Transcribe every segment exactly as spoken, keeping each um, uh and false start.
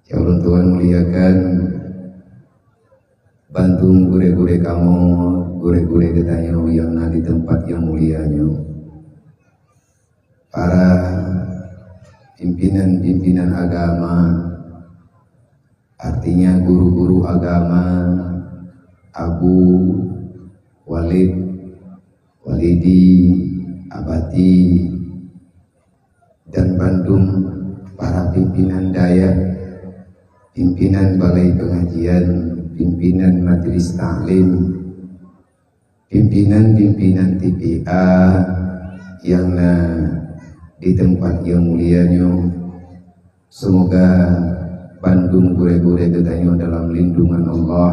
Nyang ulôn tuan muliakan, bandum gurée-gurée kamoe, gurée-gurée geutanyoe nyang na di teumpat nyang mulia nyoe. Para pimpinan-pimpinan agama, artinya guru-guru agama, abu, walid, walidi, abati, dan bandum para pimpinan dayah, pimpinan balai pengajian, pimpinan majelis taklim, pimpinan-pimpinan T P A nyang na di teumpat nyang mulia nyoe. Seumoga bandum gurée-gurée geutanyoe dalam lindungan Allah,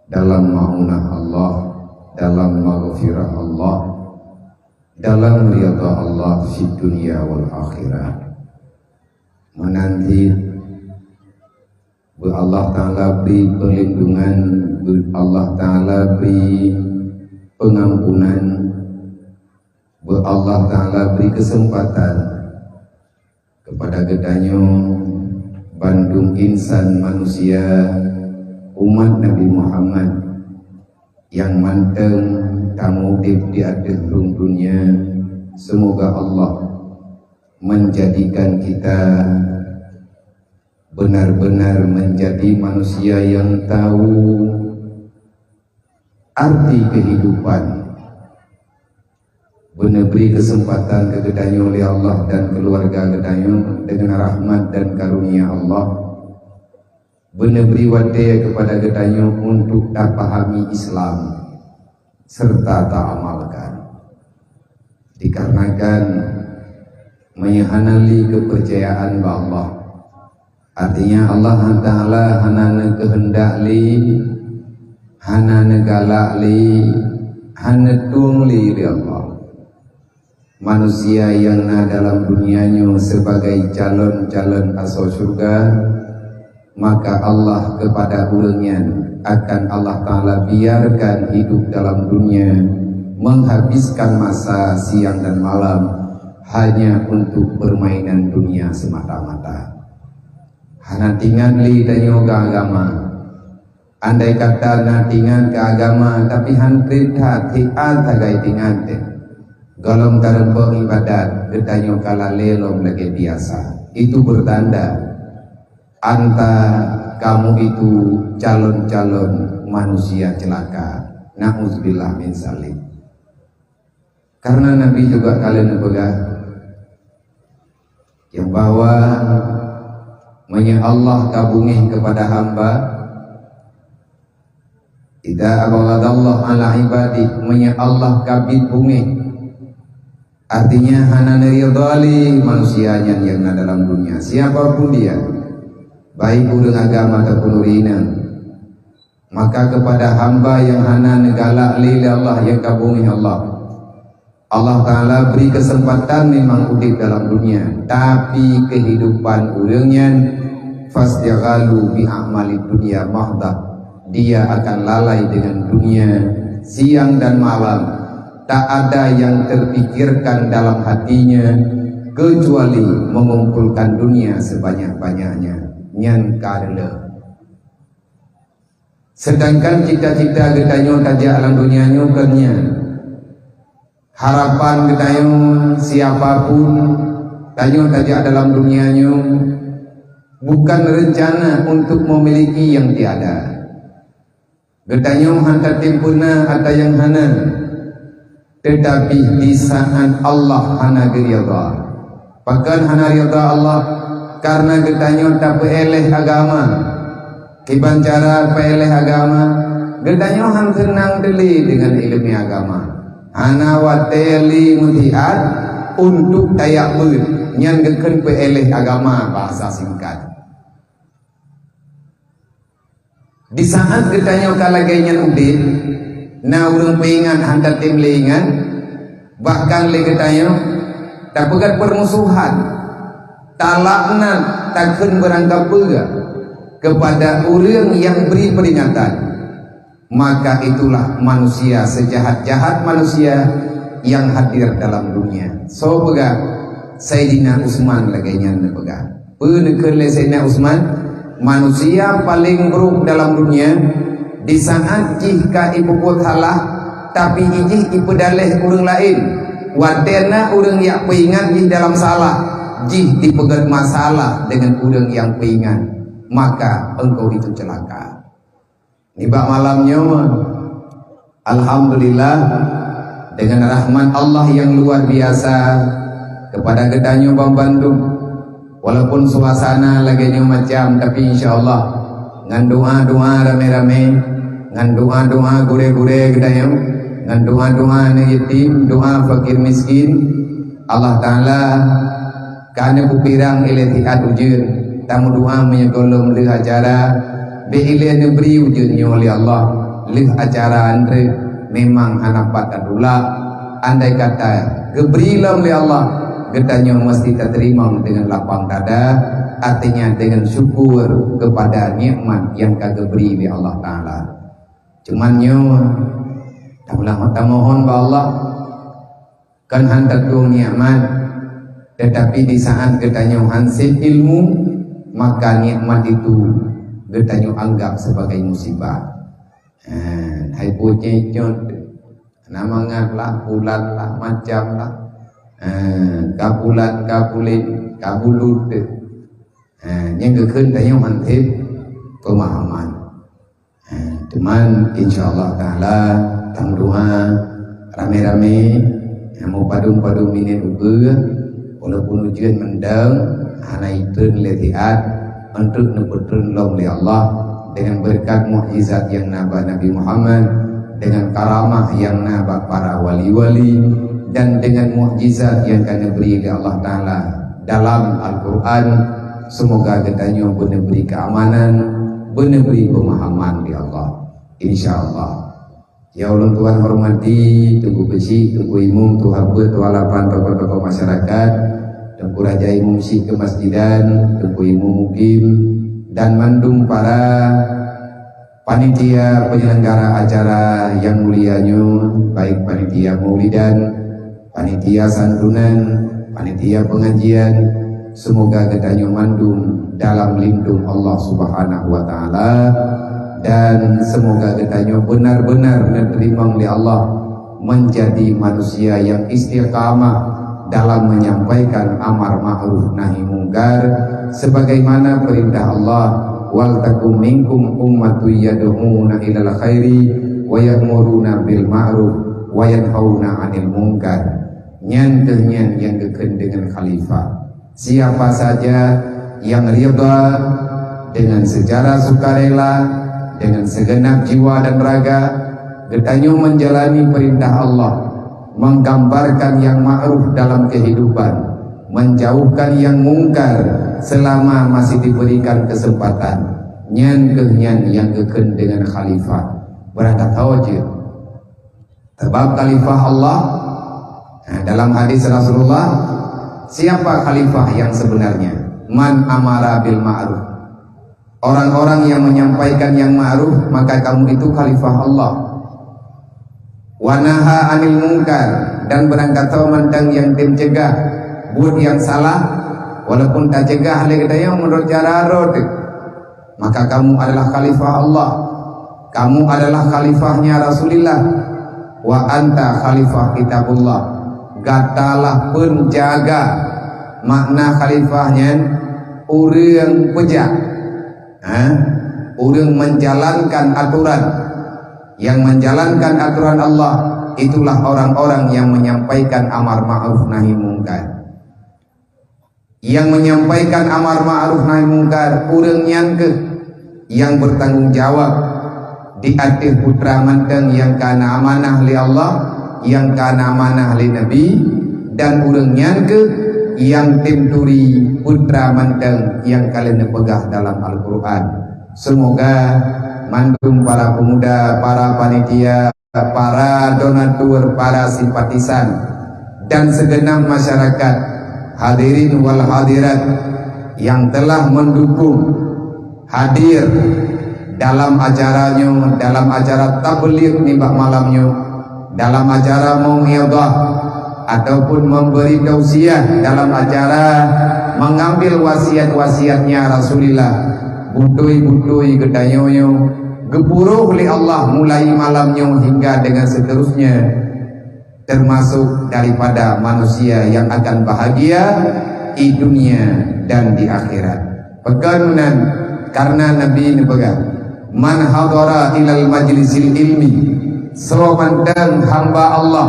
dalam maunah Allah, dalam maghfirah Allah, dalam ridha Allah fid dunya wal akhirah. Meunan cit beu Allah Ta'ala bri peulindungan, beu Allah Ta'ala bri peungampunan, beu Allah Ta'ala bri keuseumpatan keupada geutanyoe bandum insan manusia umat Nabi Muhammad nyang mantong tameudeb di ateueh rhueng dunia. Seumoga Allah menjadikan kita benar-benar menjadi manusia yang tahu arti kehidupan. Beuneubri keuseumpatan keu geutanyoe lé Allah dan keuluwarga geutanyoe deungon rahmat dan karunia Allah. Beuneubri watée keupada geutanyoe untuk tapahami Islam serta taamalkan. Dikarenakan meunyoe hana lé keupeurcayaan bak Allah, artinya Allah Ta'ala hana neukeuheundak lé, hana neugalak lé, hana neutueng lé, lé Allah. Manusia nyang na dalam dunia nyoe sebagai calon-calon asoe syurga, maka Allah keupada ureuëng nyan akan Allah Ta'ala biarkan hidup dalam dunia, menghabiskan masa siang dan malam hanya untuk permainan dunia semata-mata. Hana tingat lé tanyoe keu agama. Andai kata na tingat keu agama, tapi han treb that, siat sagai tingat teuh. Gohlom tareumpok ibadat, geutanyoe ka lalée lom lagée biasa. Itu bertanda anta kamu itu calon-calon manusia celaka. Na'udzubillah min zalik. Karena Nabi juga kalian peugah yang bahwa meunyoe Allah ka beungéh keupada hamba, idza abghadallahu ala ibadi, meunyoe Allah ka biet beungéh, artinya hana neuridha lé manusia nyan nyang na dalam dunia, siapa pun dia, baik ureuëng agama ataupun ureuëng inong. Maka keupada hamba nyang hana neugalak lé, lé Allah, nyang ka beungéh Allah, Allah Ta'ala bri keuseumpatan memang udeb dalam dunia, tapi keuhidupan ureuëng nyan fastighalu bi a'malid dunya mahdah, dia akan lalai dengan dunia siang dan malam, tak ada yang terpikirkan dalam hatinya kecuali mengumpulkan dunia sebanyak-banyaknya. Nyan ka reuloh. Sedangkan cita-cita geutanyoe tajak lam dunia nyoe kon nyan. Harapan geutanyoe, siapa pun tanyoe tajak dalam dunia nyoe, bukan rencana untuk memiliki yang tiada. Geutanyoe han tatem peuna ata nyang hana. Teutapi di saát Allah hana geuridha. Pakon hana ridha Allah? Kareuna geutanyoe tapeuéléh agama. Kiban cara peuéléh agama, geutanyoe han seunang teulé deungon iéleumé agama. Hana watée lé meutiat untuk tajak beuet, nyan geukheun peuéléh agama bahasa singkat. Di saát geutanyoe ka lagée nyan udeb, na ureuëng peuingat han tatem lé ingat, bahkan lé geutanyoe tapeugét peurmusohan, talaknat, takheun beurangkapeue keupada ureuëng nyang bri peuringatan, maka itulah manusia seujahat-jahat manusia nyang hadir dalam dunia. Soe peugah? Saidina Utsman lagée nyan neupeugah. Peue neukheun lé Saidina Utsman? Manusia paleng brok dalam dunia, di saat jih ka ipeubuet salah, tapi jih ipeudaleh ureuëng laén. Watée na ureuëng nyang peuingat jih dalam salah, jih ipeugét masalah deungon ureuëng nyang peuingat, maka engkau itu celaka. Nibak malam nyoe, alhamdulillah, dengan rahmat Allah yang luar biasa kepada geutanyoe banmandum. Walaupun suasana lagée nyoe macam, tapi insya Allah, ngon doa-doa ramé-ramé, ngon doa-doa gurée-gurée geutanyoe, ngon doa-doa aneuk yatim, doa fakir miskin, Allah Taala ka neupeupiran ilée siat ujeuen, tameudoa meunyoe gohlom lheueh acara, bék ilée neubri ujeuen nyoe lé Allah, lheueh acara antre memang hana pat tatulak. Andai kata geubri lom lé Allah, geutanyoe meusti tateurimong deungon lapang dada, artinya deungon syukur keupada nikmat nyang ka geubri lé Allah Taala. Cuman nyoe, tamulah tamohon bak Allah, kon han tatueng nikmat, tetapi di saat geutanyoe han sép ilmu, maka nikmat itu geutanyoe anggap sebagai musibah. Ha, hai pucéh cot, na mangat lah, bulat lah, macam lah. Ha, ka bulat, ka bulet, ka bulut. Ha, nyang geukheun tanyoe han sép pemahaman. Ha, cuman insya Allah Taala tameudoa ramé-ramé, ha, meupadum-padum minet ukeue, walaupun ujeuen mendeng, hana itreun lé siat, untuk neupeutreun lom lé Allah dengan berkat mukjizat yang na bak Nabi Muhammad, dengan karamah yang na bak para wali-wali, dan dengan mukjizat yang ka neubri lé Allah Taala dalam Al-Quran. Semoga geutanyoe beuneubri keamanan, beuneubri pemahaman lé Allah. Insya Allah. Ya ulôn tuan hormati, Teungku Keuchik, Teungku Imum, Tuha Peuet, Tuha Lapan, tokoh-tokoh masyarakat, Teungku Raja Imum Syik Keumasjidan, Teungku Imum Mukim, dan mandum para panitia penyelenggara acara yang mulia nyoe, baik panitia maulidan, panitia santunan, panitia pengajian, semoga geutanyoe mandum dalam lindung Allah Subhanahu wa Taala, dan semoga geutanyoe benar-benar neuteurimong lé Allah menjadi manusia yang istiqamah dalam menyampaikan amar ma'ruf nahi mungkar, sebagaimana perintah Allah, "Wal takum minkum ummatun yad'una ilal khairi wa ya'muruna bil ma'ruf wa yanhauna 'anil munkar." Nyan kheueh nyan nyang geukheun deungon khalifah. Siapa saja yang ridha dengan secara sukarela, dengan segenap jiwa dan raga, geutanyoe menjalani perintah Allah, menggambarkan yang ma'ruf dalam kehidupan, menjauhkan yang mungkar selama masih diberikan kesempatan. Nyan kheueh nyan nyang geukheun deungon khalifah. Beurangkat ho jeuet. Sebab khalifah Allah, nah, dalam hadis Rasulullah, siapa khalifah yang sebenarnya? Man amara bil ma'ruf. Orang-orang yang menyampaikan yang ma'ruf, maka kamu itu khalifah Allah. Wa naha 'anil munkar, dan beurangkat ho mantong nyang tem cegah buet nyang salah, walaupun tacegah lé geutanyoe meunurot cara droe teuh. Maka kamu adalah khalifah Allah. Kamu adalah khalifahnya Rasulullah. Wa anta khalifah kitabullah. Gatalah penjaga. Makna khalifah nyan ureuëng peujak. Ha? Ureuëng menjalankan aturan. Yang menjalankan aturan Allah, itulah orang-orang yang menyampaikan amar ma'ruf nahi mungkar. Yang menyampaikan amar ma'ruf nahi mungkar, ureuëng nyan kheueh nyang bertanggung jawab di ateueh putra mantong nyang ka na amanah lé Allah, nyang ka na amanah lé Nabi, dan ureuëng nyan kheueh nyang tem turi putra mantong nyang ka lheueh neupeugah dalam Al-Quran. Semoga mandum para pemuda, para panitia, para donatur, para simpatisan, dan segenap masyarakat, hadirin wal hadirat yang telah mendukung hadir dalam acara nyoe, dalam acara tabligh nibak malam nyoe, dalam acara mau'izah ataupun memberi tausiah dalam acara mengambil wasiat-wasiatnya Rasulullah. beutôi-beutôi geutanyoe nyoe geupeuroh lé Allah mulai malam nyoe hingga dengan seterusnya, termasuk daripada manusia yang akan bahagia di dunia dan di akhirat. Pakon meunan, karena Nabi neupeugah, "Man hadara ilal majlisil ilmi," soe mantong hamba Allah,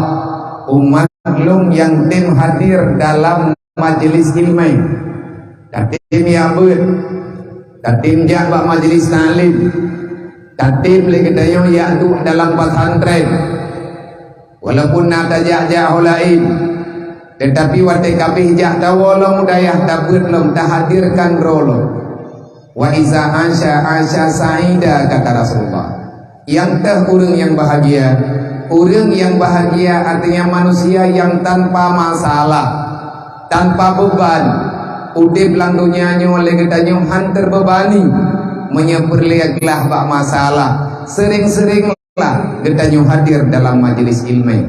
umat lôn nyang tem hadir dalam majelis ilmu, tatem jak beuet, tatem jak bak majelis taklim, tatem lé geutanyoe jak duek dalam pesantren. Walaupun na tajak-jak ho laén, tetapi watée ka abéh jak tawoe lom u dayah, tabeuet lom, tahadirkan droe lom. "Wa iza asya, asya sa'ida," kata Rasulullah. Nyang teuh ureuëng nyang bahagia. Ureuëng nyang bahagia artinya manusia yang tanpa masalah, tanpa beban. Udeb lam donya nyoe lé geutanyoe han teubebani. Meunyoe peureulée glah bak masalah, seuring-seuring lah geutanyoe hadir dalam majelis ilmu.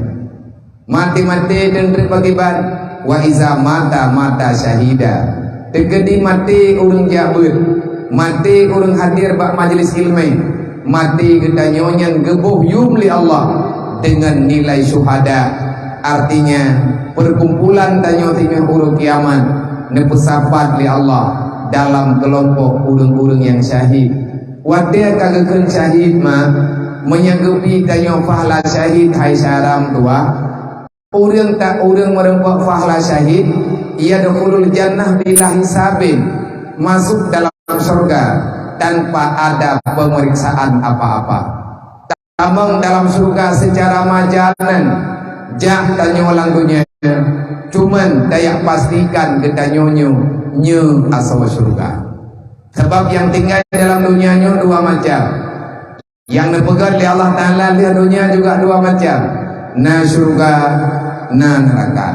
Maté-maté dan treb pakriban, wa iza mata, mata syahida. Teukeudi maté ureuëng jak beuet, maté ureuëng hadir bak majelis ilmu, maté geutanyoe nyan geuboh yum lé Allah dengan nilai syuhada. Artinya, perkumpulan tanyoe singoh uroe kiamat neupeusapat lé Allah dalam keulompok ureuëng-ureuëng nyang syahid. Watée ka geukheun syahid ma, meunyoe geubi tanyoe fahla syahid hai syara meutuwah, ureuëng ta-, ureuëng meureumpok fahla syahid, yadkhulul jannah bila hisabin, masuk dalam syurga tanpa ada pemeriksaan apa-apa. Tamong dalam syurga secara majanan, jak tanyoe lam donya, cuman tajak pastikan geutanyoe nyoe, nyoe asoe syurga. Sabab nyang tinggai dalam donya nyoe dua macam. Nyang neupeugét lé Allah Taala lheueh donya juga dua macam. Na syurga, na neuraka.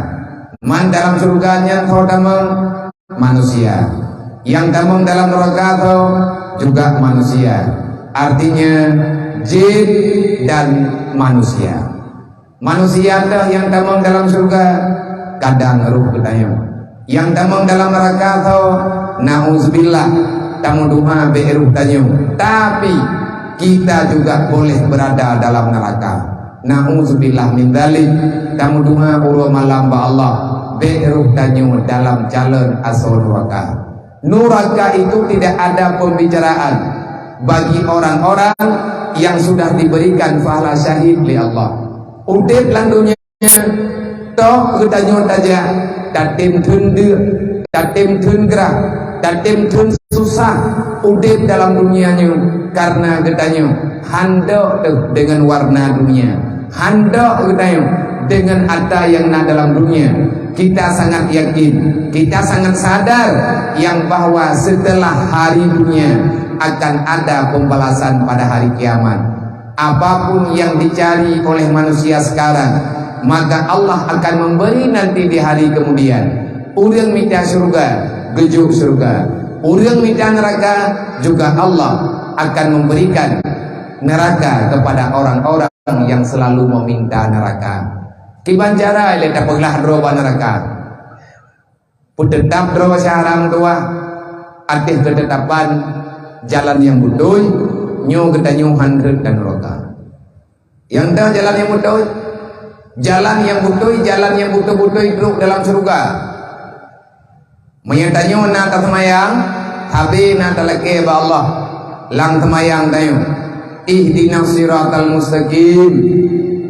Man dalam syurga nyan soe tamong? Manusia. Nyang tamong dalam neuraka soe? Juga manusia. Artinya, jin dan manusia. Manusia teuh nyang tamong dalam syurga, kadang roh geutanyoe. Nyang tamong dalam neuraka soe? Nauzubillah, tameudoa bék roh tanyoe. Tapi, kita juga boleh berada dalam neraka. Nauzubillah min dzalik, tameudoa uroe malam bak Allah, bék roh tanyoe dalam calon asoe neuraka. Neuraka itu tidak ada pembicaraan bagi orang-orang yang sudah diberikan fahla syahid lé Allah. Udeb lam donya, toh geutanyoe tajak, tatem theun deuk, tatem theun grah, tatem theun susah, udeb dalam donya nyoe karena geutanyoe handok teuh dengan warna dunia. Handok geutanyoe dengan ata nyang na dalam dunia. Kita sangat yakin, kita sangat sadar yang bahwa setelah hari dunia akan ada pembalasan pada hari kiamat. Apapun yang dicari oleh manusia sekarang, maka Allah akan memberi nanti di hari kemudian. Ureuëng mita syurga, geujok syurga. Ureuëng mita neuraka, juga Allah akan memberikan neraka kepada orang-orang yang selalu meminta neraka. Kiban cara ilée tapeuglah droe bak neuraka? Peuteutap droe syara meutuwah ateueh keutetapan jalan nyang beutôi, nyoe geutanyoe han rhot dan neuraka. Nyang teuh jalan nyang beutôi, jalan nyang beutôi, jalan nyang beutôi-beutôi trok dalam syurga. Meunyoe tanyoe na taseumayang, sabe na talakée bak Allah lam seumayang tanyoe, "Ihdinas siratal mustaqim."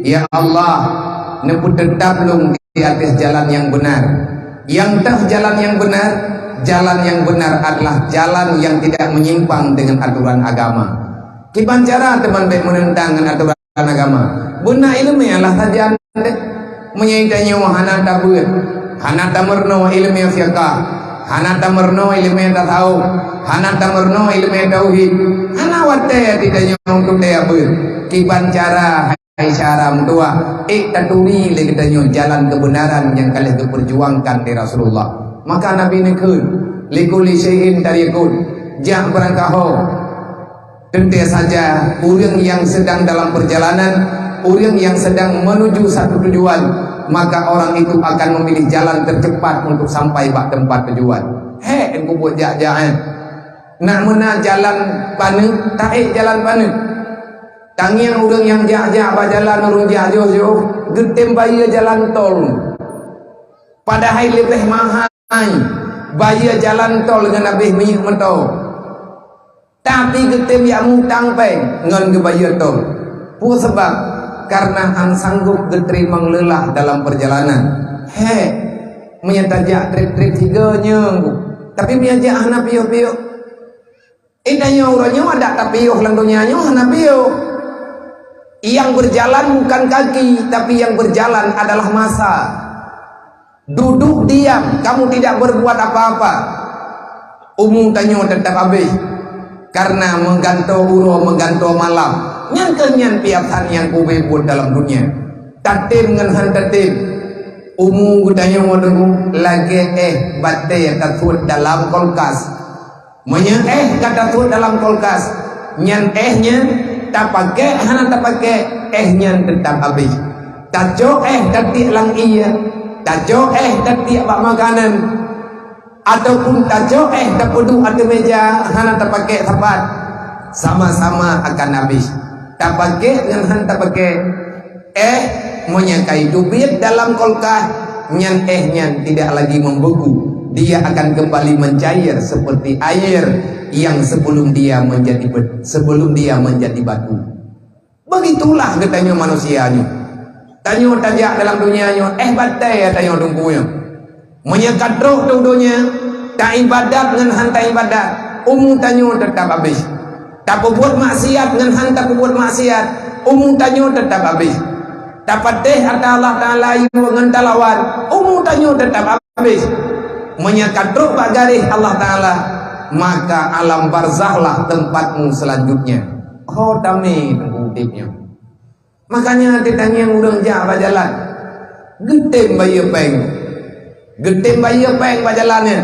Ya Allah, neupeuteutap lôn di ateueh jalan nyang beunar. Nyang teuh jalan nyang beunar, jalan nyang beunar adalah jalan yang tidak menyimpang dengan aturan agama. Kiban cara teuma bék meuneuntang ngon aturan agama? Beuna iéleumé Allah sajan deh. Meunyoe tanyoe hana tabeuet, hana tameurunoe iéleumé fiqah, hana tameurunoe iéleumé tasawuf, hana tameurunoe iéleumé tauhid, hana watée ati tanyoe untuk tabeuet. Kiban cara hai syara meutuwah, ék taturi lé geutanyoe jalan kebenaran nyang ka lheueh geupeurjuangkan lé Rasulullah. Maka Nabi neukheun, "Likulli syai'in tariqun," jak beurangkaho. Teuntée saja, ureuëng nyang sedang dalam perjalanan, ureuëng nyang sedang menuju satu tujuan, maka orang itu akan memilih jalan tercepat untuk sampai bak tempat tujuan. Hék, engku buet jak-jak, eh. Nak meunan jalan paneuk, taék jalan paneuk. Tangieng ureuëng nyang jak-jak bak jalan, ureuëng jak jôh-jôh, geutem bayeue jalan tol. Padahai leubeh mahai bayeue jalan tol ngon abéh minyeuk moto. Tapi geutem jak mutang péng ngon geubayeue tol. Peue sabab? Karena hana sanggob geuteurimong leulah dalam peurjalanan. Hék, meunyoe tajak trép-trép tiga nyoe, tapi meunyoe jak hana piôh-piôh, eh, tanyoe uroe nyoe adak tapiôh lam donya nyoe hana piôh. Yang berjalan bukan kaki, tapi yang berjalan adalah masa. Duduk diam, kamu tidak berbuat apa-apa. Umu tanyoe tetap habéh. Karena meugantoe uroe, meugantoe malam. Nyan keuh nyan piasan nyang ubé buet dalam dunia. Tatem ngon han tatem. Umu geutanyoe deungoe lagée éh batée tasuet dalam kulkas. Meunyoe éh ka tasuet dalam kulkas, nyan éh nyan tapakék hana tapakék, éh nyan teutap habéh. Tacok éh tatiek lam ié, tacok éh tatiek bak makanan, ataupun tacok éh tapeuduek ateueh méja hana tapakék sapat, sama-sama akan habéh. Tapakék ngon han tapakék, éh, meunyoe ka jiteubiet dalam kulkas, nyan éh nyan tidak lagi membeku. Dia akan kembali mencair seperti air yang sebelum dia menjadi be-, sebelum dia menjadi batu. Begitulah geutanyoe manusia nyoe. Tanyoe tajak dalam dunia nyoe, éh batée tanyoe teungku nyoe. Meunyoe ka trok teuh donya, taibadat ngon han taibadat, umu tanyoe teutap habéh. Tapeubuet maksiat ngon han tapeubuet maksiat, umu tanyoe teutap habéh. Tapatéh ata Allah Taala yue ngon talawan, umu tanyoe teutap habéh. Meunyoe ka trok bak garéh Allah Taala, maka alam barzakh lah tempatmu selanjutnya. Ho tamé teungku udeb nyoe. Makanya teutangieng ureuëng jak bak jalan, geutem bayeue péng. Geutem bayeue péng bak jalan nyan.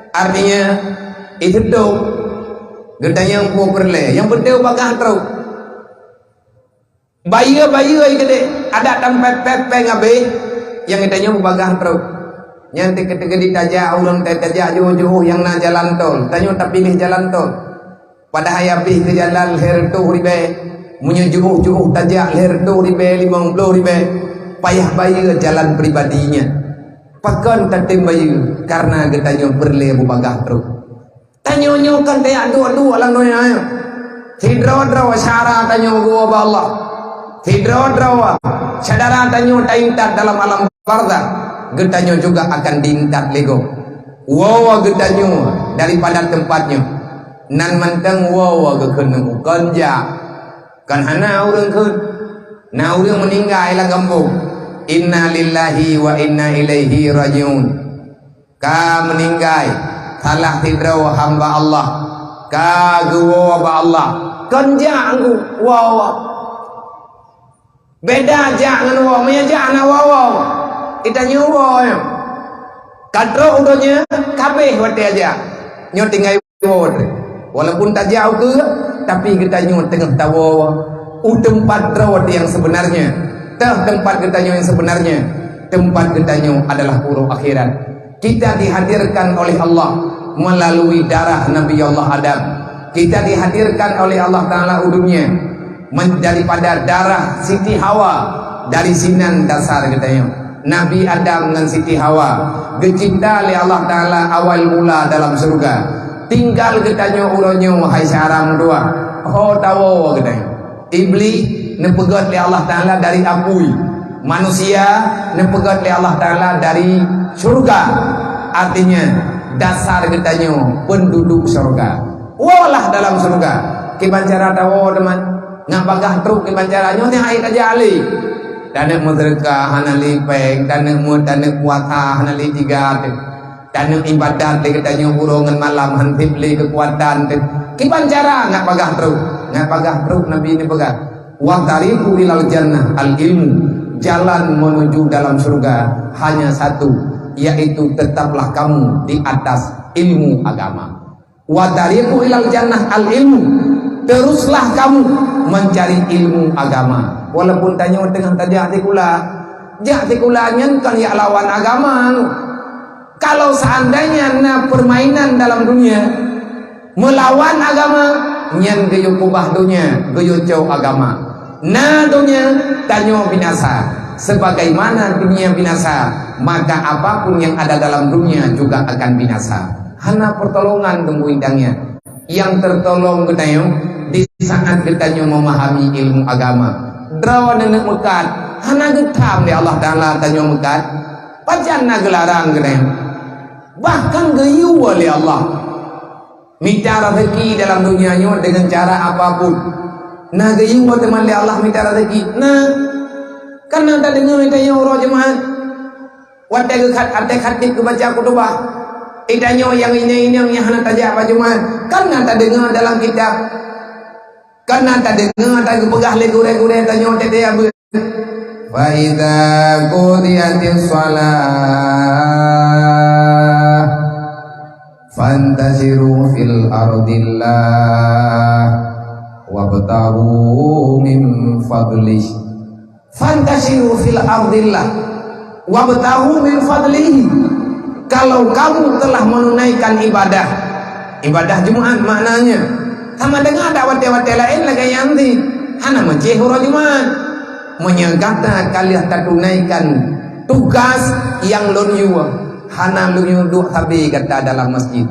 Artinya, iteutob geutanyoe peue peureulée, nyang peuteu bagah trok. Bayeue-bayeue keudeh, adak tampet-pet péng habéh, nyang geutanyoe bagah trok. Nyang teukeudi tajak ureuëng tajak jôh-jôh nyang na jalan tol, tanyoe tapiléh jalan tol. Padahai habéh keu jalan lhée reutôh ribée, meunyoe jeuôh-jeuôh tajak lhée reutôh ribée limong ploh ribée, payah bayeue jalan pribadi nyan. Pakon tatem bayeue? Kareuna geutanyoe peureulée beubagah trok. Tanyoe nyoe kon tajak duek-duek lam donya nyoe. Sidroe-droe syedara tanyoe geuwoe bak Allah. Sidroe-droe syedara tanyoe taintat dalam alam barzakh, geutanyoe juga akan diintat lé gob. Woe geutanyoe daripada teumpat nyoe. Nan mantong woe geukheun ngon kon jak. Kan hana ureuëng kheun. Na ureuëng meuninggai lam gampông. Inna lillahi wa inna ilaihi rajiun. Ka meuninggai salah sidroe hamba Allah. Ka geuwoe bak Allah. Kon jak angku woe. Beda jak ngon woe, meunyoe jak hana woe-woe. Geutanyoe woe nyoe. Ka trok u donya, ka habéh watée jak. Nyoe tinggai woe. Walaupun tajak ukeue, tapi geutanyoe teungoh tawoe u teumpat droe nyang seubeunarnya. Teuh teumpat geutanyoe nyang seubeunarnya, teumpat geutanyoe adalah uroe akhirat. Kita dihadirkan oleh Allah melalui darah Nabi Allah Adam. Kita dihadirkan oleh Allah Taala u dunia men-, daripada darah Siti Hawa, dari sinan dasar geutanyoe. Nabi Adam ngon Siti Hawa geucipta lé Allah Taala awal mula dalam syeuruga. Tinggal geutanyoe uroe nyoe hai syedara meutuah, ho tawoe geutanyoe. Iblih neupeugét lé Allah Taala dari apui. Manusia neupeugét lé Allah Taala dari syeuruga. Artinya, dasar geutanyoe penduduk syeuruga. Woe lah dalam syeuruga. Kiban cara tawoe teuma? Ngat bagah trok kiban cara nyoe teuh hai tajak lé. Taneuk meuseudeukah hana lé péng, taneuk meu-, taneuk puasa hana lé tiga teuh. Taneuk ibadat lé geutanyoe uroe ngon malam han seb lé keukuatan teuh. Kiban cara ngat bagah trok? Ngat bagah trok Nabi neupeugah, "Wa tariqu ilal jannah al ilmu." Jalan menuju dalam syeuruga hanya satu, yaitu tetaplah kamu di atas ilmu agama. "Wa tariqu ilal jannah al ilmu." Teruslah kamu mencari ilmu agama. Walaupun tanyoe teungoh tajak sikula, jak sikula nyan kon jak lawan agama. Kalau seandainya na permainan dalam dunia, Meulawan agama, nyan geuyue keubah donya, geuyue cok agama. Na donya, tanyoe binasa. Sebagaimana dunia binasa, maka apapun yang ada dalam dunia juga akan binasa. Hana pertolongan teungku indangnya. Nyang tertolong geutanyoe di saat geutanyoe memahami ilmu agama. Droeneuh neuk meukat, hana geutham lé Allah Taala tanyoe meukat. Pajan na geularang geutanyoe. Bahkan geuyue lé Allah. Mita rezeki dalam dunia nyoe dengan cara apapun. Na geuyue teuma lé Allah mita rezeki. Nah, kan na tadeungoe tanyoe uroe Jumat. Watée geukhat, watée khatib geubaca khutubah, itanyoe nyang inong-inong nyang hana tajak bak Jumat, kan na tadeungoe dalam kitab, kan na tadeungoe tageupeugah lé gurée-gurée tanyoe teuntée abeuet. Fa idza qudiyatis shalah fantashiru fil ardillah wabtaghu min fadlih. Fantashiru fil ardillah wabtaghu min fadlihi. Kalau kamu telah menunaikan ibadah, ibadah Jumat maknanya, sama dengan dak watée-watée laén lagée nyan di hana meucéh uroe Jumat. Meunyoe gata ka lheueh tatunaikan tugas nyang lôn yue, hana lôn yue duek sabe gata dalam masjid.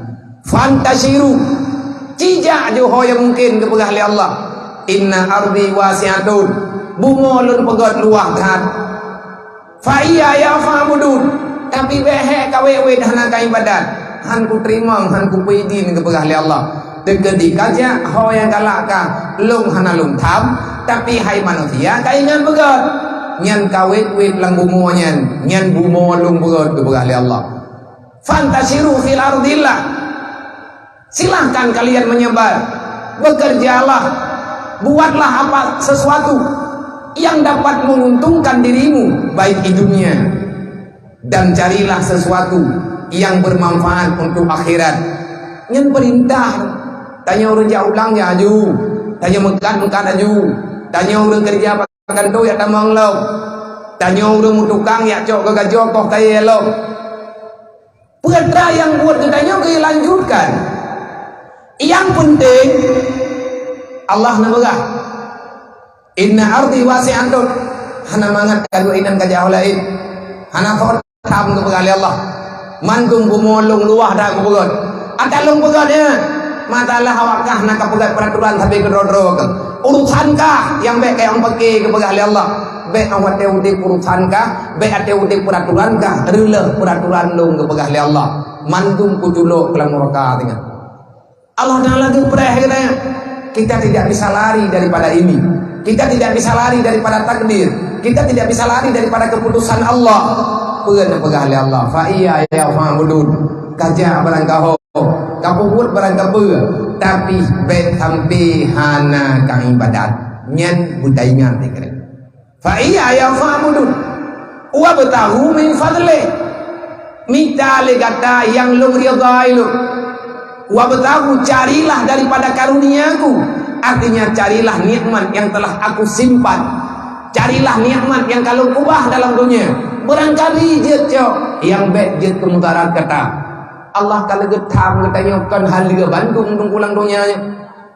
Fantashiru, cijak ju ho nyang mungken geupeugah lé Allah. Inna ardi wasi'atun, bumoe lôn peugét luwah that. Fa iyaya fa'budun, tapi bék hék ka wét-wét hana ka ibadat. Han kuteurimong, han kupeuidin geupeugah lé Allah. Teukeudi kajak ho nyang galak kah, lôn hana lôn tham, tapi hai manusia ka ingat beugét. Nyan ka wét-wét lam bumoe nyan, nyan bumoe lôn beugét geupeugah lé Allah. Fantashiru fil ardillah. Silahkan kalian menyebar. Bekerjalah. Buatlah apa sesuatu yang dapat menguntungkan dirimu, baik di dunia. Dan carilah sesuatu yang bermanfaat untuk akhirat. Nyan perintah. Tanyoe ureuëng jak ulang jak aju. Tanyoe meukat-meukat aju. Tanyoe ureuëng keureuja bak kantô jak tamong lom. Tanyoe ureuëng meutukang jak cok keu gajoh koh kayée lom. Peue teuma nyang buet geutanyoe geulanjutkan. Nyang penting, Allah neupeugah, "Inna ardi wasi'atun." Hana mangat ka duek inan ka jaoh laén. Hana phon tham geupeugah lé Allah. Mandum bumoe lôn luwah that geupeugét. Ata lôn peugét nyan. Masalah awak kah na ka peugét peraturan sabe keudroe-droe keuh. Urusan kah nyang bék kayong peuke geupeugah lé Allah. Bék watée udeb urusan kah, bék watée udeb peraturan kah, reuloh peraturan lôn geupeugah lé Allah. Mandum kuculok keu lam nuraka singoh. Allah Taala geupreh geutanyoe. Kita tidak bisa lari daripada ini. Kita tidak bisa lari daripada takdir. Kita tidak bisa lari daripada keputusan Allah. Peue neupeugah lé Allah, "Fa iyaya fa'budun." Kajak barangkaho, kapeubuet barangkapeue, tapi bék sampai hana ka ibadat. Nyan beutaingat, ya. "Fa iyaya fa'budun, wabtaghu min fadlih." Mita lé gata nyang lôn ridha lôn. "Wabtaghu," carilah daripada karunia-Ku. Artinya, carilah nikmat yang telah Aku simpan. Carilah nikmat yang ka lôn ubah dalam dunia. Barangkali jeuet cok nyang bék jeuet keu mudarat gata. Allah ka leugeut tham geutanyoe kon haleue bandum dum ulang donya nyoe.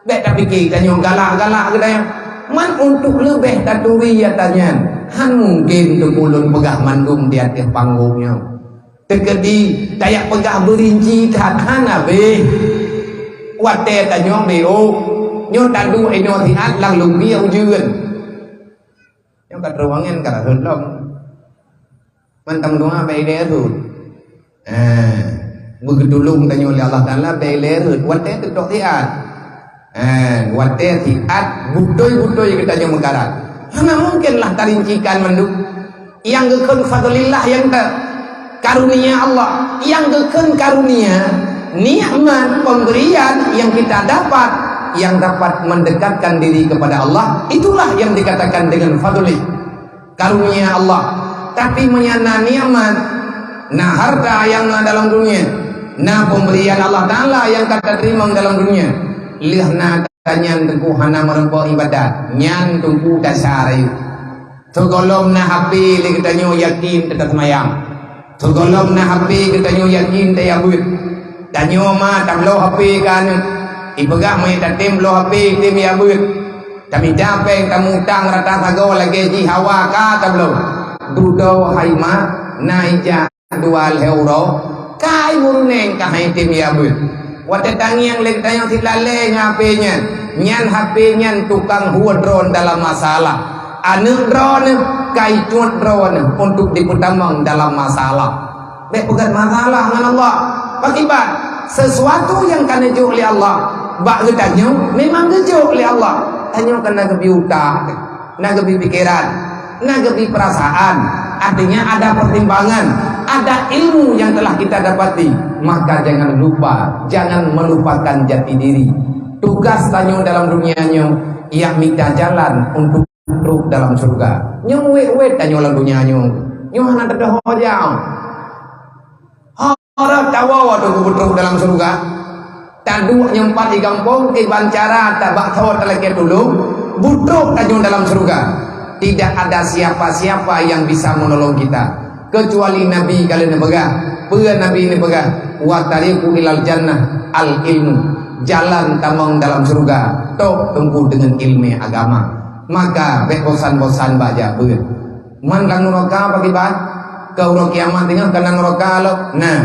Bék tapike tanyoe galak-galak geutanyoe. Man untuk leubeh taturi ata nyan, han mungken teupeu lôn peugah mandum di ateueh panggong nyoe. Teukeudi tajak peugah beurinci that hana beh. Watée tanyoe beu, nyoe taduek inoe siat lam lumpie ujeuen. Nyoe ka teuruwangan ka rhot lom. Mantong doa bèk ilèe rhot. Eh, beugeutulông tanyoe lé Allah Taala bèk ilèe rhot. Watèe teutok siat. Eh, watèe siat beutôi-beutôi geutanyoe meukarat. Hana mungken lah tarincikan mandum. Nyang geukheun fadlillah nyang ka karunia Allah, nyang geukheun karunia, nikmat pemberian yang kita dapat, yang dapat mendekatkan diri kepada Allah, itulah yang dikatakan dengan fadli, karunia Allah. Tapi meunyo na nikmat, na harta nyang na dalam dunia, na pemberian Allah Taala nyang ka tateurimong dalam dunia, lheueh na tanyan teungku hana meurumpok ibadat, nyan teungku dasar ayeuek. Sigohlom na HP lé geutanyoe yakin teuka seumayang. Sigohlom na HP geutanyoe yakin tayabeuet. Tanyoe ma tabloe HP keu aneuk. Ipeugah meunyo tatem bloe H P, tem jak beuet. Tamita péng, tamutang rata sagoe lagée jih hawa ka tabloe. Dudoe hai mak, na ija dua lhée uroe, ka i meurunéng ka hai tem jak beuet. Watée tangieng lé geutanyoe silalée ngon H P nyan, nyan H P nyan tukang huet droe dalam masalah. Aneuëk droeneuh ka icuet droeneuh untuk dipeutamong dalam masalah. Bék peugét masalah ngon Allah. Pakiban, sesuatu nyang ka neujok lé Allah bak geutanyoe, memang geujok lé Allah. Tanyoe kan na geubri utak, na geubri pikeran, na geubri perasaan. Artinya ada pertimbangan, ada ilmu yang telah kita dapati. Maka jangan lupa, jangan melupakan jati diri. Tugas tanyoe dalam dunia nyoe, ia mita jalan untuk trok dalam syeuruga. Nyoe wét-wét tanyoe lam donya nyoe. Nyoe hana teudoh ho jauh. Harap tawoe teungku beutrok dalam syeuruga. Taduek nyoe pat di gampông, kiban cara tabak tho talakée tulông, beutrok tanyoe dalam syeuruga. Tidak ada siapa-siapa yang bisa menolong kita. Kecuali Nabi ka lheueh neupeugah. Peue Nabi neupeugah? "Wa tariqu ilal jannah al ilmu." Jalan tamong dalam syeuruga, tok teungku deungon ilmu agama. Maka bék bosan-bosan bak jak beuet. Man lam nuraka bagaimana? Keu uroe kiamat teungoh ka lam nuraka lom. Nah,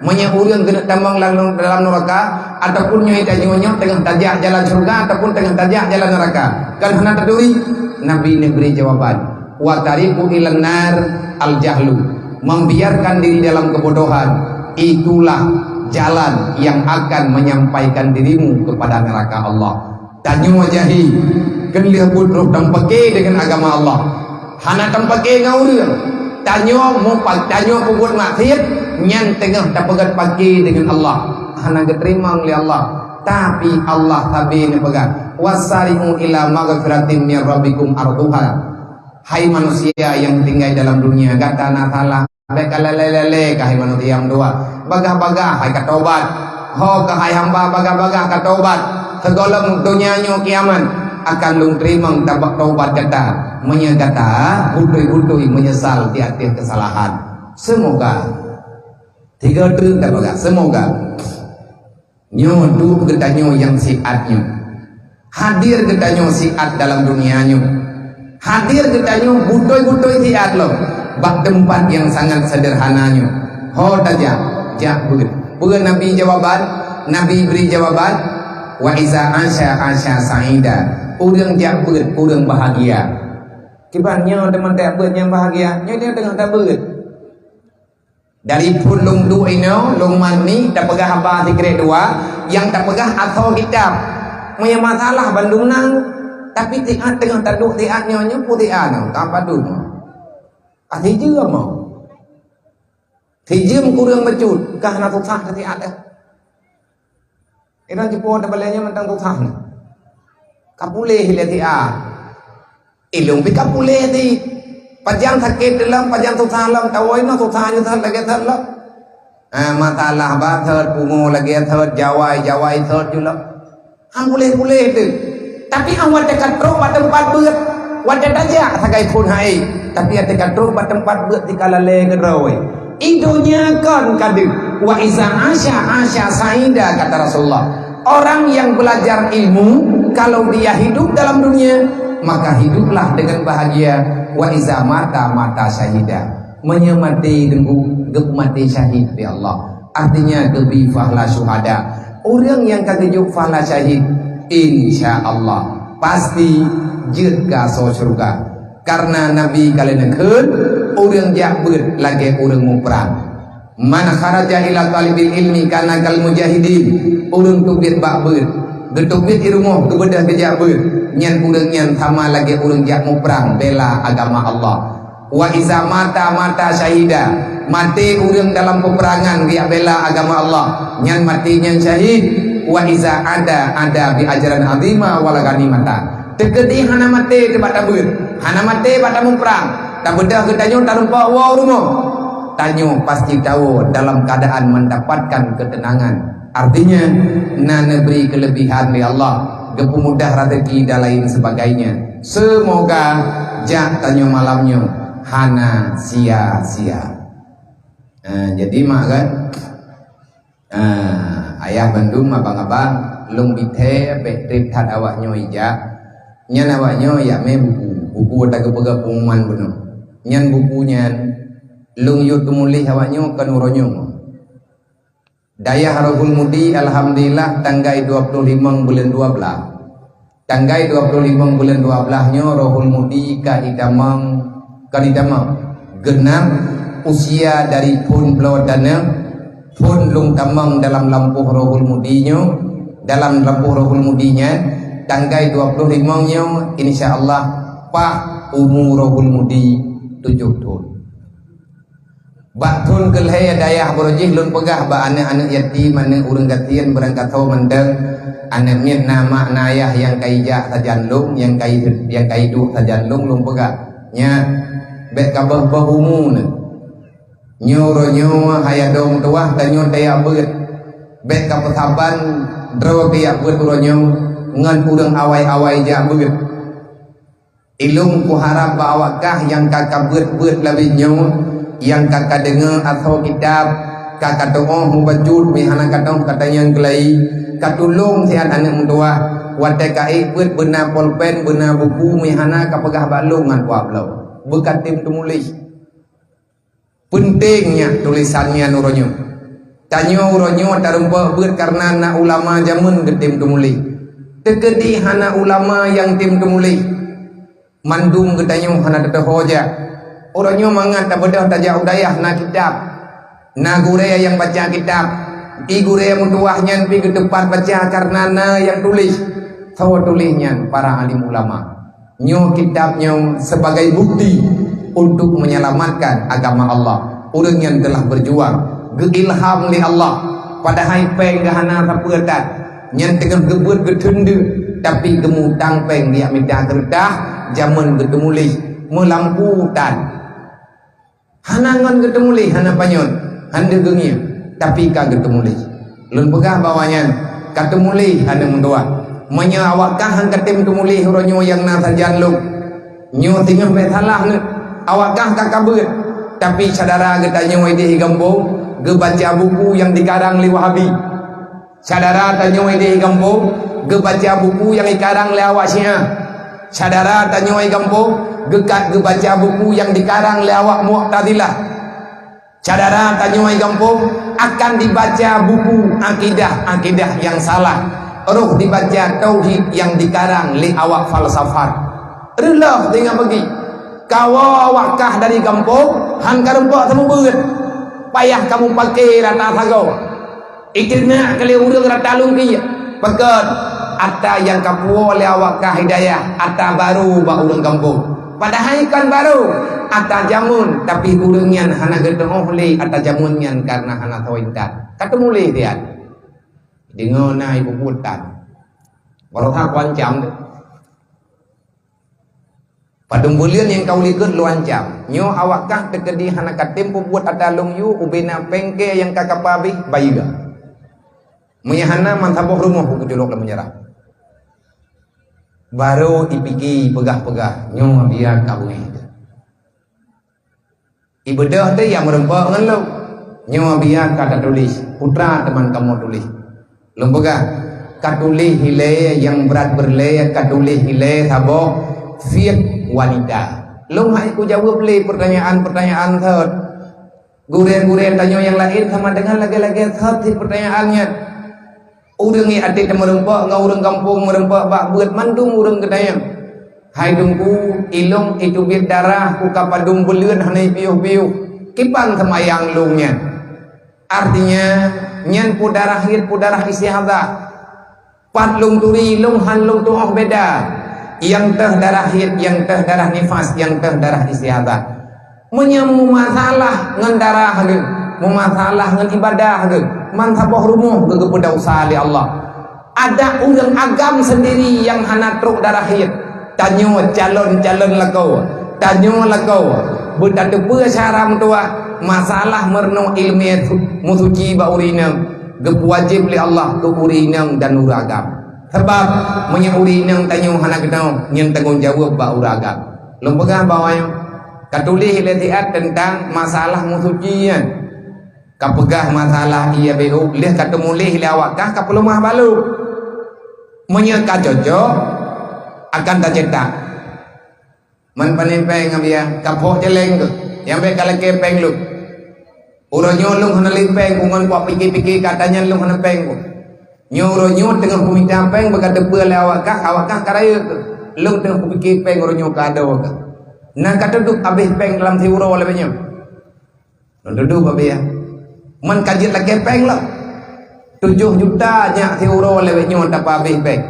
meunyoe ureuëng keuneuk tamong lam, dalam nuraka, ataupun nyoe tanyoe nyoe teungoh tajak jalan syeuruga ataupun teungoh tajak jalan nuraka, kan hana taturi? Nabi neubri jawaban, "Wa tariqu ilan nar al jahlu." Membiarkan diri dalam kebodohan, itulah jalan yang akan menyampaikan dirimu kepada neraka Allah. Tanyoe jahé, keu lheueh buet rôh tampake deungon agama Allah. Hana tampake ngon ureuëng. Tanyoe mupa-, tanyoe peubuet maksiet, nyan teungoh tapeugét pake deungon Allah. Hana geuteurimong lé Allah. Tapi Allah sabe neupeugah, "Wasari'u ila maghfiratin mir rabbikum arduha." Hai manusia nyang tinggai dalam dunia, gata na salah. Bék ka lalée-lalée keuhai manusia meutuah. Bagah-bagah hai ka tobat. Ho keuhai hamba bagah-bagah ka tobat. Sigohlom donya nyoe kiamat akan lôn teurimong tabak tobat gata. Meunyoe gata beutôi-beutôi meunyeusal di ateueh keusalahan. Seumoga. Tiga treuk tabagah. Seumoga. Nyoe duek geutanyoe nyang siat nyoe. Hadir geutanyoe siat dalam dunia nyoe. Hadir geutanyoe beutôi-beutôi siat lom bak teumpat nyang sangat sederhana nyoe. Ho tajak, jak beuet. Peue Nabi jawaban? Nabi bri jawaban, "Wa iza asya, asya sa'ida." Ureuëng jak beuet, ureuëng bahagia. Kiban nyoe teuma tajak beuet nyang bahagia? Nyoe teungoh tabeuet. Dari phon lôn duek inoe, lôn mani, tapeugah haba sikrek dua, nyang tapeugah asoe kitab. Meunyoe masalah bandum na, tapi siat teungoh taduek siat nyoe, nyoe peue siat nyoe, ka padum. Ka sijeuem nyoe. Sijeuem kureueng bacut, ka hana susah tasiat eh. Inong jipo tabalée nyoe mantong susah nyoe. Ka puléh lé siat. Ilong pi ka puléh ti. Pajan sakét lom, pajan susah lom, tawoe nyoe susah nyoe that lagée that lom. Ah, masalah ba that, pungo lagée that, jawai, jawai that ju lom. Han puléh-puléh teuh. Tapi awai teuka trok bak teumpat beuet, watée tajak sagai phon hai. Tapi watée ka trok bak teumpat beuet tika lalée keudroe. I donya kon ka deuh. Wa iza asya, asya saida, kata Rasulullah. Orang yang belajar ilmu, kalau dia hidup dalam dunia, maka hiduplah dengan bahagia. Wa iza mata, mata syahida. Meunyoe maté deungon geupeue maté syahid lé Allah. Artinya geubri fahla syuhada. Ureuëng nyang ka geujok fahla syahid, insya Allah pasti jeuet keu asoe syeuruga. Karena Nabi ka lheueh neukheun, ureuëng jak beuet lagée ureuëng muprang. "Man kharaja ila talibil ilmi kana kal mujahidin." Ureuëng teubiet bak beuet, geuteubiet di rumoh geubeudôh geujak beuet, nyan ureuëng nyan sama lagée ureuëng jak muprang bela agama Allah. "Wa iza mata, mata syahida." Maté ureuëng dalam peperangan geujak bela agama Allah, nyan maté nyan syahid. "Wa iza ada, ada bi ajran azima wal ghanimata." Teukeudi hana maté teuh bak tabeuet, hana maté bak tamuprang, tabeudôh geutanyoe tarumpok woe u rumoh, tanyoe pasti tawoe dalam keadaan mendapatkan ketenangan. Artinya, na neubri keulebihan lé Allah, geupeumudah rezeki dan lain sebagainya. Seumoga jak tanyoe malam nyoe hana sia-sia. Ah, jadi mak kan? Ah, Ayah bandum, abang-abang, lôn bithée bék treb that awaknyoe ijak. Nyan awaknyoe jak mé buku, buku tageupeugah pengumuman bunoe. Nyan buku nyan lôn yue teumuléh awaknyoe kon uroe nyoe. Dayah Rohul Mudi, alhamdulillah, tanggai dua ploh limong buleuen dua blaih. Tanggai dua ploh limong buleuen dua blaih nyoe Rohul Mudi ka itamong, ka itamong. Geunap usia dari phon bloe taneuh, phon lôn tamong dalam lampôh Rohul Mudi nyoe, dalam lampôh Rohul Mudi nyan, tanggai dua ploh limong nyoe, insya Allah, paih umu Rohul Mudi tujoh thon. Bak thon keulhée dayah baroe jih lôn peugah bak aneuëk-aneuëk yatim, aneuëk ureuëng gasien beurangkasoe mantong, aneuëk miet na mak na ayah nyang ka ijak sajan lôn, nyang ka i-, nyang ka iduek sajan lôn, lôn peugah, "Nyak, bék ka boh-boh umu neuh. Nyoe uroe nyoe hai adoe meutuwah tanyoe tajak beuet. Bék ka peusaban droe kajak beuet uroe nyoe ngon ureuëng awai-awai jak beuet." Ilôn kuharab bak awak kah nyang ka kabeuet-beuet labih nyoe, nyang ka kadeungoe asoe kitab, ka katuoh mubacut meuhana katoh katanyong keulai, katulông siat aneuëk meutuwah, watée ka ék beuet beuna polpen, beuna buku meuhana kapeugah bak lôn ngon kuab lom. Beukatem teumuléh. Peunteng nyan tulésan nyan uroe nyoe. Tanyoe uroe nyoe tarumpok beuet kareuna na ulama jameun geutem teumuléh. Teukeudi hana ulama nyang tem teumuléh, mandum geutanyoe hana teutoho jak. Uroe nyoe mangat tabeudôh tajak u dayah na kitab. Na gurée nyang baca kitab. I gurée meutuwah nyan pih geuteupat baca kareuna na nyang tuléh. Soe tuléh nyan? Para alim ulama. Nyoe kitab nyoe sebagai bukti untuk menyelamatkan agama Allah. Ureuëng nyang telah berjuang, geuilham lé Allah, padahai péng geuhana sapeue that, nyan teungoh geubeuet geuteundeuk, tapi geumutang péng geujak mita keureutah, jameun geuteumuléh, meulampu tan. Hana ngon geuteumuléh, hana panyöt, hana geungieng, tapi ka geuteumuléh. Lôn peugah bahwa nyan ka teumuléh aneuëk meutuwah. Meunyoe awak kah han katem teumuléh uroe nyoe nyang na sajan lôn, nyoe singoh bék salah neuh. Awak kah ka kabeuet, tapi syedara geutanyoe idéh i gampông geubaca buku nyang dikarang lé Wahabi. Syedara tanyoe idéh i gampông geubaca buku nyang ikarang lé awak Syiah. Syedara tanyoe i gampông geukat geubaca buku nyang dikarang lé awak Mu'tazilah. Syedara tanyoe i gampông akan dibaca buku akidah-akidah nyang salah, roh dibaca tauhid nyang dikarang lé awak falsafat. Reuloh singoh beugih, kawoe awak kah dari gampông han karumpok seumeubeuet, payah kamoe paké rata sagoe. Iteunak keu lé ureuëng rata lungkie, pakon ata nyang kapuwoe lé awak kah hidayah, ata barô bak ureuëng gampông. Padahai kon barô, ata jameun, tapi ureuëng nyan hana geutuoh lé ata jameun nyan kareuna hana soe intat. Ka teumuléh siat. Deungoe na ibu butan. Barosa kuancam deh. Padum buleuen nyang ka ulikot lôn ancam. Nyoe awak kah teukeudi hana katem peubuet ata lông yue ubena péng kée nyang ka kapabéh bayeue. Meunyoe hana, meusaboh rumoh kuculok lam penjara. Barô ipike peugah-peugah, nyoe biya ka beungéh. Ibeudôh teuh nyang meureumpok ngon lôn. Nyoe biya ka tatuléh, putra teuma kamoe tuléh. Lôn peugah, ka tuléh ilée nyang brat beureulee, ka tuléh ilée saboh fiet wanita. Lôn hai kujaweueb lé peurtanyaan-peurtanyaan thot. Gurée-gurée tanyoe nyang laén sama deungon lagée-lagée thot cit peurtanyaan nyan. Ureuëng nyang até teumeureumpok ngon ureuëng gampông meureumpok bak beuet mandum ureuëng geutanyong. Hai Teungku, ilông iteubiet darah ku ka padum buleuen hana ipiôh-piôh. Kiban seumayang lông nyan? Artinya, nyan peue darah hiet, peue darah istihadah. Pat lông turi, lông han lông tuoh beda. Nyang teuh darah hiet, nyang teuh darah nifas, nyang teuh darah istihadah. Meunyoe meumasalah ngon darah geuh, meumasalah ngon ibadah geuh, man saboh rumoh geuh geupeudausa lé Allah. Ada ureuëng agam sendiri nyang hana trok darah hiet. Tanyoe calon-calon lakoe, tanyoe lakoe, beutateupeue syara meutuwah, masalah meurunoe iéleumé su-, meusuci bak ureuëng inong, geupeuwajéb lé Allah keu ureuëng inong dan ureuëng agam. Sabab, meunyoe ureuëng inong tanyoe hana geutanyoe, nyan tanggong jaweueb bak ureuëng agam. Lôn peugah bahwa nyoe, ka tuléh lé siat teuntang masalah meusuci nyan. Ka peugah masalah ie beu, lheueh ka teumuléh lé awak kah, ka peuleumah balok. Meunyoe ka cocok, akan tacetak. Man pané péng, Abiya, ka phok céléng keuh. Nyang bèk ka lakèe péng lôn. Uroe nyoe lôn hana lé péng, ngon kupiké-piké kata nyan lôn hana péng. Nyoe uroe nyoe teungoh kumita péng, beu ka teupeue lé awak kah, awak kah ka rayeuk keuh. Lôn teungoh kupiké péng uroe nyoe ka adoe keuh. Na ka teuduek abéh péng dalam siuroe lagèe nyoe. Lôn tudoh bak Abiya. Man ka jeuet lakèe péng lom. Tujoh juta nyak siuroe lawét nyoe tapeuabéh péng.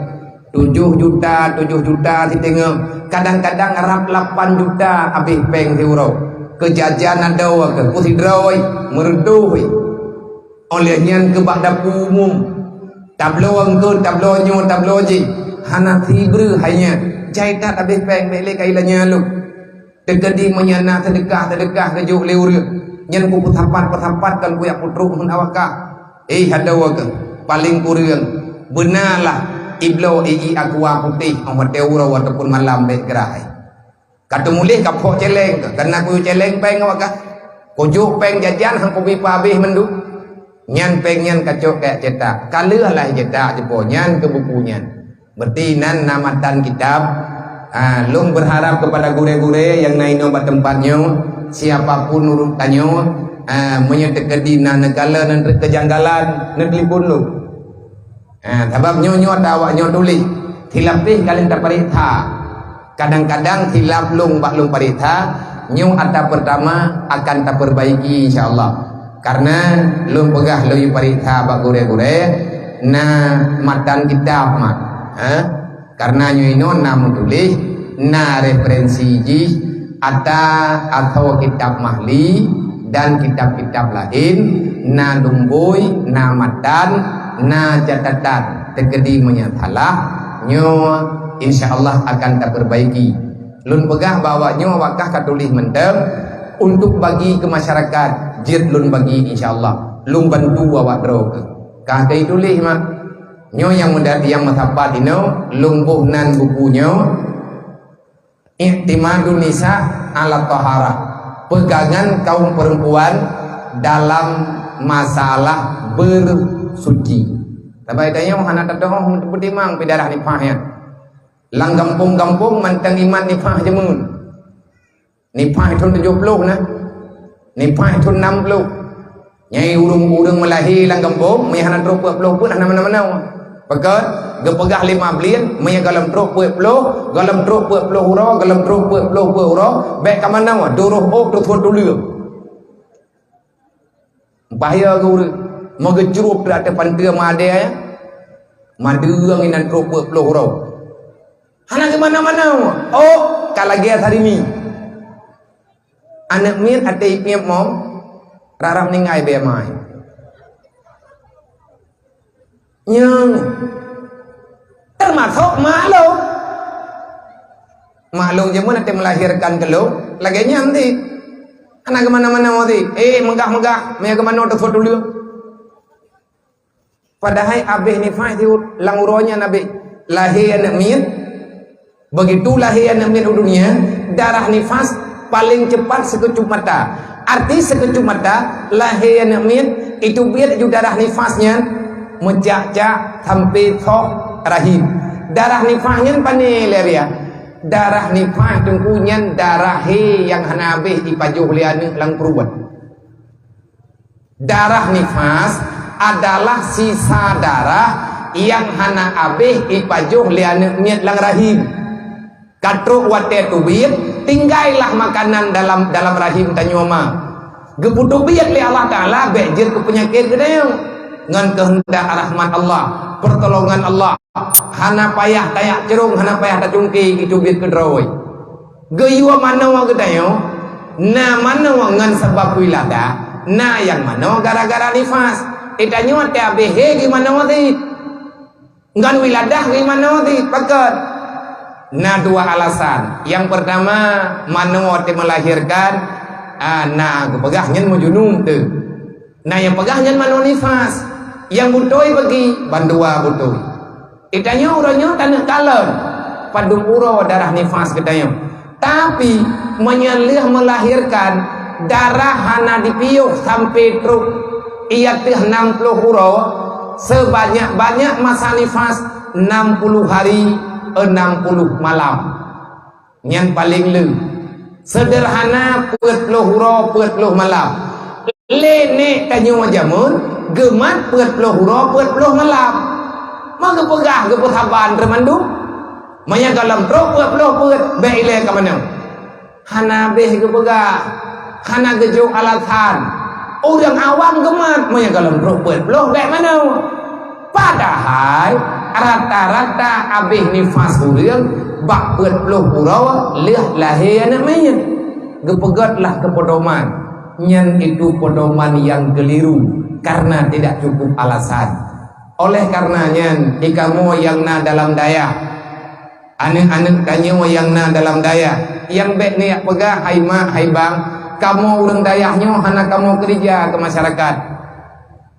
Tujoh juta, tujoh juta siteungoh. Kadang-kadang rab lapan juta abéh péng siuroe. Keu jajan adoe keuh, keu sidroe, meureudôh. Óh lheueh nyan keu bak dapu umum. Tabloe eungkôt, tabloe nyoe, tabloe jih. Hana sibreuh hai nyan. Jai that abéh péng, bèk lé ka ilanya lôn. Teukeudi meunyoe na seudeukah-seudeukah geujok lé ureueng, nyan kupeusapat-peusapat kon kuyak peutrok ngon awak kah. Eh, adoe keuh, paleng kureueng, beuna lah ibloe ié aqua putéh óh watèe uroe ataupun malam bèk grai. Ka teumuléh ka phok céléng keuh, kana kuyue céléng péng awak kah. Kujok péng jajan han kubi peuabéh mandum. Nyan péng nyan ka cok keu cetak. Ka lheueh lah cetak jipo nyan keu buku nyan. Berarti nan na matan kitab. Ah, lôn berharap kepada gurèe-gurèe nyang na inoe bak teumpat nyoe, siapa pun ureueng tanyoe, ah, meunyoe teukeudi na neugala nan kejanggalan, neutelepon lôn. Ah, sabab nyoe-nyoe ata awak nyoe tuléh, silap pih ka lheueh tapareksa. Kadang-kadang silap lôn bak lôn pareksa, nyoe ata pertama akan taperbaiki insya Allah. Karena lôn peugah lôn pareksa bak gurèe-gurèe, na matan kitab mak. Ha? Karena nyoe inoe na meutuléh, na referensi jih, ata atau kitab Mahli dan kitab-kitab laén, na lumbôi, na matan, na catatan. Teukeudi meunyoe salah, nyoe insya Allah akan taperbaiki. Lôn peugah bak awak nyoe awak kah ka tuléh mantong untuk bagi keu masyarakat, jeuet lôn bagi insya Allah. Lôn bantu awak droe keuh. Ka keuh tuléh mak. Nyoe nyang muda nyang meusapat inoe, lôn boh nan buku nyoe. I'timadun nisa ala taharah. Pegangan kaum perempuan dalam masalah bersuci. Sabai tanyoe hana tatu'oh beutimang pih darah nifas nyan. Lam gampông-gampông mantong imat nifas jameun. Nifas thon tujoh ploh na. Nifas thon nam ploh. Nyai ureueng-ureueng meulahé lam gampông, meunyo hana trok peuet ploh pun hana manoe-manoe. Pakon? Geupeugah lima bliek, meunyo gohlom trok peuet ploh, gohlom trok peuet ploh uroe, gohlom trok peuet ploh peuet uroe, bèk ka manoe, duroh ôk teuthon tuleueng. Bahya keu ureueng. Meugeucrup di ateueh panteue meuadée, madeueng inan trok peuet ploh uroe. Hana geumanoe-manoe. Oh, ka lagèe sarimi. Aneuk miet até ipiep mo, rab-rab ninggai bèe mai. Nyang teumasok mak lôn. Mak lôn jameun até meulahirkan keu lôn, lagèe nyan cit. Hana geumanoe-manoe cit. Eh, meugah-meugah, meunyo geumanoe teuthon tuleueng. Padahai abéh nifas di u-, lam uroe nyan abéh lahé aneuk miet. Begitu lahé aneuk miet u dunia, darah nifas paléng cepat sikeucup mata. Arti sikeucup mata, lahé aneuk miet, itu biet ju darah nifas nyan meucak-cak sampai soh rahim. Darah nifas nyan pané lé Abiya? Darah nifas teungku nyan darah hé nyang hana abéh ipajoh lé aneuk lam pruet. Darah nifas adalah sisa darah nyang hana abéh ipajoh lé aneuk miet lam rahim. Ka trok watèe teubiet, tinggailah makanan dalam, dalam rahim tanyoe ma. Geupeuteubiet lé Allah Taala bèk jeuet keu peunyakét geutanyoe. Ngon keuheundak rahmat Allah, peurtolongan Allah, hana payah tajak crông, hana payah tacungké, geuteubiet keudroe. Geuyue manoe geutanyoe, na manoe ngon sabab wiladah, na nyang manoe gara-gara nifas. Eh, tanyoe até abéh hé geumanoe cit. Ngon wiladah geumanoe cit, pakon? Na dua alasan. Nyang peurtama, manoe até meulahirkan, ah, na geupeugah nyan meujunub teuh. Na nyang peugah nyan manoe nifas. Nyang beutôi bagi, bandua beutôi. Geutanyoe uroe nyoe taneuk kalon padum uroe darah nifas geutanyoe. Tapi, meunyoe lheueh meulahirkan, darah hana jipiôh sampoe trok Ié teuh nam ploh uroe, seubanyak-banyak masa nifas nam puluh hari, enam puluh malam. Nyan paleng le. Seudeurhana peuet ploh uroe, peuet ploh malam. Lé nèk tanyoe jameun geumat peuet ploh uroe, peuet ploh malam. Ma geupeugah geupeusaban teumandum. Meunyoe gohlom trok peuet ploh peuet, bèk ilèe ka manoe. Hana habéh geupeugah, hana geujok alasan. Ureuëng awam geumat meunyoe gohlom trok peuet ploh bèk manoe. Padahai rata-rata habéh nifas ureuëng bak peuet ploh uroe lheueh lahé aneuëk manyét. Geupeugét lah keu pedoman, nyan itu pedoman yang keliru karena tidak cukup alasan. Oleh karena nyan, di kamoe nyang na dalam dayah, aneuëk-aneuëk tanyoe nyang na dalam dayah, nyang bèk neujak peugah, "Hai mak, hai bang, kamoe ureuëng dayah nyoe hana kamoe keureuja keu masyarakat."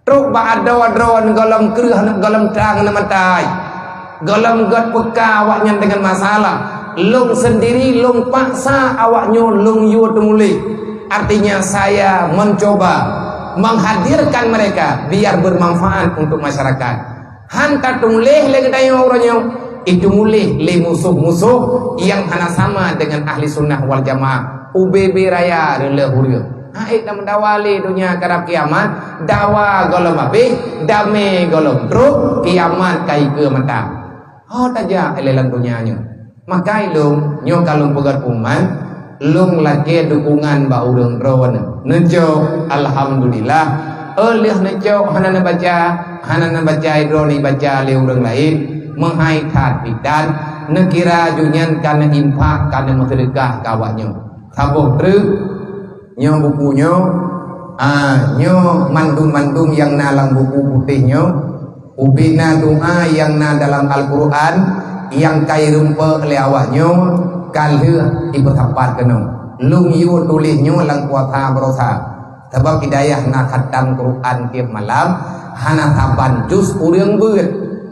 Trok bak adoe droen gohlom kreueh, gohlom trang neu meutai, gohlom gét peuka awaknyan deungon masalah. Lôn seundiri lôn paksa awaknyoe lôn yue teumuléh. Artinya, saya mencoba menghadirkan mereka biar bermanfaat untuk masyarakat. Han tatuléh lé geutanyoe uroe nyoe, ituléh lé musoh-musoh nyang hana sama deungon ahli sunnah wal jamaah. Ubé-bé raya reuleuh ureuëng. Hai, na meudawa lé donya karab kiamat, dawa gohlom habéh, damé gohlom trok, kiamat ka ikeue mantong. Ho tajak ilèe lam donya nyoe. Maka ilôn nyoe ka lôn peugah peuman, lôn lakèe dukungan bak ureuëng droeneuh. Neucok, alhamdulillah. Óh lheueh neucok hana neubaca, hana neubaca droeneuh, ibaca lé ureuëng laén, meuhai that pih that, neukira jih nyan ka neuinfak, ka neumeuseudeukah keu awaknyoe. Saboh treuk, nyoe buku nyoe, ah, nyoe mandum-mandum nyang na lam buku putéh nyoe. Ubé na doa nyang na dalam Al-Qur'an nyang ka irumpok lé awaknyoe ka lheueh ipeusapat keunoe. Lôn yue tuléh nyoe lam kuasa baroesa. Sabab di dayah na khatam Qur'an tiep malam, hana saban juz ureuëng beuet.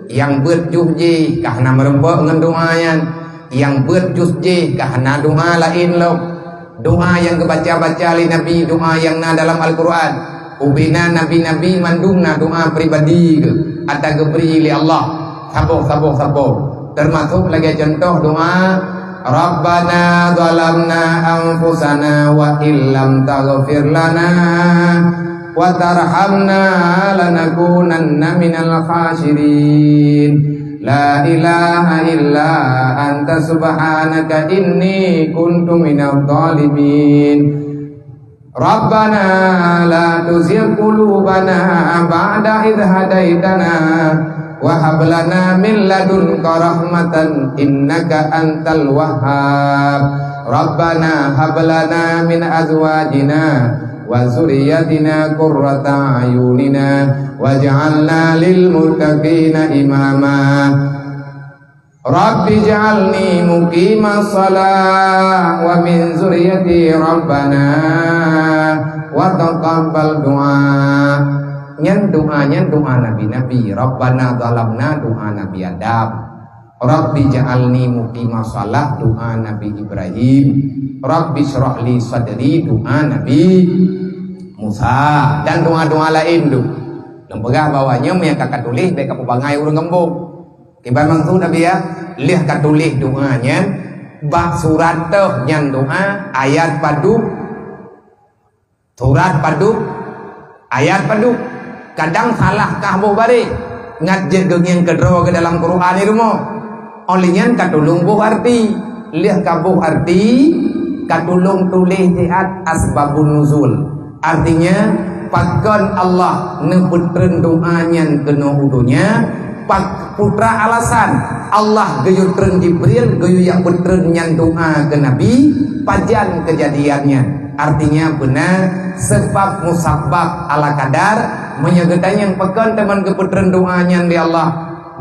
Nyang beuet juz jih ka hana meurumpok ngon doa nyan. Nyang beuet juz jih ka hana doa laén lom. Doa nyang geubaca-baca lé Nabi, doa nyang na dalam Al-Qur'an. Ubé na nabi-nabi mandum na doa pribadi geuh ata geubri lé Allah. Saboh, saboh, saboh. Teumasok lagèe cuntoh doa, "Rabbana zalamna anfusana wa illam taghfir lana wa tarhamna lanakunanna minal khasirin. La ilaha illa anta subhanaka inni kuntu minadh dhalimin. Rabbana la tuzigh qulubana ba'da idh hadaitana wa hab lana min ladunka rahmatan innaka antal wahhab. Rabbana hab lana min azwajina wa dzurriyyatina qurrata a'yunina waj'alna lil muttaqina imama. Rabbi ja'alni muqimas shalah wa min dzurriyyati rabbana wa taqabbal du'a." Nyan doa, nyan doa nabi-nabi. Rabbana zalamna, doa Nabi Adam. Rabbi ja'alni muqimas shalah, doa Nabi Ibrahim. Rabbi syrah li sadri, doa Nabi Musa. Dan doa-doa laén tu. Lôn peugah bahwa nyoe nyang ka katuléh bèk kapeubangai ureuëng geumbong. Kiban maksud Nabi ya, lheueh katuléh doa nyan bak surat teuh nyan doa ayat padub, surat padub, ayat padub. Kadang salah kah boh bareh, ngat jeuet geungieng keudroe keu dalam Quran di rumoh. Óh lheueh nyan katulông boh arti. Lheueh kaboh arti, katulông tuléh siat asbabun nuzul. Artinya, pakon Allah neupeutreun doa nyan keunoe u donya, pak-, peue alasan Allah geuyue treun Jibril, geuyue jak peutreun nyan doa keu Nabi, pajan keujadian nyan. Artinya beuna, seubab musabab ala kadar, meunyoe geutanyong pakon teuma geupeutreun doa nyan lé Allah,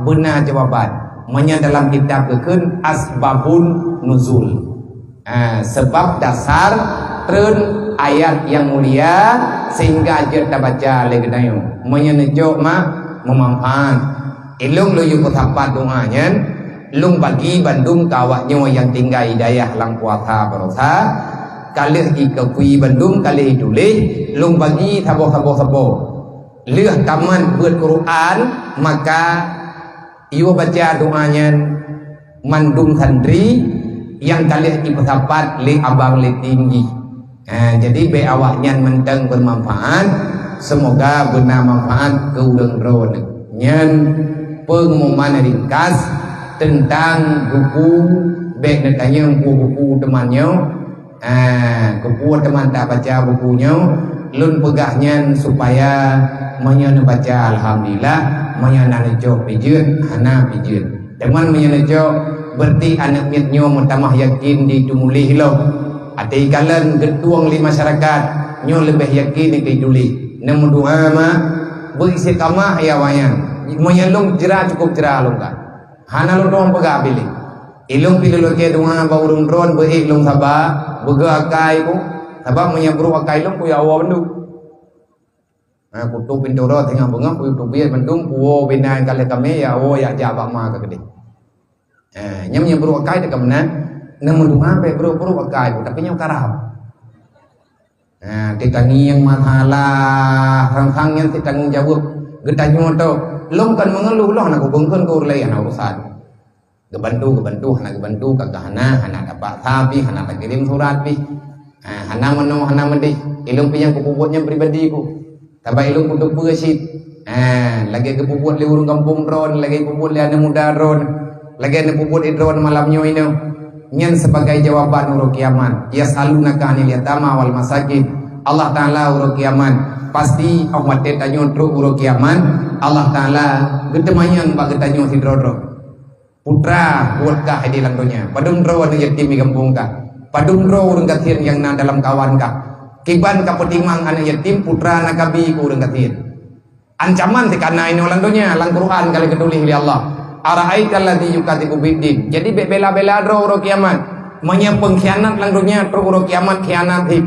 beuna jawaban. Meunyoe dalam kitab geukheun asbabun nuzul. Ah, seubab dasar treun ayat nyang mulia sehingga jeuet tabaca lé geutanyoe. Meunyoe neucok mak meumanfaat. Ilông lôn yue peusapat doa nyan, lôn bagi bandum keu awaknyoe nyang tinggai di dayah lam kuasa baroesa, ka lheueh ikeupui bandum, ka lheueh ituléh, lôn bagi saboh-saboh saboh. Lheueh tamat beuet Quran, maka yue baca doa nyan mandum santri nyang ka lheueh jipeusapat lé abang lé teungku. Ha, jadi bèk awaknyan mantong beumanfaat, seumoga beuna manfaat keu ureueng droeneuh. Nyan peungumuman ringkas teuntang buku, bèk neutanyong peue buku teuma nyoe. Ah, keupeue teuma tabaca buku nyoe, lôn peugah nyan supaya meunyoe neubaca alhamdulillah, meunyoe na neucok pih jeuet, hana pih jeuet. Teuma meunyoe neucok, berarti aneuk miet nyoe meutamah yakin di teumuléh lom. Até ikalon geutueng lé masyarakat, nyoe leubeh yakin di tuléh. Neumeudoa ma, beu istiqamah ya awaknyan. Meunyoe lôn jra cukup jra lôn ka. Hana lôn tueng peugah piléh. Ilôn pih lôn lakèe doa bak ureueng droen beu ék lôn saba, beugöt akai ku. Sabab meunyoe brôk akai lôn ku ya awoe bandum. Ha, kutoe pintoe droe teungoh beungoh ku teubiet bandum, kuwoe bina nyang ka lheueh kamé ya awoe ya jak bak ma ka keudéh. Ha, nyan meunyoe brôk akai teuka meunan, neumeudoa bèk brôk-brôk akai ku, tapi nyoe karab. Ha, teutangieng masalah, sang-sang nyan teutanggong jaweueb geutanyoe toh. Lôn kon meungeuluh, lôn hana kubeungkeuen keu ureueng laén, hana urusan. Geubantu, geubantu, hana geubantu, ka, ka hana, hana tapaksa pih, hana takirém surat pih. Ha, hana meunoe, hana meudéh. Ilôn pih nyang kupeubuet nyan pribadi ku. Sabab ilôn kuteupeue cit. Ha, lagèe geupeubuet lé ureueng gampông droen, lagèe geupeubuet lé aneuk muda droen, lagèe neupeubuet lé droen malam nyoe inoe. Nyan sebagai jawaban uroe kiamat. Yas'alunaka 'anil yatama wal masakin. Allah Taala uroe kiamat, pasti 'oh watèe tanyoe trok uroe kiamat, Allah Taala geuteumanyong bak geutanyoe sidroe-droe. Putra buet kah di lam donya? Padum droe aneuk yatim di gampông kah? Padum droe ureueng gasien nyang na dalam kawan kah? Kiban kapeutimang aneuk yatim, putra na kabi keu ureueng gasien. Ancaman sikana inoe lam donya, lam Quran ka lheueh geutuléh lé Allah, "Ara'aital ladzi yukadzibu biddin." Jadi bèk bela-bela droe uroe kiamat. Meunyoe peungkhianat lam donya, trok uroe kiamat khianat hib.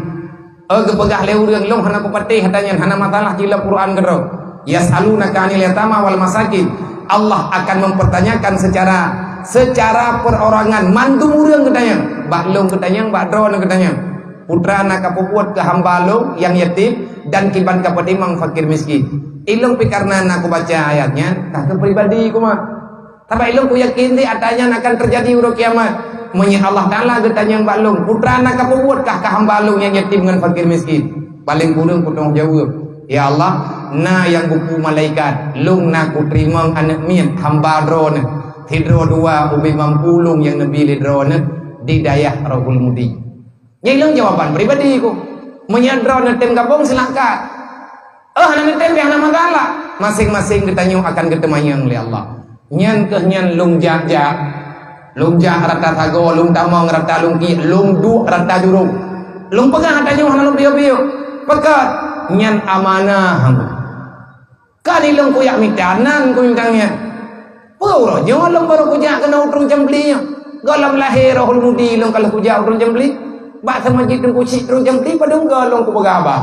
Eh, geupeugah lé ureueng, "Lôn hana kupatéh," hata nyan hana masalah, jilop Quran keudroe. "Yas'alunaka 'anil yatama wal masakin." Allah akan mempertanyakan secara, secara perorangan mandum ureueng geutanyong. Bak lôn geutanyong, bak droeneuh geutanyong. Putra na kapeubuet keu hamba lôn nyang yatim dan kiban kapeutimang fakir miskin. Ilôn pih kareuna na kubaca ayat nyan, ka keu pribadi ku ma. Sabab ilôn kuyakin di ata nyan akan teujadi uroe kiamat. Meunyoe Allah Taala geutanyong bak lôn, "Putra na kapeubuet kah keu hamba lôn nyang yatim ngon fakir miskin?" Paleng kureueng kuteungoh jaweueb, "Ya Allah, na nyang geupeu malaikat, lôn na kuteurimong aneuk miet hamba droeneuh, sidroe dua ubé mampu lôn nyang neubi lé droeneuh di dayah Rohul Mudi." Nyan ilôn jawaban pribadi ku. Meunyoe droeneuh tem gabong, silakan. Oh, hana neutem pih hana masalah. Maséng-maséng geutanyoe akan geuteumanyong lé Allah. Nyan keuh nyan lôn jak-jak. Lôn jak rata sagoe, lôn tamong rata lungkiek, lôn duek rata jurông. Lôn peugah ata nyoe hana lôn piôh-piôh. Peugah, nyan amanah. Ka di lôn kujak mita, nan kumita nyan. Peue uroe nyoe lôn barô kujak keunoe u Trueng Cambli nyoe. Gohlom lahé Rohul Mudi lôn ka lheueh kujak u Trueng Cambli. Bak seumeujid Teungku Chik Trueng Cambli padum goe lôn kupeugah haba.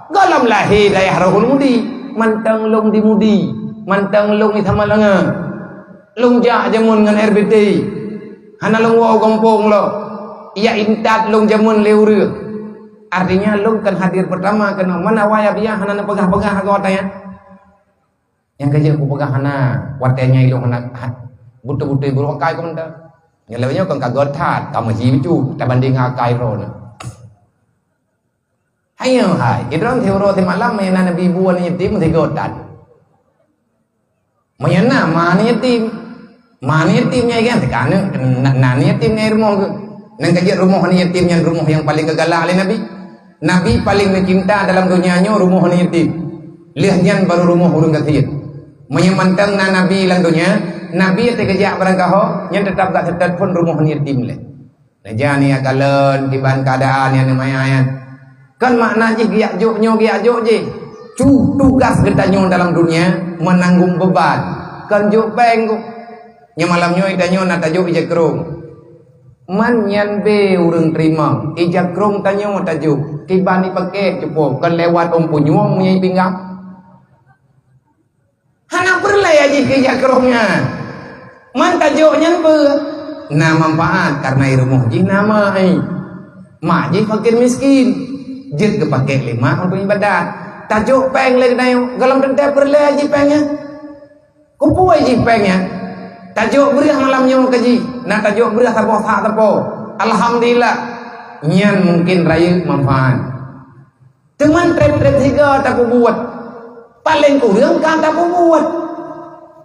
Gohlom lahé dayah Rohul Mudi, mantong lôn di Mudi, mantong lôn di Samalanga. Lôn jak jameun ngon R B T. Hana lôn woe u gampông lom. Jak intat lôn jameun lé ureueng. Artinya lôn kan hadir pertama keunoe. Mana wayah biah hana neupeugah-peugah goe tanyan. Nyang ka jeuet kupeugah hana, watèe nyan ilôn hana, ha, beutôi-beutôi brôk akai ku mantong. Nyan lagèe nyoe kon ka göt that, ka meuji bacut, tabandéng ngon akai droeneuh. Hai nyoe hai, kidroe siuroe simalam, meunyo na neubi bu aneuk yatim, meusigoe that. Meunyo na ma aneuk yatim, ma aneuk yatim nyan kan, teuka aneuk, na, na aneuk yatim nyan rumoh geuh. Nyan ka jeuet rumoh aneuk yatim nyan rumoh nyang paleng geugalak lé Nabi. Nabi paleng neucinta dalam donya nyoe rumoh aneuk yatim. Lheueh nyan barô rumoh ureueng gasien. Meunyo mantong na Nabi lam donya, Nabi até geujak barangkaho, nyan teutap gak seutôt phon rumoh aneuk yatim lé. Neuja nyan kalon kiban keuadaan nyang neumaya nyan. Kan makna jih geujak jok nyoe geujak jok jih. Cu, tugas geutanyoe dalam donya meunanggong beuban. Kan jok péng ku. Nyoe malam nyoe tanyoe na tajok ija krông. Man nyan bé ureueng teurimong, ija krông tanyoe tajok, kiban ipaké cupo, kon lewat ôn punyueng meunyoe ipinggang. Hana peureulèe jih keu ija krông nyan. Man tajok nyan peue? Na manfaat, kareuna i rumoh jih na ma, ai. Ma jih fakir miskin. Jeuet geupaké lé ma untuk ibadat. Tajok péng lé geutanyoe, gohlom teuntée peureulée jih péng nyan. Keupeue jih péng nyan? Tajok breueh malam nyoe keu jih, na tajok breueh saboh sak teupeu. Alhamdulillah, nyan mungken rayeuk manfaat. Teuma treb-treb sigoe tapeubuet, paleng kureueng ka tapeubuet.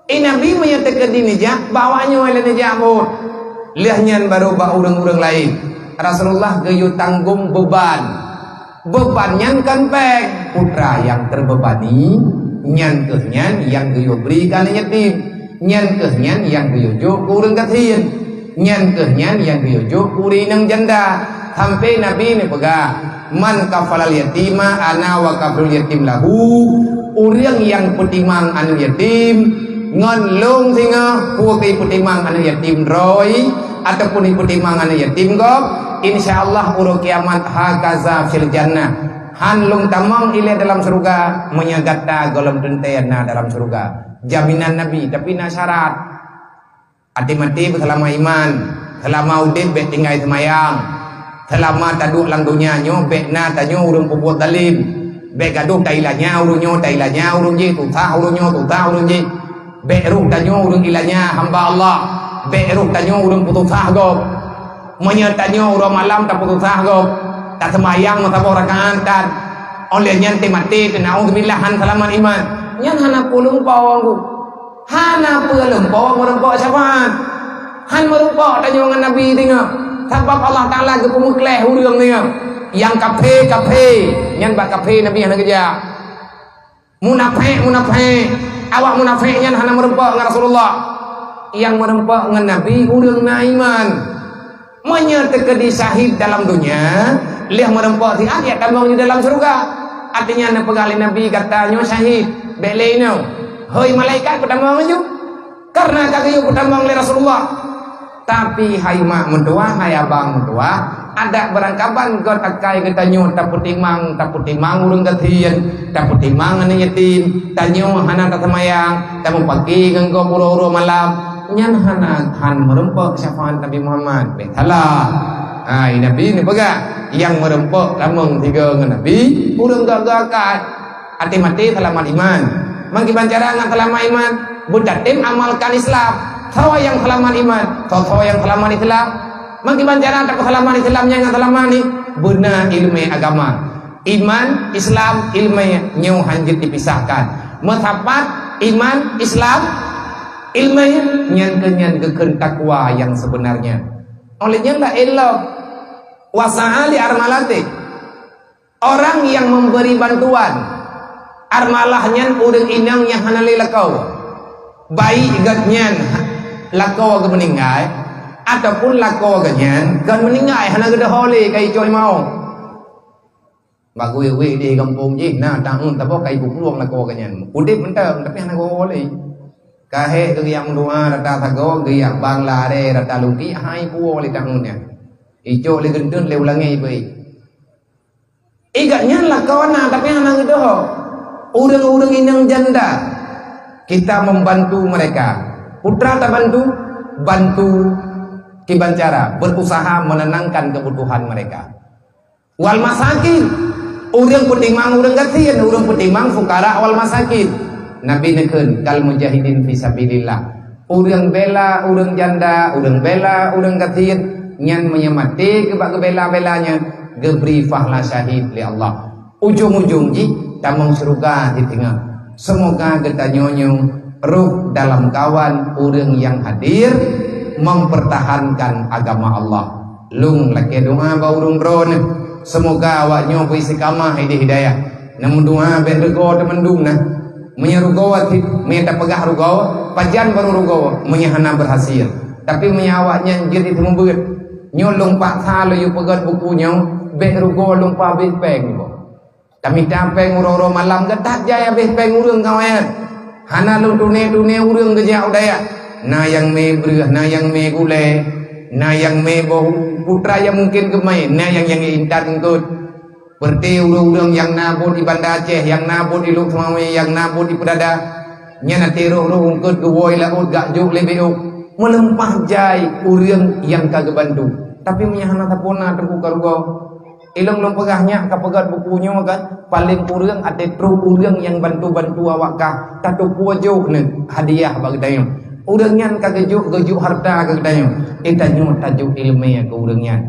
Eh, Nabi meunyoe teukeudi neujak, bak awak nyoe lé neujak buet. Lheueh nyan barô bak ureuëng-ureuëng laén. Rasulullah geuyue tanggong beuban. Beuban nyan kon péng, putra nyang teubebani, nyan kheueh nyan nyang geuyue bri keu aneuk yatim. Nyan kheueh nyan nyang geuyue jok keu ureuëng gasien. Nyan kheueh nyan nyang geuyue jok keu ureuëng inong janda. Sampai Nabi neupeugah, "Man kafalal yatima ana wa kafalul yatim lahu." Ureuëng nyang peutimang aneuk yatim ngon lôn singoh, peue keu peutimang aneuk yatim droe ataupun peutimang aneuk yatim gob, insya Allah uroe kiamat hakaza fil jannah. Han lôn tamong ilée dalam syeuruga meunyoe gata gohlom teuntée na dalam syeuruga. Jaminan Nabi, tapi na syarat. Até maté beuseulama iman, seulama udeb bék tinggai seumayang, seulama taduek lam donya nyoe bék na tanyoe ureuëng peubuet zalim, bék gadôh tailanya ureuëng nyoe tailanya ureuëng jih, tusah ureuëng nyoe tusah ureuëng jih, bék roh tanyoe ureuëng ilanya hamba Allah, bék roh tanyoe ureuëng peutusah gob. Meunyoe tanyoe uroe malam tapeutusah gob, taseumayang meusaboh rakaat tan, óh lheueh nyan teumaté teunaudzubillah han seulamat iman, nyan hana peue lumpoe. Hana peue lumpoe meurumpok syafaat. Han meurumpok tanyoe ngon Nabi teungoh. Sabab Allah Taala geupeumeukleh ureuëng teungoh. Nyang kafé-kafé, nyan bak kafé Nabi hana geujak. Munafék-munafék, awak munafék nyan hana meurumpok ngon Rasulullah. Nyang meurumpok ngon Nabi ureuëng na iman. Meunyoe teukeudi syahid dalam donya, lheueh meurumpok siat jak tamong di dalam syeuruga. Artinya neupeugah lé Nabi gata nyoe syahid, bék lé inoe. Hôi malaikat peutamong laju, kareuna ka geuyue peutamong lé Rasulullah. Tapi hai mak meutuwah, hai abang meutuwah, adak beurangkaban göt akai geutanyoe tapeutimang, tapeutimang ureuëng gasien, tapeutimang aneuk yatim, tanyoe hana taseumayang, tameupaki ngon gob uroe-uroe malam, nyan hana han meurumpok syafaat Nabi Muhammad. Bék salah. Hai Nabi neupeugah, nyang meurumpok tamong sigoe ngon Nabi, ureuëng göt-göt akai. Até maté seulamat iman. Meukiban cara ngon seulamat iman, beutatem amalkan Islam. Soe nyang seulamat iman, soe-soe nyang seulamat Islam. Meukiban cara tapeuseulamat Islam nyang seulamat ni, beuna ileumé agama. Iman, Islam, ileumé nyoe hanjeuet dipisahkan. Meusapat iman, Islam, ileumé nyan keuh nyan geukheun takwa nyang seubeunarnya. Oleh nyan la elok wasa'a li armalati. Orang nyang memberi bantuan, armalah nyan ureuëng inong nyang hana lé lakoe. Baik gobnyan lakoe geumeuninggai, ataupun lakoe gobnyan kon meuninggai hana geudeuh lé ka icok imawong. Bak wék-wék di gampông jih na taun saboh ka ipuplueng lakoe gobnyan. Udeb mantong tapi hana geudeuh lé. Ka hék geuriyak meudoa rata sagoe, geuriyak bang lare rata luki, hai puwoe lé taun nyan. Icok lé geuntun lé ulangé beuet. Igat nyan lakoe na tapi hana geudeuh. Ureuëng-ureuëng inong janda, kita membantu mereka. Putra tabantu, bantu kiban cara, berusaha menenangkan kebutuhan mereka. Wal masakin, ureuëng peutimang ureuëng gasien, ureuëng peutimang fukara wal masakin. Nabi neukheun kal mujahidin fi sabilillah. Ureuëng bela ureuëng janda, ureuëng bela ureuëng gasien, nyan meunyoe maté keubak geubela-bela nyan, geubri fahla syahid lé Allah. Ujong-ujong jih tamong syeuruga di teungoh. Seumoga geutanyoe nyoe rôh dalam kawan ureuëng nyang hadir mempertahankan agama Allah. Lôn lakée doa bak ureuëng droeneuh, seumoga awak nyoe beu istiqamah idéh hidayah. Neumeudoa bék reugoe teumandum na. Meunyoe rugoe cit, meunyoe tapeugah rugoe, pajan barô rugoe meunyoe hana beurhasil. Tapi meunyoe awaknyan jeuet jiteumeubeuet, nyoe lôn paksa lôn yue peugét buku nyoe, bék rugoe lôn peuhabéh péng nyoe. Tamita péng uroe-uroe malam geutat jai habéh péng ureuëng kawan. Hana lôn tuné-tuné ureuëng geujak u dayah. Na nyang mé breueh, na nyang mé gulée, na nyang mé boh putra nyang mungken geumai, na nyang nyang intat eungkôt. Peureuté ureuëng-ureuëng nyang na buet di Banda Aceh, nyang na buet di Lhokseumawe, nyang na buet di Peudada, nyan até roh-roh eungkôt geuwoe laôt gak jok lé B O. Meuleumpah jai ureuëng nyang ka geubantu. Tapi meunyoe hana sapeue na teungku ka rugoe. Ilong lôn peugah nyak ka peugöt buku nyoe kan, paleng kureueng até trok ureueng nyang bantu-bantu awak kah, tateupeue jok neuh hadiah bak geutanyoe. Ureueng nyan ka geujok, geujok hareuta keu geutanyoe. Eh, tanyoe tajok ileumèe keu ureueng nyan.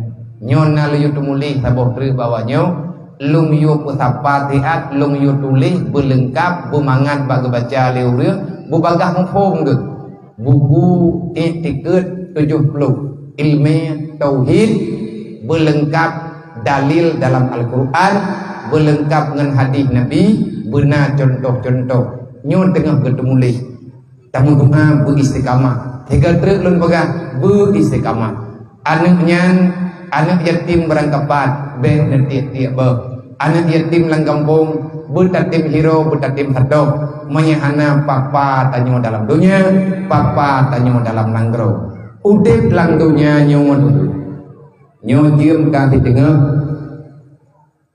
Nyoe na lôn yue teumuléh saboh treuk bak awak nyoe, lôn yue peusapa siat, lôn yue tuléh beuleungkap, beumangat bak geubaca lé ureueng, beubagaih muphom geuh. Buku Iktikad tujoh ploh, Ilmèe Tauhid, beuleungkap dalil dalam Al-Quran, beuleungkap ngon hadis Nabi, beuna cuntoh-cuntoh. Nyoe teungoh geuteumuléh. Tameudoa beu istiqamah. Sigoe treuk lôn peugah, beu istiqamah. Aneuk nyan, aneuk yatim barangkapat, bèk neutiek-tiek boh. Aneuk yatim lam gampông, beutatem hiroe, beutatem sadoh. Meunyo hana papa tanyoe dalam donya, papa tanyoe dalam nanggroe. Udép lam donya nyoe, nyoe jeuem ka siteungoh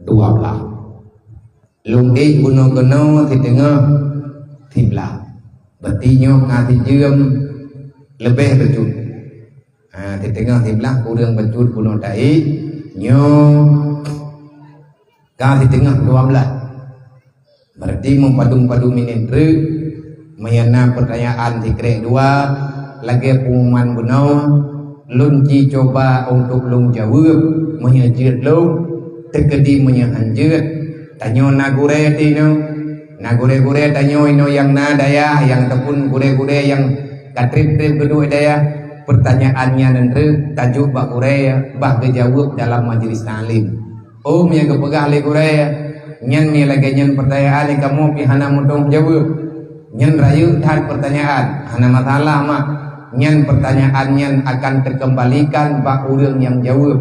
dua blaih. Lôn ék bunoe keunoe siteungoh siblaih. Berarti nyoe ka sijeuem leubeh bacut. Ha, siteungoh siblaih kureueng bacut bunoe taék, nyoe ka siteungoh dua blaih. Berarti meupadum-padum minéh treuk, meunyo na peutanyaan sikrek dua, lagèe pengumuman bunoe, lôn ci cuba untuk lôn jaweueb, meunyo jeuet lôn, teukeudi meunyo han jeuet. Tanyoe na gurèe tinoe, na gurèe-gurèe tanyoe inoe nyang na dayah, nyang ataupun gurèe-gurèe nyang ka trép-trép geuduek dayah. Peutanyaan nyan treuk tajok bak gurèe, bah geujaweueb dalam majlis taklim. Oh, meunyo geupeugah lé gurèe, nyan meunyo lagèe nyan peutanyaan nyang kamoe pih hana mudong jaweueb. Nyan rayeuk that peutanyaan, hana masalah mak. Nyan peutanyaan nyan akan teukeumbalikan bak ureueng nyang jaweueb.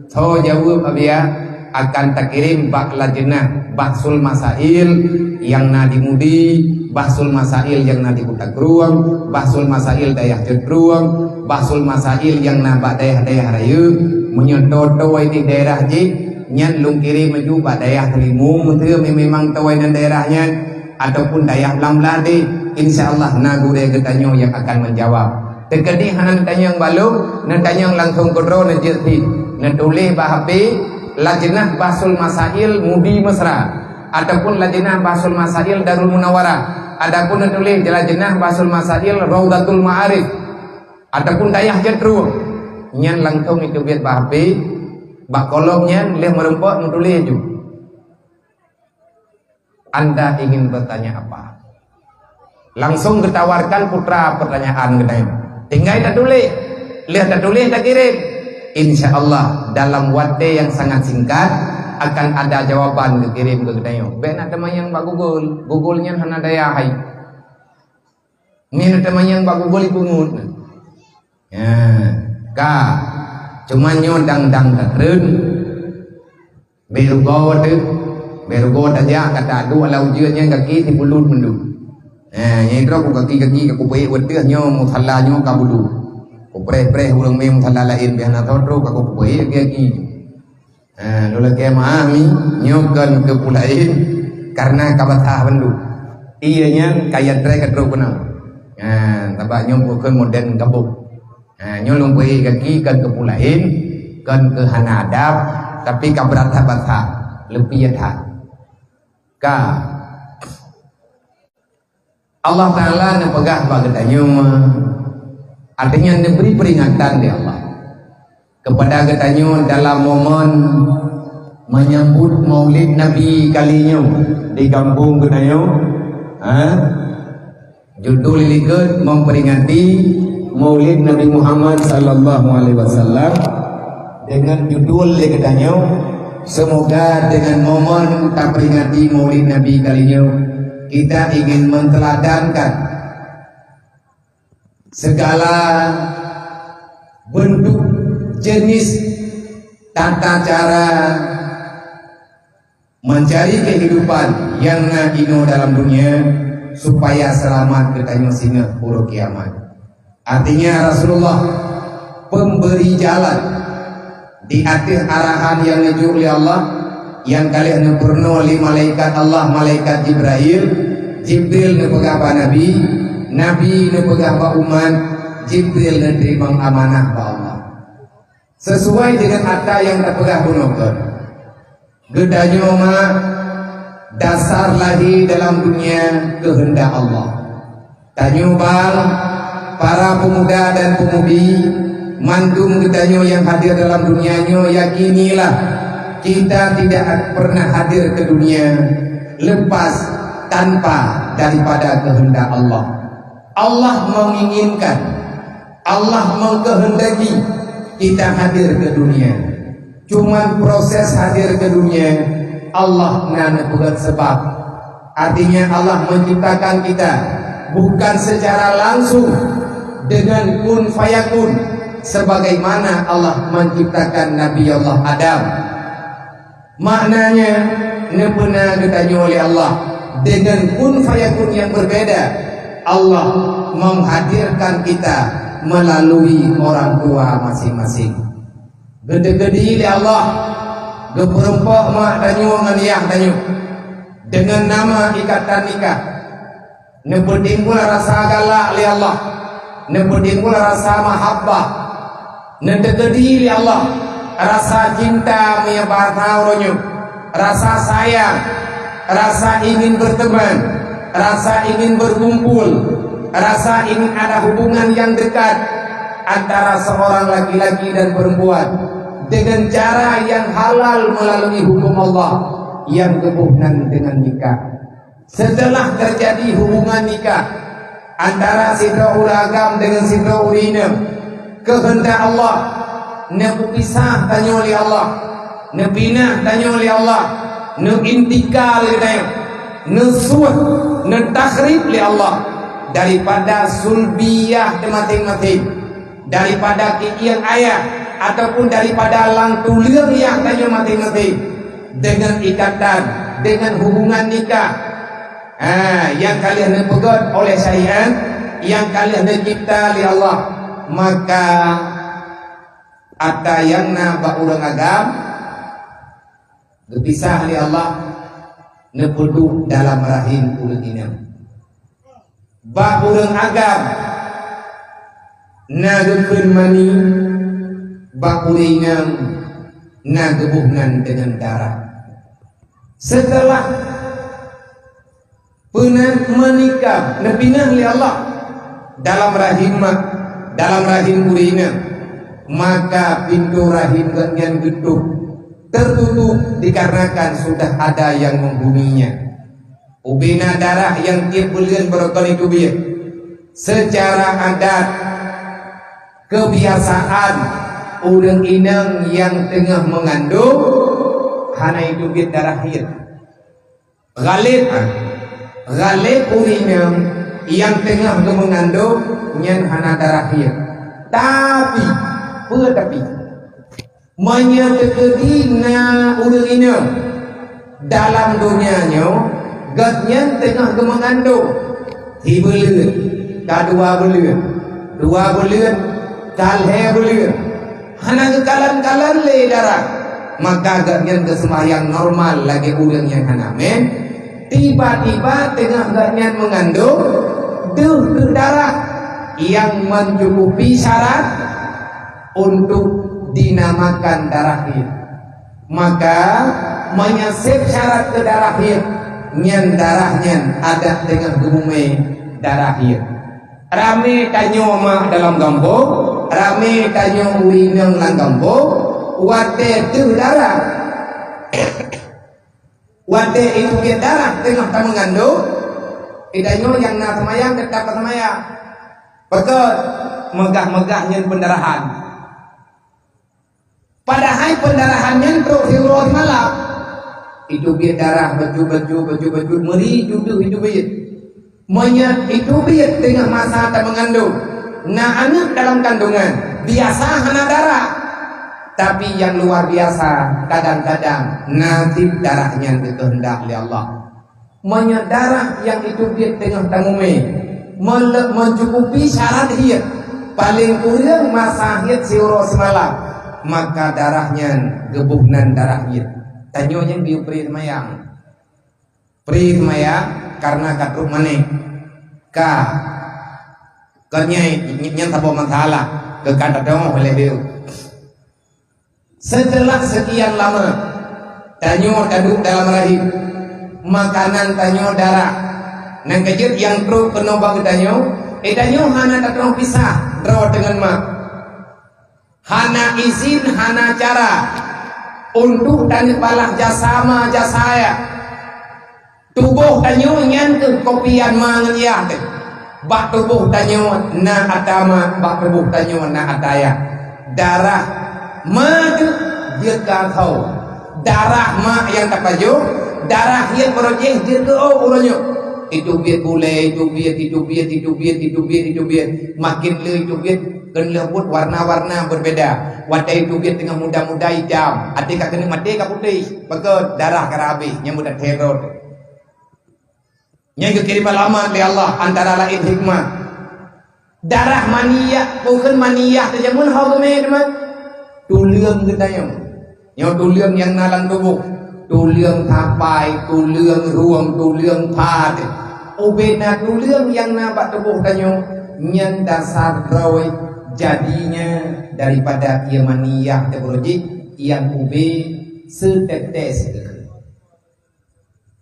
Soe jaweueb, Abiya? Akan takirém bak lajeunah Bahsul Masail nyang na di Mudi, Bahsul Masail nyang na di Kuta Krueng, Bahsul Masail dayah Cot Krueng, Bahsul Masail nyang na bak dayah-dayah rayeuk. Meunyo toe-toe di daerah jih, nyan lôn kirém laju bak dayah Teulimu, meuseu memang toe nan daerah nyan, ataupun dayah lam-lam deh, insya Allah na gurèe geutanyoe nyang akan menjawab. Teukeudi hana neutanyong bak lôn, neutanyong langsung keudroe neujeuet cit. Neutuléh bak H P, Lajeunah Bahsul Masail Mudi Mesra, ataupun Lajeunah Bahsul Masail Darul Munawarah, ataupun neutuléh Lajeunah Bahsul Masail Raudatul Ma'arif, ataupun dayah Cot Krueng. Nyan langsung neuteubiet bak H P, bak kolom nyan lheuh meureumpok neutuléh ju. Anda ingin bertanya apa? Langsung geutawarkan putra peutanyaan geutanyoe. Tinggai tatuléh. Lheuh tatuléh takirém. Insya Allah dalam watèe nyang sangat singkat akan ada jawaban geukirém keu geutanyoe. Bèk na teumanyong bak Google. Google nyan hana daya hai. Nyan teumanyong bak Google ipeungeut. Ya, ka. Cuma nyoe dang-dang tatreun. Bèk rugoe teuh. Bèk rugoe tajak, ka taduek lam ujeuen nyan gaki sibulut mandum. Eh, nyang droe ku gaki-gaki ka kupeuék watèe nyoe musala nyoe ka bulut. Kupreh-preh ureueng mé musala laén, bèk hana tho troh ka kupeuék gaki-gaki. Eh, lôn lakèe meu'ah mi, nyoe kon keu peue laén, karena ka basah bandum. Ié nyan ka yat ré ka troh keunong. Eh, sabab nyoe bukan modern gabuk. Ha, nyoe lôn bri gaki kon keu peue laén, kon keu hana adab, tapi ka brat that basa, leupie that. Ka. Allah Taala neupeugah bak geutanyoe, artinya neubri peringatan lé Allah keupada geutanyoe dalam momen menyambut Maulid Nabi kali nyoe di gampông geutanyoe. Ha? Judul likot memperingati Maulid Nabi Muhammad sallallahu alaihi wasallam dengan judul lé geutanyoe, semoga dengan momen taperingati Maulid Nabi kali nyoe, kita ingin menteladankan segala bentuk jenis tata cara mencari kehidupan nyang na inoe dalam dunia supaya seulamat geutanyoe singoh uroe kiamat. Artinya Rasulullah pemberi jalan di ateueh arahan nyang neujok lé Allah, nyang ka lheueh neupeurunoe lé malaikat Allah, malaikat Jibril. Jibril neupeugah bak Nabi, Nabi neupeugah bak umat, Jibril neuteurimong amanah bak Allah. Sesuai dengan ata nyang tapeugah bunoe kon. Geutanyoe mak, dasar lahé dalam dunia keuheundak Allah. Tanyoe bang, para pemuda dan pemudi, mandum geutanyoe nyang hadir dalam dunia nyoe, yakinilah, kita tidak pernah hadir ke dunia lepas tanpa daripada keuheundak Allah. Allah menginginkan, Allah mengkehendaki kita hadir ke dunia. Cuman proses hadir ke dunia, Allah na neupeugét sebab. Artinya, Allah menciptakan kita bukan secara langsung dengan kun fayakun, sebagaimana Allah menciptakan Nabi Allah Adam. Maknanya, neupeuna geutanyoe lé Allah dengan kun fayakun yang berbeda. Allah menghadirkan kita melalui orang tua masing-masing. Geuteukeudi lé Allah, geupeurumpok mak tanyoe ngon yah tanyoe dengan nama ikatan nikah. Neupeutimbul rasa galak lé Allah, neupeutimbul rasa mahabbah, neuteukeudi lé Allah rasa cinta meunyoe bahasa uroe nyoe, rasa sayang, rasa ingin berteman, rasa ingin berkumpul, rasa ingin ada hubungan yang dekat antara seorang laki-laki dan perempuan dengan cara yang halal melalui hukum Allah yang geuboh nan dengan nikah. Setelah terjadi hubungan nikah antara sidroe ureueng agam dengan sidroe ureueng inong, keuheundak Allah, neupeupisah tanyoe lé Allah, neupinah tanyoe lé Allah, neuintikal geutanyoe, neusuet, neutakhrib lé Allah daripada sulbiyah teumaséng-maséng, daripada kikieng ayah ataupun daripada lam tuleueng yah tanyoe maséng-maséng dengan ikatan, dengan hubungan nikah, ha, nyang ka lheueh neupeugét oleh syariat, nyang ka lheueh neucipta lé Allah, maka ata nyang na bak ureueng agam geupisah lé Allah, neupeuduek dalam rahim ureueng inong. Bak ureueng agam na geukheun mani, bak ureueng inong na geuboh nan deungon darah. Seuteulah peuna meunikah, neupinah lé Allah dalam rahim mak, dalam rahim ureueng inong, maka pintoe rahim geuh nyan geutôb, teututup dikarenakan sudah ada nyang meuhuninya. Ubena darah nyang tieb buleuen beureugon iteubiet. Seucara adat, keubiasaan ureueng inong nyang teungoh meungandong hana iteubiet darah hiet. Ghaleb, ghaleb ureueng inong nyang teungoh geumeungandong nyan hana darah hiet. Tapi, peue tapi? Meunyoe teukeudi na ureueng inong dalam donya nyoe, gobnyan teungoh geumeungandong, hi buleuen, ka dua buleuen, dua buleuen, ka lhèe buleuen, hana geukalon-kalon lé darah, maka gobnyan geuseumbahyang normal lagèe ureueng nyang hana mè. Tiba-tiba teungoh gobnyan meungandong, deuh keuh darah nyang mencukupi syarat untuk dinamakan darah hiet. Maka, meunyoe sép syarat keu darah hiet, nyan darah nyan adat teungoh geumumè darah hiet. Ramè tanyoe mak dalam gampông, ramè tanyoe ureueng inong lam gampông, watèe deuh darah. Watèe iteubiet darah teungoh tameungandong, i tanyoe nyang na seumayang teutap seumayang. Pakon? Meugah-meugah nyan peundarahan. Padahai peundarahan nyan trok siuroe simalam. Iteubiet darah bacut-bacut, bacut-bacut, meuri ju deuh iteubiet. Meunyoe iteubiet teungoh masa tameungandong, na aneuk dalam kandongan, biasa hana darah. Tapi nyang luar biasa, kadang-kadang na cit darah nyan geukeuheundak lé Allah. Meunyoe darah nyang iteubiet teungoh tamumè, meule-, meucukupi syarat hiet, paleng kureueng masa hiet siuroe simalam, maka darah nyan geuboh nan darah hiet. Tanyoe nyang geuyue pri seumayang. Pri seumayang kareuna ka trok manéh. Ka. Kon nyan, nyan saboh masalah. Keu ka tadeungoe lé beu. Seuteulah seukian lama, Tanyoe taduek dalam rahim, makanan tanyoe darah. Nyang keujeuet nyang trok keunoe bak geutanyoe, eh, tanyoe hana tateupeue pisah droe deungon mak. Hana izin, hana cara untuk taneuk balas jasa ma jasa ayah. Tuboh tanyoe nyan keuh kopian ma ngon yah teuh. Bak tuboh tanyoe na ata ma, bak tuboh tanyoe na ata yah. Darah ma teuh jeuet keu asoe. Darah ma nyang tapajoh, darah hiet barojéh jeuet keu ôk uroe nyoe. Itu biet bulée, itu biet, itu biet, itu biet, itu biet, itu biet. Makin le itu biet, keu leubuet warna-warna berbeda. Watée itu biet teungoh muda-muda itam, até ka keuneuk maté ka putéh. Pakon darah ka habéh nyang muda terot. Nyang geukirém alamat lé Allah antara laén hikmah. Darah maniyah, bukon maniyah teuh jameun ho geumé teuma. Tuleueng geutanyoe. Nyoe tuleueng nyang na lam tuboh. Tuleueng tapai, tuleueng rueng, tuleueng pat. Ubé na tuleueng nyang na bak tuboh tanyoe, nyan dasar droe jadinya daripada ié maniyah teuh beurojéh nyang ubé seutetes teuh.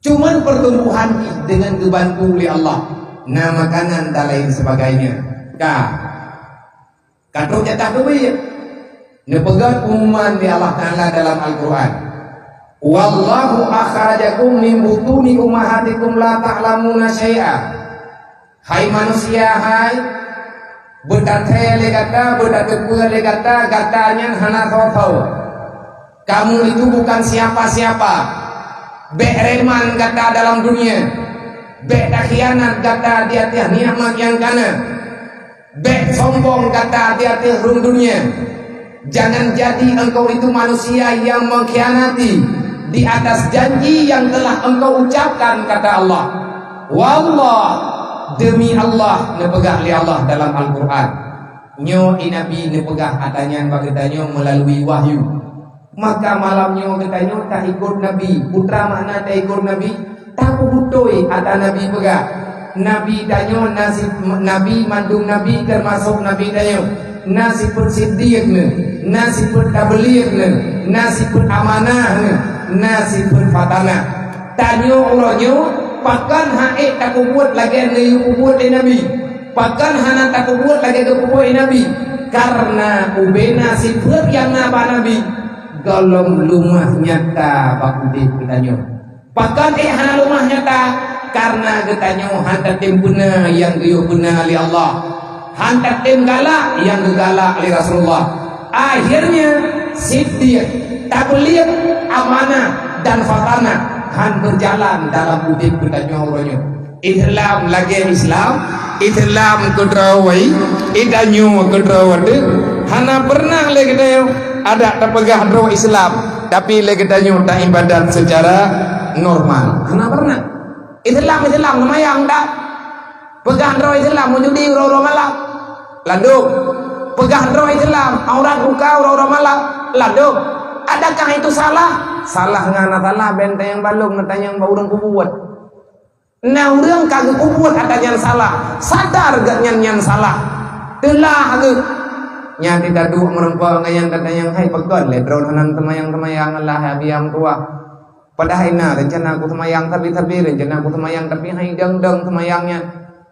Cuman pertumbuhan jih deungon geubantu lé Allah, na makanan dan lain sebagainya. Ka, ka trok jatah teubiet. Neupeugah pengumuman lé Allah Taala dalam Al-Quran, "Wallahu akhrajakum min butuni ummahatikum la ta'lamuna syai'a." Hai manusia hai, beutateupeue lé gata, beutateupeue lé gata, gata nyan hana soe-soe. Kamu itu bukan siapa-siapa. Bék reman gata dalam dunia. Bék takhianat gata di ateueh nikmat nyang kana. Bék sombong gata di ateueh rhueng dunia. Jangan jadi engkau itu manusia yang mengkhianati di atas janji yang telah engkau ucapkan, kata Allah. Wallah, demi Allah, neupeugah lé Allah dalam Al-Quran. Nyoe i Nabi neupeugah ata nyan bak geutanyoe melalui wahyu. Maka malam nyoe geutanyoe taikot Nabi. Peue makna taikot Nabi? Tapeubutôi ata Nabi peugah. Nabi tanyoe na si-, Nabi mandum Nabi, teumasok Nabi tanyoe, na sifeuet siddiq neuh, na sifeuet tabligh neuh, na sifeuet amanah neuh, na sifeuet fatanah. Tanyoe uroe nyoe pakon han ék tapeubuet lagée neuyue peubuet lé Nabi? Pakon hana tapeubuet lagée geupeubuet lé Nabi? Karena ubé na sifeuet nyang na bak Nabi gohlom leumah nyata bak udeb geutanyoe. Pakon ék hana leumah nyata? Karena geutanyoe han tatem beuna nyang geuyue beuna lé Allah, han tatem galak nyang geugalak lé Rasulullah. Akhirnya, siddiq, tabligh, amanah, dan fatanah han beujalan dalam udeb geutanyoe uroe nyoe. Islam lagée Islam, Islam keudroe wai, geutanyoe keudroe wateuh, hana pernah lé geutanyoe adak tapeugah droe Islam, tapi lé geutanyoe taibadat secara normal. Hana pernah. Islam, Islam, seumayang dak? Peugah droe Islam, meujudi uroe-uroe malam? Ladôm. Peugah droe Islam, aurat buka uroe-uroe malam? Ladôm. Adakah itu salah? Salah ngon hana salah, bék tanyong bak lôn, neutanyong bak ureuëng peubuet. Na ureuëng ka geupeubuet ata nyan salah, sadar geuhnyan nyan salah, teulah geuh. Nyan teuka duek meureumpok ngon nyang tatanyong, "Hai, pakon lé droe hana seumayang-seumayang, Allah, hai biang tuah." Padahai na reuncana ku seumayang sabe-sabe, reuncana ku seumayang, tapi han idong-dong seumayang nyan.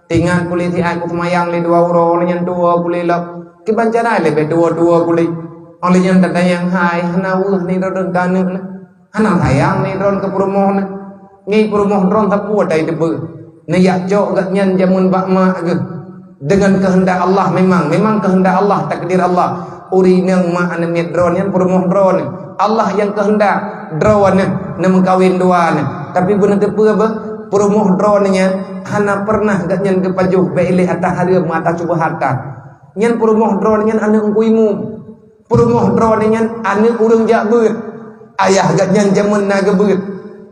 Teuingat ku lé siat ku seumayang lé dua uroe, lheueh nyan tuwoe ku lé lom. Kiban cara leubeh tuwoe-tuwoe ku lé. Óh lheueh nyan tatanyong, "Hai, hana weueh ni droeneuh keu aneuk neuh? Hana sayang ni droeneuh keu peurumoh neuh? Ngieng peurumoh droeneuh sapeue tai teupeu? Neujak cok geuhnyan jameun bak mak geuh." Dengan kehendak Allah memang, memang kehendak Allah, takdir Allah. Ureuëng inong mak aneuk miet droeneuh nyan peurumoh droeneuh. Allah nyang kehendak droeneuh neumeukawen dua neuh. Tapi beuneuteupeu beuh, peurumoh droeneuh nyan hana pernah geuhnyan geupajoh bék ilée ata hareuem, ata syubhat ka. Nyan peurumoh droeneuh nyan aneuk teungku imum. Peurumoh droeneuh nyan aneuk ureuëng jak beuet. Ayah geuhnyan jameun na geubeuet.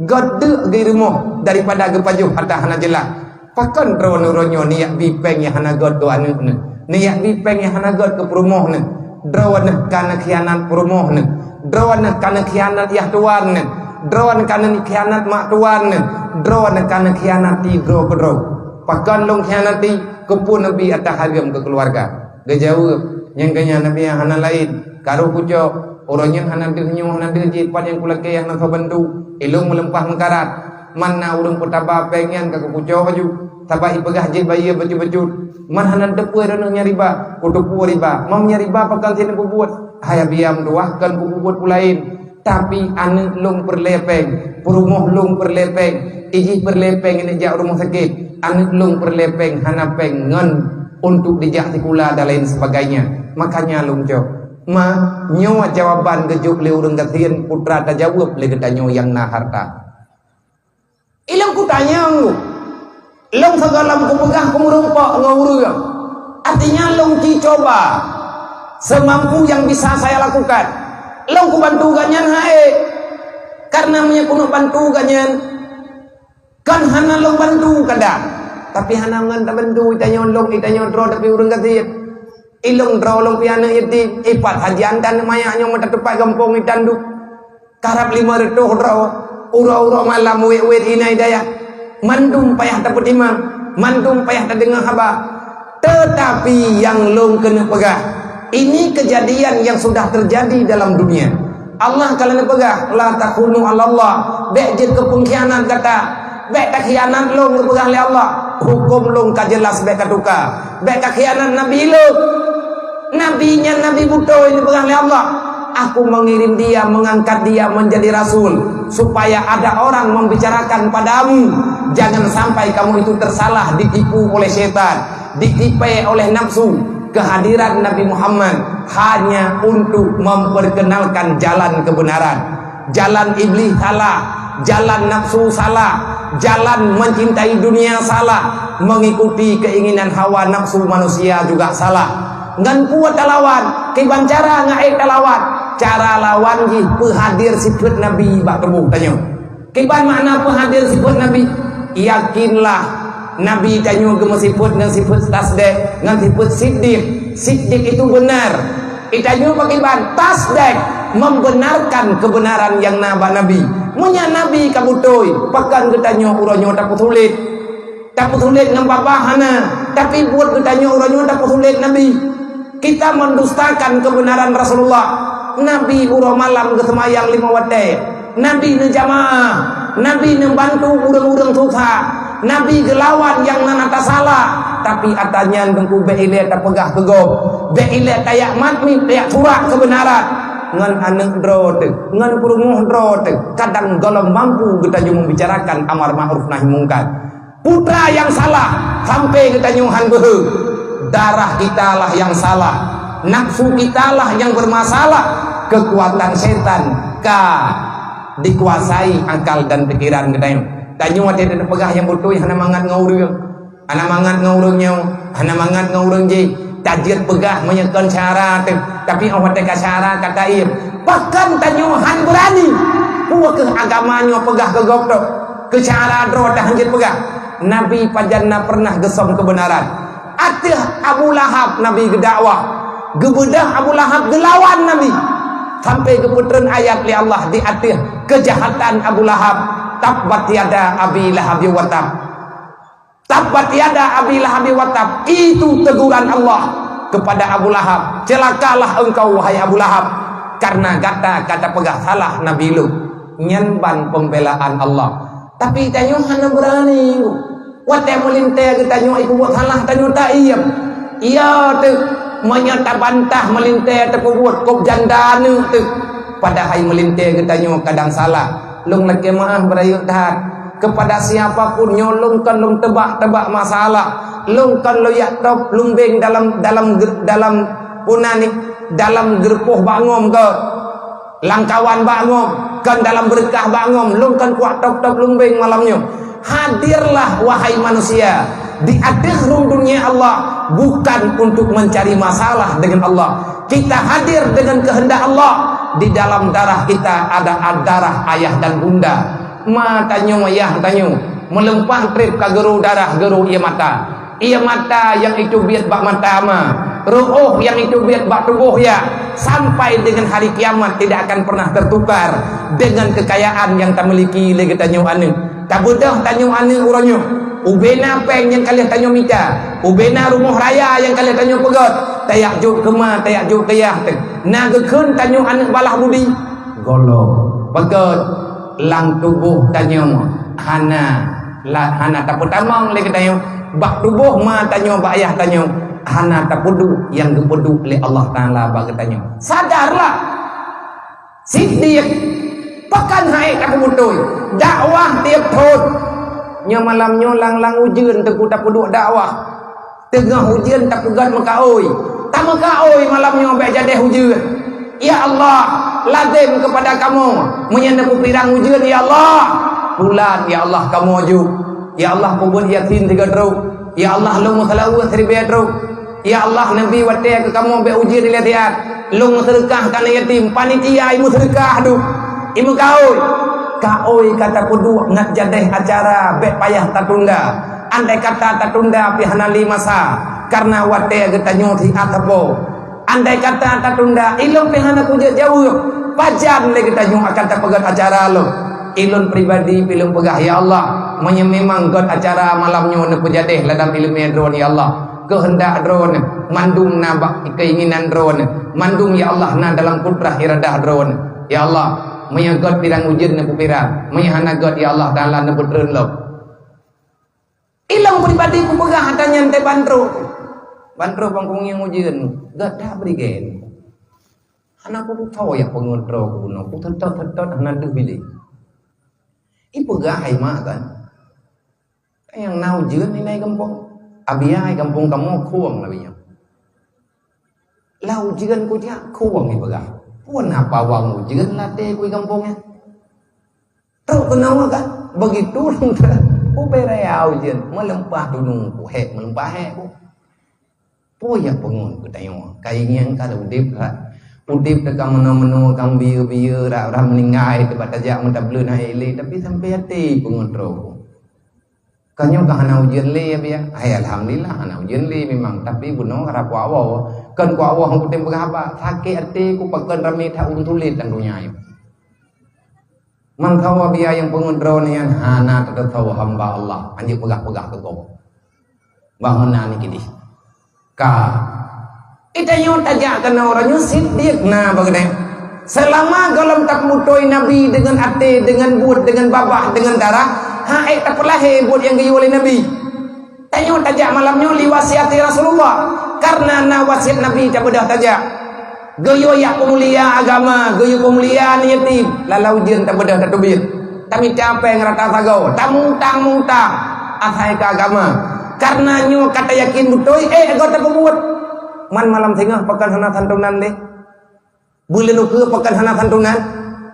Göt deuk geuh rumoh daripada geupajoh ata hana jeulaih. Pakon droeneuh uroe nyoe neujak bi péng nyang hana göt keu aneuk neuh, neujak bi péng nyang hana göt keu peurumoh neuh? Droeneuh ka neukhianat peurumoh neuh, droeneuh ka neukhianat yah tuan neuh, droeneuh ka neukhianat mak tuan neuh, droeneuh ka neukhianati droe keudroe. Pakon lôn khianati? Keupeue neubi ata hareuem keu keuluwarga? Geujaweueb, "Nyang keu nyan Nabi hana laén, karu kucok." Uroe nyoe hana deuh nyoe, hana deuh jih, pat nyang kulakée hana soe bantu. Ilong meuleumpah meukarat. Man na ureuëng peutaba péng nyan ka kukucok aju. Sabab ipeugah jih bayeue bacut-bacut. Man hana teupeu droeneueh nyang riba. Kuteupeu riba. Mam nyang riba pakon sinoe kubuet. Hai Abiya meutuwah, kon kubuet peue laén. Tapi aneuëk lôn peureulée péng, peurumoh lôn peureulée péng, ijih peureulée péng inong jak rumoh sakét, aneuëk lôn peureulée péng hana péng ngon untuk dijak sikula dan lain sebagainya. Makanya lôn cok. Ma, nyoe jawaban geujok lé ureuëng gasien, putra tajaweueb lé geutanyoe nyang na harta. Ilong kutanyong, lôn sigohlom kupeugah kumeurumpok ngon ureuëng. Artinya lôn ci coba semampu yang bisa saya lakukan. Lôn kubantu gobnyan hai. Karena meunyoe keuneuk bantu gobnyan, kan hana lôn bantu kadang. Tapi hana ngon tabantu, itanyoe lôn, itanyoe droe tapi ureuëng gasien. Ilong droe lôn pih aneuëk yatim, ipat hajian dan maya nyoe meutateupat gampông itandu. Karab lima reutôh droe, uroe-uroe malam wét-wét inai dayah. Mandum payah tapeutimang, mandum payah tadeungoe haba. Tetapi nyang lôn keuneuk peugah, ini kejadian yang sudah terjadi dalam dunia. Allah ka lheueh peugah, "La takhunu Allah." Bék jeuet keu pengkhianat gata. Bék takhianat lôn, geupeugah lé Allah. Huköm lôn ka jelas, bék katuka. Bék takhianat Nabi lôn. Nabi nyan Nabi beutôi, geupeugah lé Allah. Aku mengirim dia, mengangkat dia menjadi rasul, supaya ada orang membicarakan padamu. Jangan sampai kamu itu tersalah, ditipu oleh setan, ditipu oleh nafsu. Kehadiran Nabi Muhammad hanya untuk memperkenalkan jalan kebenaran. Jalan iblis salah, jalan nafsu salah, jalan mencintai dunia salah, mengikuti keinginan hawa nafsu manusia juga salah. Ngon peue talawan, kiban cara ngon ék talawan. Cara lawan jih peuhadir sifeuet Nabi bak tuboh tanyoe. Kiban makna peuhadir sifeuet Nabi? Yakinlah, Nabi tanyoe geumeusifeuet ngon sifeuet tasdek, ngon sifeuet siddiq. Siddiq itu benar. Itanyoe pakriban? Tasdek, membenarkan kebenaran nyang na bak Nabi. Meunyoe Nabi ka beutôi, pakon geutanyoe uroe nyoe tapeusulet? Tapeusulet ngon babah hana, tapi buet geutanyoe uroe nyoe tapeusulet Nabi. Kita mendustakan kebenaran Rasulullah. Nabi uroe malam geuseumayang lima watée. Nabi neujamaah, Nabi neubantu ureuëng-ureuëng susah, Nabi geulawan nyang na ata salah, tapi ata nyan Teungku bék ilée tapeugah keu gob, bék ilée tajak mat miet, tajak surak keubeunaran. Ngon aneuëk droe teuh, ngon peurumoh droe teuh, kadang gohlom mampu geutanyoe meubicarakan amar ma'ruf nahi mungkar. Putra nyang salah, sampai geutanyoe han beuhe. Darah kita lah nyang salah, nafsu kita lah nyang bermasalah, kekuatan setan ka dikuasai akal dan pikiran geutanyoe. Tanyoe watée tapeugah nyang beutôi hana mangat ngon ureuëng, hana mangat ngon ureuëng nyoe, hana mangat ngon ureuëng jih. Tajeuet peugah meunyoe kon syara teuh, tapi óh watée ka syara ka taiem. Pakon tanyoe han beurani? Peue kheueh agama nyoe peugah keu gob teuh? Keu syara droe teuh han jeuet peugah. Nabi pajan na pernah geusöm keubeunaran. Ateueh Abu Lahab Nabi geudakwah. Geubeudôh Abu Lahab geulawan Nabi. Sampai geupeutreun ayat lé Allah di ateueh keujahatan Abu Lahab. Tabbat yada Abi Lahab wa tab. Tabbat yada Abi Lahab wa tab. Itu teguran Allah kepada Abu Lahab. Celakalah engkau, wahai Abu Lahab, karena gata ka tapeugah salah Nabi lôn. Nyan ban pembelaan Allah. Tapi tanyoe hana beurani. Watée meulintée geutanyoe ipeubuet salah, tanyoe taiem. Iya teuh, meunyoe tabantah meulintée tapeubuet kôb janda aneuëk teuh. Padahai meulintée geutanyoe kadang salah. Lôn lakée meuáh beurayeuk that. Kepada siapa pun nyoe lôn kon lôn teubak-teubak masalah. Lôn kon lôn yak top lumbeng dalam, dalam ger-, dalam puna ni, dalam geureupoh bak ngom ke. Lam kawan bak ngom, kon dalam beureukah bak ngom, lôn kon kuat top-top lumbeng malam nyoe. Hadirlah, wahai manusia, di ateueh rhueng dunia Allah bukan untuk mencari masalah dengan Allah. Kita hadir dengan kehendak Allah di dalam darah kita ada darah ayah dan bunda. Ma tanyoe, yah tanyoe, meuleumpah treb ka geuro darah, geuro ié mata. Ié mata nyang iteubiet bak mata ma, reuôh nyang iteubiet bak tuboh yah, sampai dengan hari kiamat tidak akan pernah tertukar dengan kekayaan nyang tamiliki lé geutanyoe aneuëk. Tabeudôh tanyoe aneuëk uroe nyoe. Ubena péng nyang ka lheueh tanyoe mita, ubena rumoh raya nyang ka lheueh tanyoe peugöt, tajak jok keu ma, tajak jok keu yah teuh. Na geukheun tanyoe aneuk balah budi? Gohlom. Pakon? Lam tuboh tanyoe hana, la-, hana tapeutamong lé geutanyoe. Bak tuboh ma tanyoe, bak yah tanyoe, hana tapeuduek nyang geupeuduek lé Allah Taala bak geutanyoe. Sadarlah! Siddiq, pakon han ék tapeubeutôi, dakwah tieb thon. Nyoe malam nyoe lang-lang ujeuen teungku tapeuduek dakwah. Teungoh ujeuen tapeugöt meukaôi. Tameukaôi malam nyoe bék jadéh ujeuen. Ya Allah, lazem keupada kamoe, meunyoe neupeupirang ujeuen, ya Allah, bulan, ya Allah, kamoe jok. Ya Allah, peubuet yasin sigoe trok. Ya Allah, lôn meuseulaweuet siribèe trok. Ya Allah, neubi watèe keu kamoe bék ujeuen ilée siat. Lôn meuseudeukah keu aneuk yatim, panitia i meuseudeukah duek, i meukaôi. Kaôi ka tapeuduek ngat jadéh acara, bék payah tatunda. Andai kata tatunda pih hana lé masa, kareuna watèe geutanyoe siat sapo. Andai kata tatunda, ilôn pih hana kujeuet jaweueb, pajan lé geutanyoe akan tapeugöt acara lôn. Ilôn pribadi pih lôn peugah, ya Allah, meunyoe memang göt acara malam nyoe neupeujadéh ladam ileumèe droeneuh, ya Allah, keuheundak droeneuh, mandum na bak keinginan droeneuh, mandum, ya Allah, na dalam kudrah iradah droeneuh. Ya Allah, meunyoe göt pirang ujeuen neupeupirang, meunyoe hana göt, ya Allah Taala, neupeutreun lom. Ilôn pribadi kupeugah ata nyan teuh ban trok. Ban trok ban kungieng ujeuen, göt that bri gen. Hana kututho jak peungeut droe keubunoe, kuteutôt-teutôt hana deuh bilék. Ipeugah hai mak kan, nyang na ujeuen inai gampông. Abiya hai gampông kamoe khueng lagèe nyoe. Lam ujeuen kujak khueng ipeugah. Peue na pawang ujeuen lam até ku i gampông nyan. Trok keunoe kan, begitu ubé raya ujeuen, meuleumpah tunong ku, hék meuleumpah hék ku. Peue nyang peungon geutanyoe? Ka ingieng ka udeb that. Udeb teuka meunoe-meunoe, ka biyeu-biyeu, rab-rab meuninggai, teuba tajak meutableuen hai lé, tapi sampai até peungon droe ku. Ka nyoe ka hana ujeuen lé, ya, biya. Hai, alhamdulillah, hana ujeuen lé memang, tapi bunoe karab kuak woe. Kon kuak woe hana kutem peugah haba, sakét até ku pakon ramé that ureueng tuléh lam donya nyoe. Mantong biya nyang peungeut droeneuh nyan hana tateutoe hamba Allah, anjeuk peugah-peugah keu gob. Bah meunan kidih. Ka. Geutanyoe tajak keunoe uroe nyoe siddiq na bak geutanyoe. Seulama gohlom tapeubutôi Nabi deungon até, deungon buet, deungon babah, deungon darah, han ék tapeulahé buet nyang geuyue lé Nabi. Tanyoe tajak malam nyoe li wasiati Rasulullah, kareuna na wasiat Nabi tabeudôh tajak. Geuyue jak peumulia agama, geuyue peumulia aneuk yatim, lalau ujeuen tabeudôh tateubiet. Tamita péng rata sagoe, tamutang-mutang, asai keu agama. Kareuna nyoe ka tayakin beutôi, ék goe tapeubuet. Man malam singoh pakon hana santunan deh. Buleuen ukeue pakon hana santunan?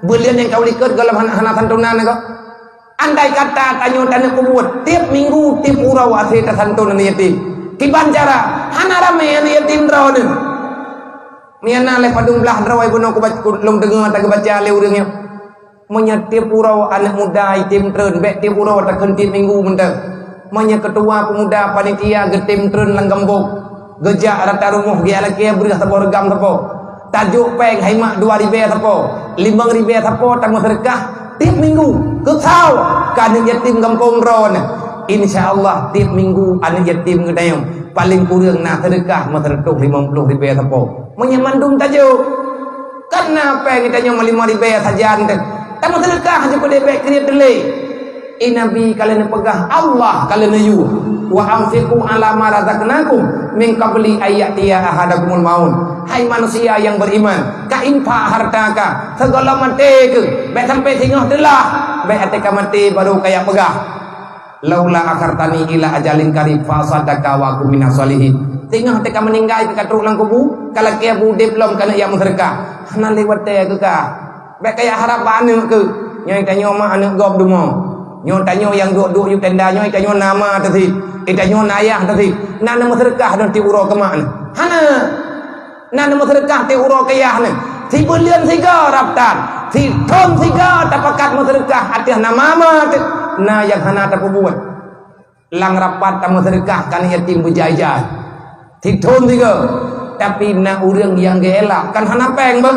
Buleuen nyang ka u likot gohlom hana, hana santunan goe? Andai kata tanyoe taneuk peubuet, tieb minggu, tieb uroe asai tasanton aneuk yatim. Kiban cara, hana ramé aneuk yatim droeneuh. Meunyo na lhèe padum blaih droe bunoe kuba-, ku-, lôn deungoe tageubaca lé ureueng nyoe. Meunyo tieb uroe aneuk muda yatim treun, bèk tieb uroe takheun tieb minggu mantong. Meunyo keutua peumuda panitia geutem treun lam gampông, geujak rata rumoh geulakèe breueh saboh reugam sapo. Tajok péng hai mak dua ribèe sapo, limong ribèe sapo tameuseudeukah tieb minggu. Keusawa keu aneuk yatim gampông droeneuh. Insya Allah tieb minggu aneuk yatim geutanyoe paleng kureueng na seudeukah meuseuratoh limong ploh ribèe sapo. Meunyo mandum tajok, kan na péng geutanyoe meulimong ribèe sajan teuh. Tameuseudeukah jeuet peudeh bèk kriet teulé. I Nabi ka lheueh neupeugah, Allah ka lheueh neuyue, "Wa anfiqu ala ma razaqnakum min qabli an ya'tiya ahadakumul maut." Hai manusia nyang beriman, ka infak harta ka, sigohlom maté keuh, bèk sampai singoh teulah, bèk até ka maté baru kajak peugah, "Laula akhartani ila ajalin qarib fa asaddaqa wa akun minas shalihin." Singoh até ka meuninggai keu ka trok lam kubu, ka lakèe beu udeb lom keuneuk jak meuseudeukah. Hana lé watèe keu ka. Bèk kajak harab bak aneuk keuh. Nyoe tanyoe mak aneuk gob dumo. Nyoe tanyoe nyang duek-duek yue tenda nyoe tanyoe na ma teuh sit. Eh, tanyoe na yah teuh sit. Na neumeuseudeukah don tieb uroe keu mak neuh? Hana. Na neumeuseudeukah tieb uroe keu yah neuh? Sibuleuen sigoe rab that. Sithon sigoe tapakat meuseudeukah ateueh nama ma teuh. Na nyang hana tapeubuet. Lam rapat tameuseudeukah keu aneuk yatim beujai-jai. Sithon sigoe. Tapi na ureueng nyang geuelak, kan hana péng beuh.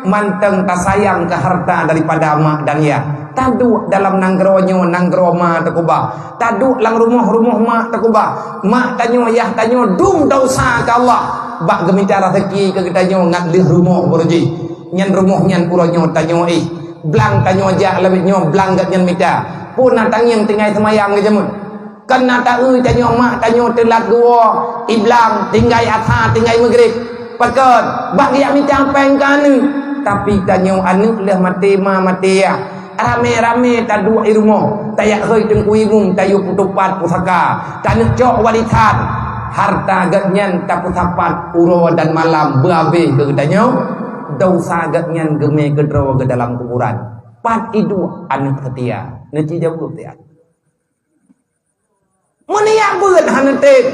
Mantong tasayang keu harta daripada mak dan yah. Taduek dalam nanggroe nyoe, nanggroe ma teukeubah. Taduek lam rumoh, rumoh mak teukeubah. Mak tanyoe, yah tanyoe dum desya keu Allah. Bak geumita raseuki keu geutanyoe ngat lheueh rumoh baroe jih. Nyan rumoh nyan uroe nyoe tanyoe éh. Blang tanyoe jak lawét nyoe, blang gobnyan mita. Peue na tangieng tinggai seumayang geujameun. Kan na taeu tanyoe mak tanyoe teulat geuwoe, i blang, tinggai asa, tinggai meugreb. Pakon, bak geujak mita péng keu aneuk. Tapi tanyoe aneuk lheueh maté ma maté yah. Ramé-ramé taduek i rumoh, tajak hôi teungku imum, tayue peutupat pusaka, taneuk cok warisan. Harta gobnyan tapeusapat uroe dan malam beuabéh keu geutanyoe. Desya gobnyan geumé keudroe geuh dalam kuburan. Pat iduek aneuk seutia? Neuci jaweueb tiat. Meunyo beuet hana tém,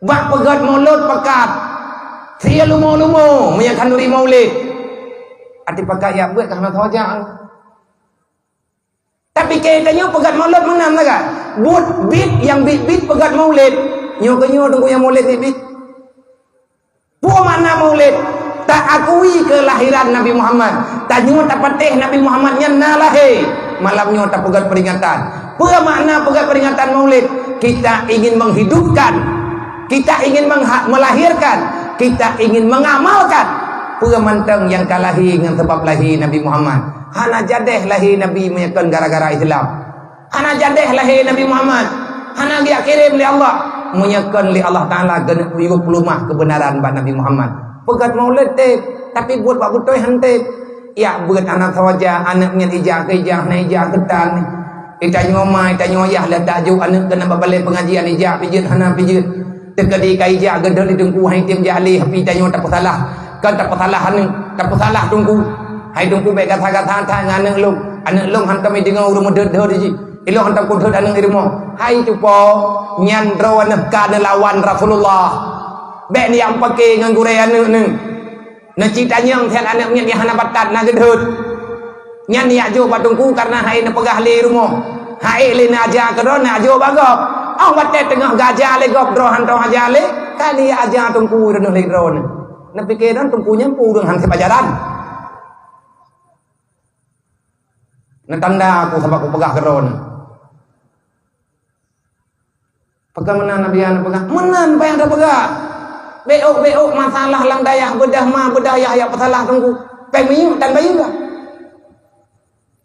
bak peugét mulod pakat, sie lumo-lumo meunyo khanuri maulid. Até pakat jak beuet ka hana saja. Tapi keu tanyoe peugét mulod meunan sagai. Buet bit nyang bit-bit peugét maulid. Nyoe keu nyoe teungku nyang maulid bit-bit. Peue makna maulid? Taakui keulahiran Nabi Muhammad. Tanyoe tapatéh Nabi Muhammad nyan na lahé. Malam nyoe tapeugét peringatan. Peue makna peugét peringatan maulid? Kita ingin menghidupkan, kita ingin mengha-, melahirkan, kita ingin mengamalkan peue mantong nyang ka lahé ngon sabab lahé Nabi Muhammad. Hana jadéh lahé Nabi meunyo kon gara-gara Islam. Hana jadéh lahé Nabi Muhammad, hana geujak kirém lé Allah. Meunyo kon lé Allah Taala geuneuk yue peuleumah keubeunaran bak Nabi Muhammad. Peugét maulid tém, tapi buet bak beutôi han tém. Jak beuet hana sawaja, aneuk nyan ijak keu ijak, hana ijak keu tan. Itanyoe ma, itanyoe yah lé tajok aneuk keunan bak balée peungajian ijak pijeuet hana pijeuet. Teukeudi ka ijak geudeuet di teungku hai tém jak lé, tapi tanyoe tapeusalah. Kan tapeusalah aneuk, tapeusalah teungku. Hai teungku bék gata-gata that ngon aneuk lôn. Aneuk lôn hantom jideungoe ureuëng meudeuet-deuet jih. Ilôn hantom kudeuet aneuk di rumoh. Hai cupo, nyan droeneuh ka neulawan Rasulullah. Bék neujak meupaké ngon gurée aneuk neuh. Neuci tanyong that aneuk miet nyang hana batat na geudeuet. Nyan neujak jok bak teungku kareuna hai neupeugah lé rumoh. Hai lé neuaja keudroe neujak jok bak gob. Óh watée teungoh geuaja lé gob droe hantom aja lé, ka neujak aja teungku droeneuh lé droeneuh. Neupiké droe teungku nyan peue ureuëng han sép ajaran. Neutanda aku sabab kupeugah keudroe. Pakon meunan Nabi Adam peugah? Meunan payah tapeugah. Bék-bék masalah lam dayah beudah ma beudah yah jak peusalah teungku. Péng minyeuk dan bayeue.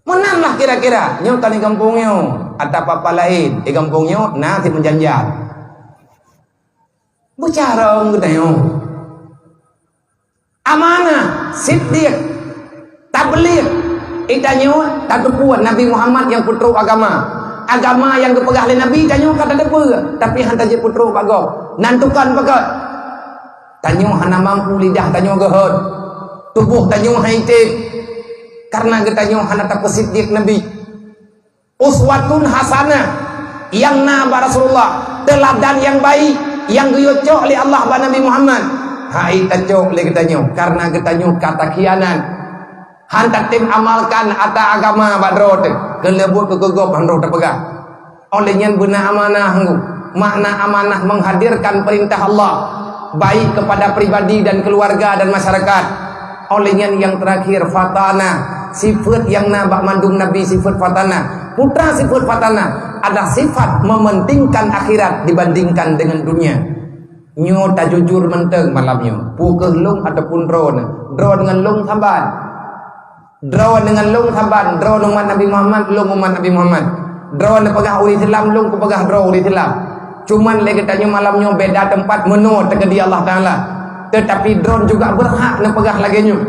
Meunan lah kira-kira. Nyoe kan di gampông nyoe, ata papa laén. Di gampông nyoe na si meujanjat. Beucarông geutanyoe. Amanah, siddiq, tabligh, itanyoe tateupeue Nabi Muhammad nyang peutrok agama. Agama nyang geupeugah lé Nabi tanyoe ka tateupeue, tapi han tajeuet peutrok bak gob. Nan tukon peugét. Tanyoe hana mampu lidah tanyoe geuhot. Tuboh tanyoe hai tém. Kareuna geutanyoe hana tapeusiddiq Nabi. Uswatun hasanah nyang na bak Rasulullah, teuladan nyang baik nyang geuyue cok lé Allah bak Nabi Muhammad. Hai tacok lé geutanyoe, kareuna geutanyoe ka takhianat. Han tatém amalkan ata agama bak droe teuh, keuleubot keu gob han droe tapeugah. Óh lheueh nyan beuna amanah nggu. Makna amanah menghadirkan perintah Allah, baik kepada pribadi dan keluarga dan masyarakat. Óh lheueh nyan nyang terakhir, fatanah. Sifeuet nyang na bak mandum nabi sifeuet fatanah. Peue treuk sifeuet fatanah? Adalah sifat mementingkan akhirat dibandingkan dengan dunia. Nyoe tajujur mantong malam nyoe. Peue keuh lôn ataupun droeneuh? Droeneuh ngon lôn saban. Droeneuh ngon lôn saban, droeneuh umat Nabi Muhammad, lôn umat Nabi Muhammad. Droeneuh peugah ureuëng Islam, lôn kupeugah droe ureuëng Islam. Cuman lé geutanyoe malam nyoe beda teumpat meunoe teukeudi Allah Taala. Teutapi droeneuh juga beurhak neupeugah lagée nyoe.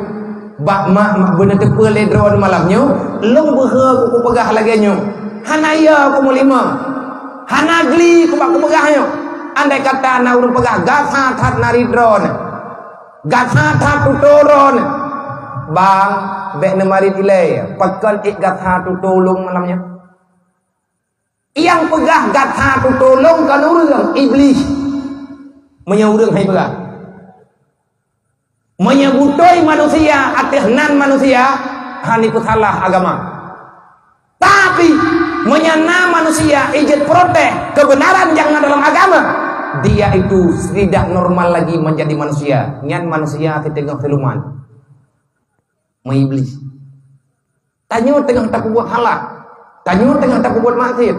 Bak mak, mak beuneuteupeu lé droeneuh malam nyoe, lôn beuhe kupeugah lagée nyoe. Hana yo kumeulimong. Hana gli kubak kupeugah nyoe. Andai kata na ureuëng peugah gasa that narit droeneuh. Gasa that tutoe droeneuh. Bang, bék neumarit ilée, pakon ék gasa tutoe lôn malam nyoe? Nyang peugah gasa tutoe lôn kon ureuëng, Iblih. Meunyoe ureuëng hai peugah. Meunyoe beutôi manusia ateueh nan manusia, hana peusalah agama. Tapi, meunyoe na manusia ijeuet protes keubeunaran nyang na dalam agama, dia itu tidak normal lagi menjadi manusia. Nyan manusia siteungoh siluman. Meuiblih. Tanyoe teungoh tapeubuet halal. Tanyoe teungoh tapeubuet maksiat.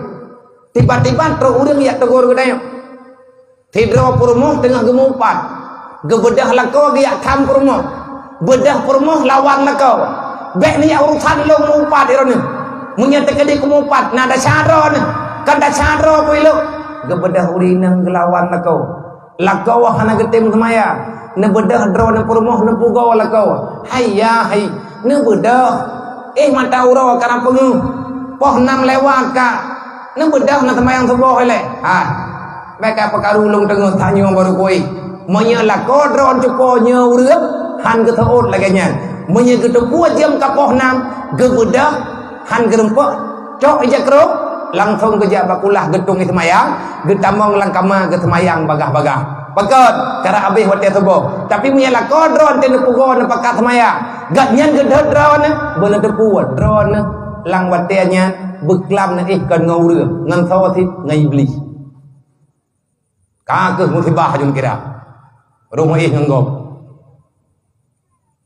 Tiba-tiba trok ureuëng jak teugor geutanyoe. Sidroe peurumoh teungoh geumeuupat. Geubeudoh lakoe geujak tham peurumoh. Beudoh peurumoh lawan lakoe. Bék neujak urosan lôn meuupat droeneuh. Meunyoe teukeudi kumeuupat, na desya droeneuh. Kon desya droe ku ilok. Geubeudoh ureuëng inong geulawan lakoe. Lakoe hana geutem seumayang. Neubeudoh droeneuh peurumoh neupeugoe lakoe. Hai ya hai. Neubeudoh. Eh, mata uroe ka na peungeuh. Poh nam lewat ka. Neubeudoh na seumayang suboh ilée. Ha. Bék ka peukaru lôn teungoh tanyoe barô kui. Meunyoe lakoe droeneuh cupo nyoe ureuëng, han geuseuôt lagée nyan. Meunyoe geuteupeue jeuem ka poh nam, geubeudoh, han geureumpok, cok ija krok, langsong geujak bak kulah geutung seumayang, geutamong lam kama geuseumayang bagaih-bagaih. Pakon, karab habéh watée suboh. Tapi meunyoe lakoe droeneuh teuh neupeugoe neupakat seumayang, gobnyan geudhôt droeneuh, beuneuteupeu droeneuh lam watée nyan beuklam neuéh kon ngon ureuëng, ngon soe cit, ngon Iblih. Ka kheueh musibah jeuem kira. Roh éh ngon gob.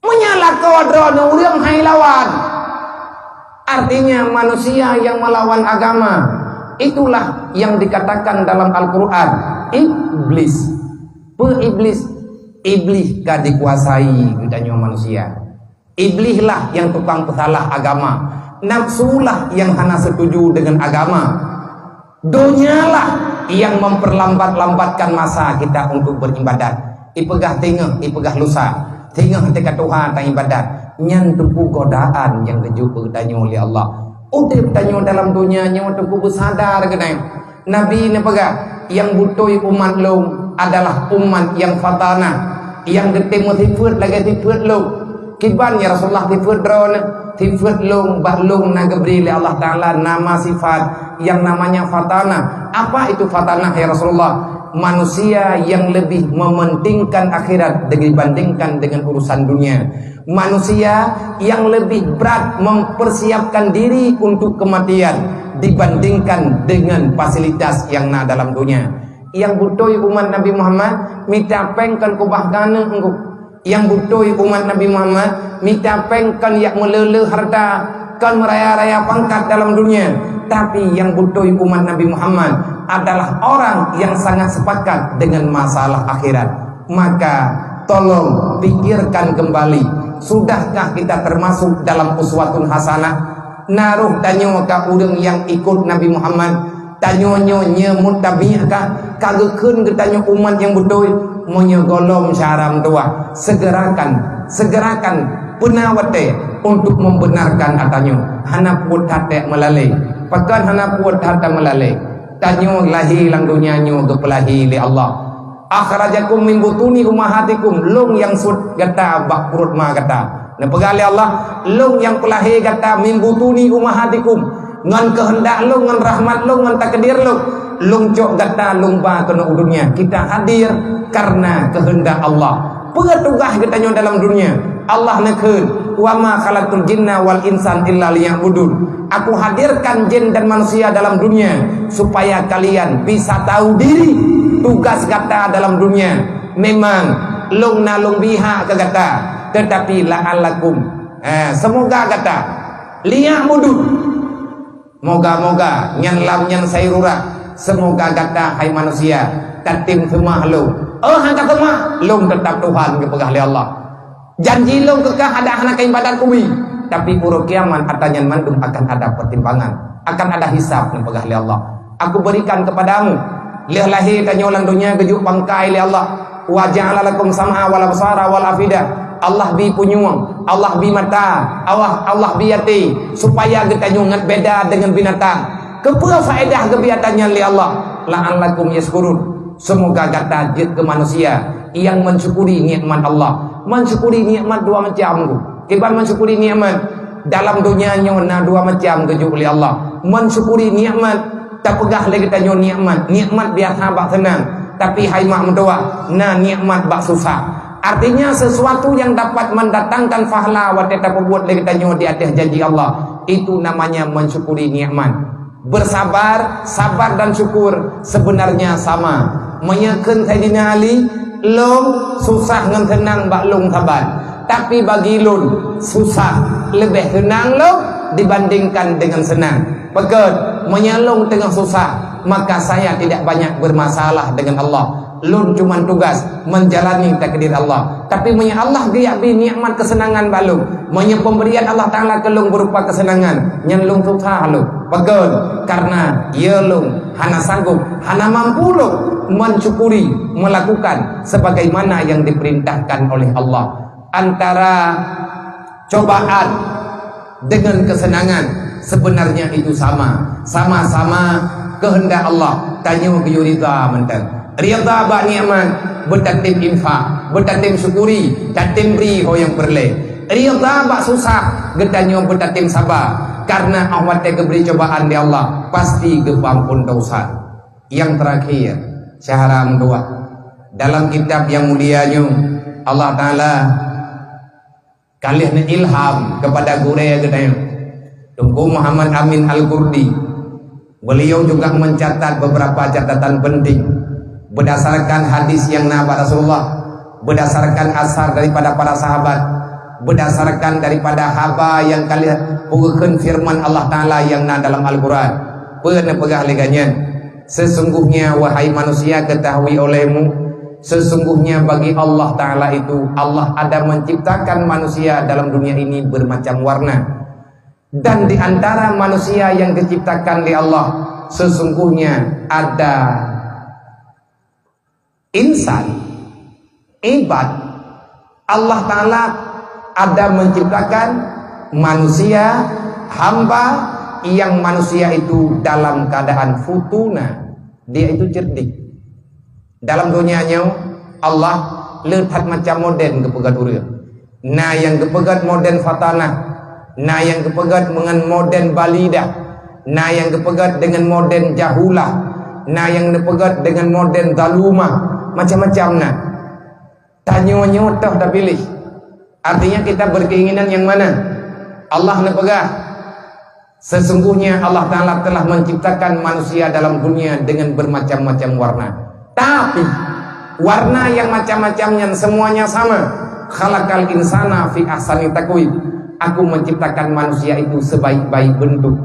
Meunyoe lakoe droeneuh ureuëng hai lawan, artinya manusia yang melawan agama, itulah yang dikatakan dalam Al-Quran, iblis. Peue iblis? Iblih ka dikuasai geutanyoe manusia. Iblih lah yang tukang peusalah agama. Nafsu lah yang hana setuju dengan agama. Donya lah yang memperlambat-lambatkan masa kita untuk beribadat. Ipeugah teungoh, ipeugah lusa. Teungoh teuka tuha ta ibadat. Nyan teungku godaan nyang geujok keu geutanyoe lé Allah. Udeb tanyoe dalam donya nyoe teungku beusadar keunoe. Nabi neupeugah, "Nyang beutôi umat lôn adalah umat nyang fatanah, nyang geutem meusifeuet lagée sifeuet lôn." Kiban ya Rasulullah sifeuet droeneuh? Sifeuet lôn, bak lôn na geubri lé Allah Taala nama sifat yang namanya fatanah. Apa itu fatanah ya Rasulullah? Manusia yang lebih mementingkan akhirat dibandingkan dengan urusan dunia. Manusia yang lebih berat mempersiapkan diri untuk kematian dibandingkan dengan fasilitas yang na dalam dunia. Nyang beutôi umat Nabi Muhammad mita péng kon kubah ganeuk engku. Nyang beutôi umat Nabi Muhammad mita péng kon jak meuleu-leu harta, kon meuraya-raya pangkat dalam dunia. Tapi nyang beutôi umat Nabi Muhammad adalah orang yang sangat sepakat dengan masalah akhirat. Maka, tolong pikirkan kembali, sudahkah kita termasuk dalam uswatun hasanah? Na roh tanyoe ka ureuëng nyang ikot Nabi Muhammad? Tanyoe nyoe nyoe mutabi' kah? Ka geukheun geutanyoe umat nyang beutôi? Meunyoe gohlom syara meutuwah, segerakan, segerakan peuna watée untuk membenarkan atanyoe. Hana peuet that meulalee. Pakon hana peuet that meulalee? Tanyoe lahé lam donya nyoe geupeulahé lé Allah. "Akhrajakum min butuni ummahatikum," lôn nyang sut gata bak pruet ma gata. Neupeugah lé Allah, "Lôn nyang peulahé gata min butuni ummahatikum." Ngon keuheundak lôn, ngon rahmat lôn, ngon takdir lôn, lôn cok gata lôn ba keunoe u dunia. Kita hadir karena keuheundak Allah. Peue tugaih geutanyoe dalam dunia? Allah neukheun, "Wa ma khalaqtul jinna wal insan illa liya'budun." Aku hadirkan jin dan manusia dalam dunia supaya kalian bisa tahu diri, tugas gata dalam dunia. Memang lôn na lôn bri hak keu gata, tetapi la'allakum, eh, semoga gata, liya'budun. Moga-moga nyan lam nyan sairura, semoga gata hai manusia tatem seumah lôn. Oh, han ka seumah, lôn teutap Tuhan geupeugah lé Allah. Janji lôn keu kah adak hana kaibadat kubi, tapi uroe kiamat ata nyan mandum akan ada pertimbangan, akan ada hisab neupeugah lé Allah. Aku berikan kepadamu, lheueh lahé tanyoe lam donya geujok pangkai lé Allah. Wa ja'ala lakum sam'a wal absara wal afida. Allah bi punyueng, Allah bi mata, Allah, Allah bi até, supaya geutanyoe ngat beda deungon binatang. Keupeue faedah geubi ata nyan lé Allah? La'allakum yaskurun. Semoga gata jeuet keu manusia nyang mensyukuri nikmat Allah. Mensyukuri nikmat dua macam tu. Kiban mensyukuri nikmat? Dalam donya nyoe na dua macam geujok lé Allah. Mensyukuri nikmat, tapeugah lé geutanyoe nikmat. Nikmat biasa bak seunang, tapi hai mak meutuwah, na nikmat bak susah. Artinya sesuatu yang dapat mendatangkan pahala watée tapeubuet lé geutanyoe di ateueh janji Allah. Itu namanya mensyukuri nikmat. Bersabar, sabar dan syukur sebenarnya sama. Meunyoe kheun Saidina Ali, Lôn susah ngon seunang bak lôn saban, tapi bagi lôn susah leubeh seunang lôn dibandingkan deungon seunang. Pakon, meunyoe lôn teungoh susah, maka saya tidak banyak bermasalah dengan Allah. Lôn cuman tugas menjalani takdir Allah. Tapi meunyoe Allah geujak bri nikmat keuseunangan bak lôn, meunyoe pemberian Allah Taala keu lôn berupa keuseunangan, nyan lôn susah lôn. Pakon, karena ya lôn hana sanggup, hana mampu lôn mensyukuri, melakukan sebagaimana yang diperintahkan oleh Allah. Antara cobaan dengan kesenangan sebenarnya itu sama, sama-sama kehendak Allah. Tanyoe geuyue ridha mantong. Ridha bak nikmat, beutatem infak, beutatem syukuri, tatem bri ho nyang peureulée. Ridha bak susah, geutanyoe beutatem saba, karena óh watée geubri cobaan lé Allah, pasti geupeuampon desya. Nyang terakhir, syahra meutuwah. Dalam kitab nyang mulia nyoe, Allah Taala ka lheueh neuilham keupada gurée geutanyoe, Teungku Muhammad Amin Al-Qurdi. Beliau juga mencatat beberapa catatan penting berdasarkan hadis yang na bak Rasulullah, berdasarkan asar daripada para sahabat, berdasarkan daripada haba yang ka lheueh peugah firman Allah Taala yang na dalam Al-Quran. Peue neupeugah lé gobnyan? Sesungguhnya, wahai manusia, ketahui olehmu, sesungguhnya bagi Allah Taala itu, Allah ada menciptakan manusia dalam dunia ini bermacam warna. Dan di antara manusia yang diciptakan oleh Allah, sesungguhnya ada insan, ibad, Allah Taala ada menciptakan manusia, hamba, yang manusia itu dalam keadaan futuna, dia itu cerdik. Dalam dunia nyoe, Allah le that macam modern geupeugah ureuëng. Na nyang geupeugét modern fatanah, na nyang geupeugét deungon modern balidah, na nyang geupeugét deungon modern jahulah, na nyang geupeugét deungon modern zalumah, macam-macam na. Tanyoe nyoe toh tapiléh. Artinya kita berkeinginan yang mana? Allah neupeugah, sesungguhnya Allah Taala telah menciptakan manusia dalam dunia dengan bermacam-macam warna. Tapi, warna yang macam-macam nyan semuanya sama. Khalaqal insana fi ahsani taqwim. Aku menciptakan manusia itu sebaik-baik bentuk.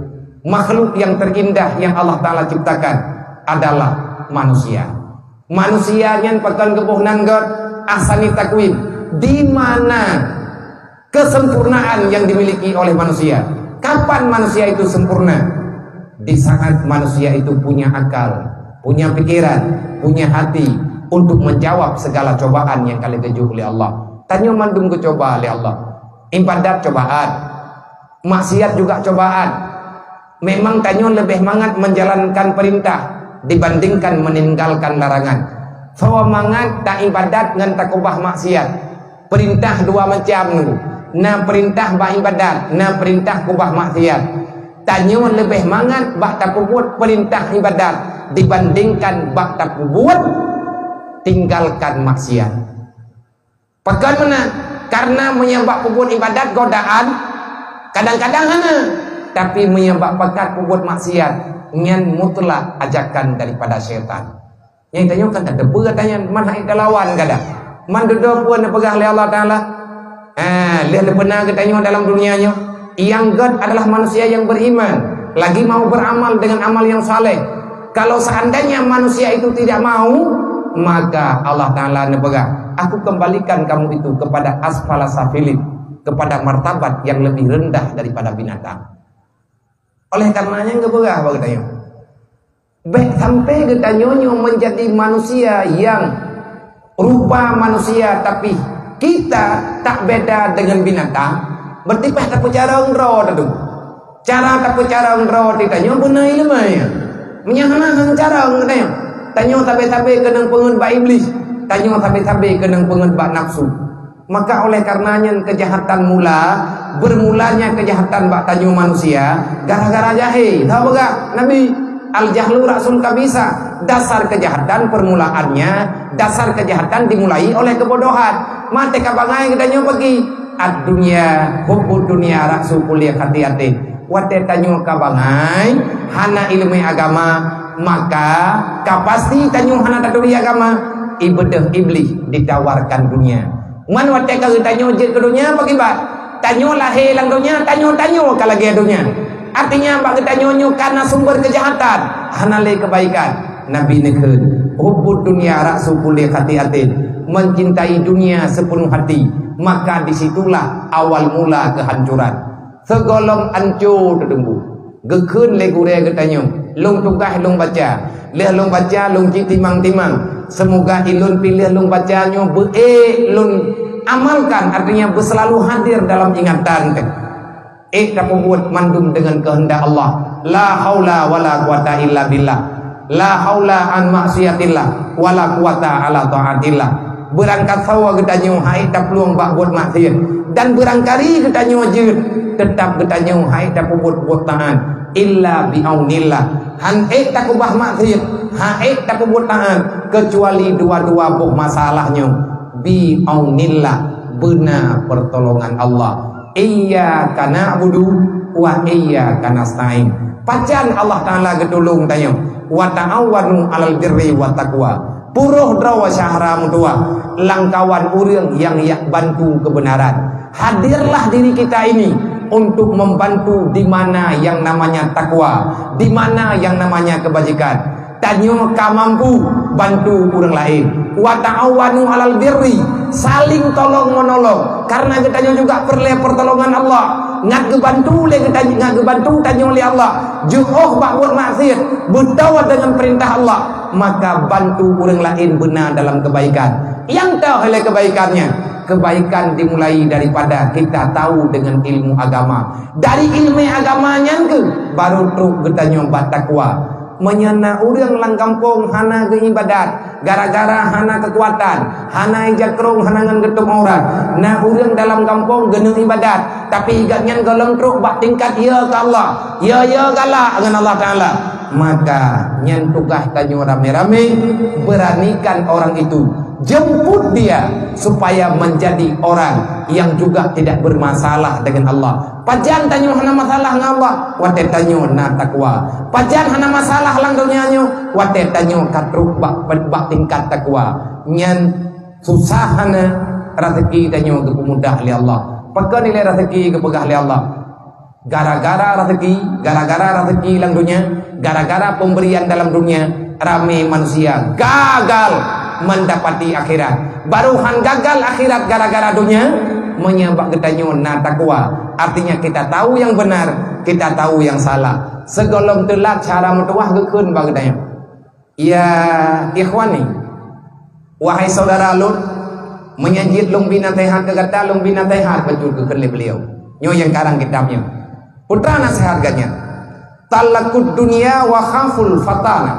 Makhluk yang terindah yang Allah Taala ciptakan adalah manusia. Manusia nyan pakon geuboh nan gét, ahsani taqwim. Di mana kesempurnaan yang dimiliki oleh manusia? Kapan manusia itu sempurna? Di saat manusia itu punya akal, punya pikiran, punya hati untuk menjawab segala cobaan yang ka lheueh geujok lé Allah. Tanyoe mandum geucoba lé Allah. Ibadat cobaan, maksiat juga cobaan. Memang tanyoe leubeh mangat menjalankan perintah dibandingkan meninggalkan larangan. Soe mangat taibadat ngon takeubah maksiat. Peurintah dua macam nyoe. Na peurintah bak ibadat, na peurintah keubah maksiat. Tanyoe leubeh mangat bak tapeubuet peurintah ibadat dibandingkan bak tapeubuet tinggalkan maksiat. Pakon meunan? Karena meunyoe bak peubuet ibadat godaan, kadang-kadang hana. Tapi meunyoe bak pakat peubuet maksiat, nyan mutlak ajakan daripada syaitan. Nyang tanyoe kan tateupeue gata nyan, man hai talawan gata. Man dudoe peue neupeugah lé Allah Taala. Ha, lheueh neupeuna geutanyoe dalam dunia nyoe, nyang gét adalah manusia yang beriman, lagi mau beramal dengan amal yang saleh. Kalau seandainya manusia itu tidak mau, maka Allah Taala neupeugah, "Aku kembalikan kamu itu kepada asfala safilin, kepada martabat yang lebih rendah daripada binatang." Oleh karenanya, geupeugah bak geutanyoe, bék sampai geutanyoe nyoe menjadi manusia yang rupa manusia, tapi kita tak beda dengan binatang, berarti payah tapeucarông droe teuh. Cara tapeucarông droe teuh tanyoe beuna iéleumé. Meunyoe hana, hana carông tanyoe. Tanyoe sabe-sabe keunong peungeut bak Iblih, tanyoe sabe-sabe keunong peungeut bak nafsu. Maka oleh karena nyan keujahatan mula, bermulanya keujahatan bak tanyoe manusia gara-gara jahé. Tahu peugah Nabi, "Al-jahlu ra'sul khabithah." Dasar keujahatan permulaannya, dasar keujahatan dimulai oleh kebodohan. Maté ka bangai geutanyoe peuki. Ad-dunya, hubbud dunya ra'su kulli khati'atin. Watée tanyoe ka bangai, hana iéleumé agama, maka ka pasti tanyoe hana taturi agama. Ibeudôh Iblih ditawarkan dunia. Man watée ka geutanyoe jeuet keu dunia, bagaimana? Tanyoe lahé lam dunia, tanyoe-tanyoe ka lagée dunia. Artinya, bak geutanyoe nyoe ka na sumber keujahatan, hana lé keubaikan. Nabi neukheun, "Hubbud dunya ra'su kulli khati'atin." Mencintai dunia sepenuh hati, maka disitulah awal mula kehancuran. Sigohlom anco teudeungoe. Geukheun lé gurée geutanyoe, lôn tugaih lôn baca. Lheueh lôn baca, lôn cit timang-timang. Seumoga ilôn piléh lôn baca nyoe beu-ék lôn amalkan, artinya beuseulalu hadir dalam ingatan teuh. Ék tapeubuet mandum deungon keuheundak Allah. La haula wala quwata illa billah. La haula an maksiatillah, wala quwata ala taatillah. Beurangkasoe geutanyoe han ék taplueng bak buet maksiat, dan beurangkari geutanyoe jeuet, teutap geutanyoe han ék tapeubuet buet taát, illa bi aunillah. Han ék takeubah maksiat, han ék tapeubuet taát, keucuali dua-dua boh masalah nyoe, bi aunillah, beuna peurtolongan Allah. Iyyaka na'budu wa iyyaka nasta'in. Pajan Allah Taala geutulông tanyoe? Wa ta'awanu 'alal birri wat taqwa. Puroh droe syahra meutuwah, lamkawan ureuëng nyang jak bantu keubeunaran. Hadirlah diri kita ini untuk membantu di mana yang namanya takwa, di mana yang namanya kebajikan. Tanyoe ka mampu bantu ureuëng laén. Wa ta'awanu 'alal birri, saling tolong-menolong. Karena geutanyoe juga peureulée peurtolongan Allah. Ngat geubantu lé geutanyoe, ngat geubantu tanyoe lé Allah. Jiôh bak buet maksiat, beutôi deungon peurintah Allah, maka bantu ureuëng laén beuna dalam keubaikan. Nyang toh lé keubaikan nyan? Keubaikan dimulai daripada kita tahu dengan ilmu agama. Dari ileumé agama nyan keuh baru trok geutanyoe bak takwa. Meunyoe na ureuëng lam gampông hana geuibadat, gara-gara hana keukuatan, hana ija krông, hana ngon geutueng aurat. Na ureuëng dalam gampông geuneuk ibadat, tapi gobnyan gohlom trok bak tingkat yo keu Allah, yo-yo galak ngon Allah Taala. Maka nyan tugaih tanyoe ramé-ramé, beranikan orang itu, jemput dia supaya menjadi orang yang juga tidak bermasalah dengan Allah. Pajan tanyoe hana masalah ngon Allah? Watée tanyoe na takwa. Pajan hana masalah lam donya nyoe? Watée tanyoe ka trok bak, bak tingkat takwa. Nyan susah hana, raseuki tanyoe geupeumudah lé Allah. Pakon ilée raseuki geupeugah lé Allah? Gara-gara raseuki, gara-gara raseuki lam donya, gara-gara pemberian dalam dunia, ramé manusia gagal mendapati akhirat. Baru han gagal akhirat gara-gara donya, meunyoe bak geutanyoe na takwa. Artinya kita tahu yang benar, kita tahu yang salah. Sigohlom teulat cara meutuwah geukheun bak geutanyoe. Ya ikhwani, wahai saudara lôn, meunyoe jeuet lôn bri naseuhat keu gata, lôn bri naseuhat bacut geukheun lé beliau. Nyoe nyang karang kitab nyoe. Peue teuma naseuhat geuh nyan? Talakud dunya wa khaful fatana.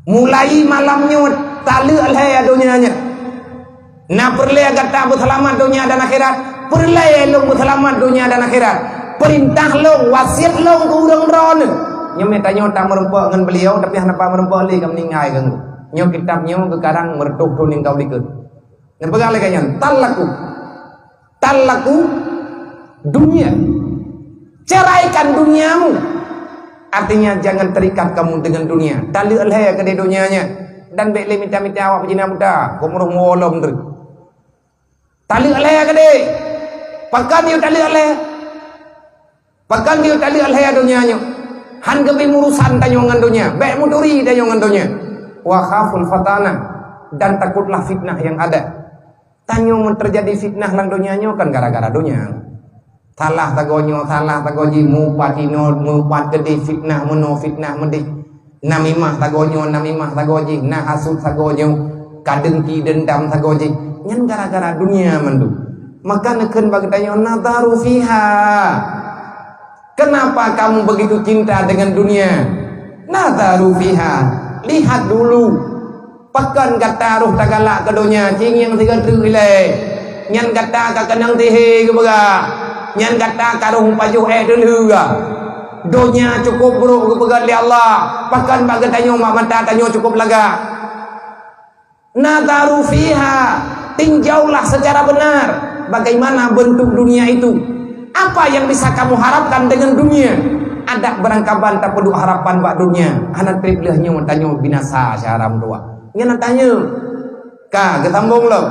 Mulai malam nyoe taleuek lhée donya nyoe. Na peureulée gata beuseulamat donya dan akhirat? Peureulée lôn beuseulamat donya dan akhirat. Peurintah lôn, wasiet lôn keu ureuëng droeneuh. Nyoe meutanyoe tameureumpok ngon beliau, tapi hana pat meureumpok lé ka meuninggai geuh. Nyoe kitab nyoe geukarang meureutoh thon nibak likot. Neupeugah lagée nyan, talaku. Talaku dunia. Ceraikan duniamu. Artinya, jangan terikat kamu dengan dunia. Taleuek lhée keudeh donya nyan. Dan bék lé mita-mita awak beujina buta, gomroh muwolom teuk. Taleuek lhée keudeh. Pakon yue taleuek lhée? Pakon yue taleuek lhée donya nyoe? Han geubri urosan tanyoe ngon donya. Bék meuturi tanyoe ngon donya. Wa khaful fatana. Dan takutlah fitnah yang ada. Tanyoe meunteujadi fitnah lam donya nyoe kan gara-gara donya. Salah sagoe nyoe, salah sagoe jih, mupat inoe, mupat keudeh, fitnah meunoe, fitnah meudeh. Namimah sagoe nyoe, namimah sagoe jih, na hasut sagoe nyoe, ka dengki dendam sagoe jih. Nyan gara-gara dunia mandum. Maka neukheun bak geutanyoe, "Nadharu fiha." Kenapa kamu begitu cinta dengan dunia? Nadharu fiha. Lihat dulu. Pakon gata roh tagalak keu donya, cingieng sigoe teuk ilée. Nyan gata ka keunong sihé geupeugah. Nyan gata ka roh meupajoh ék teulheueh. Donya cukup brok geupeugét lé Allah. Pakon bak geutanyoe mak mata tanyoe cukup lagak. Nadharu fiha, tinjaulah secara benar bagaimana bentuk dunia itu. Apa yang bisa kamu harapkan dengan dunia? Adak beurangkaban tapeuduek harapan bak dunia, hana treb lheueh nyoe tanyoe binasa syahra meutuwah. Nyan na tanyong. Ka geusambong lom.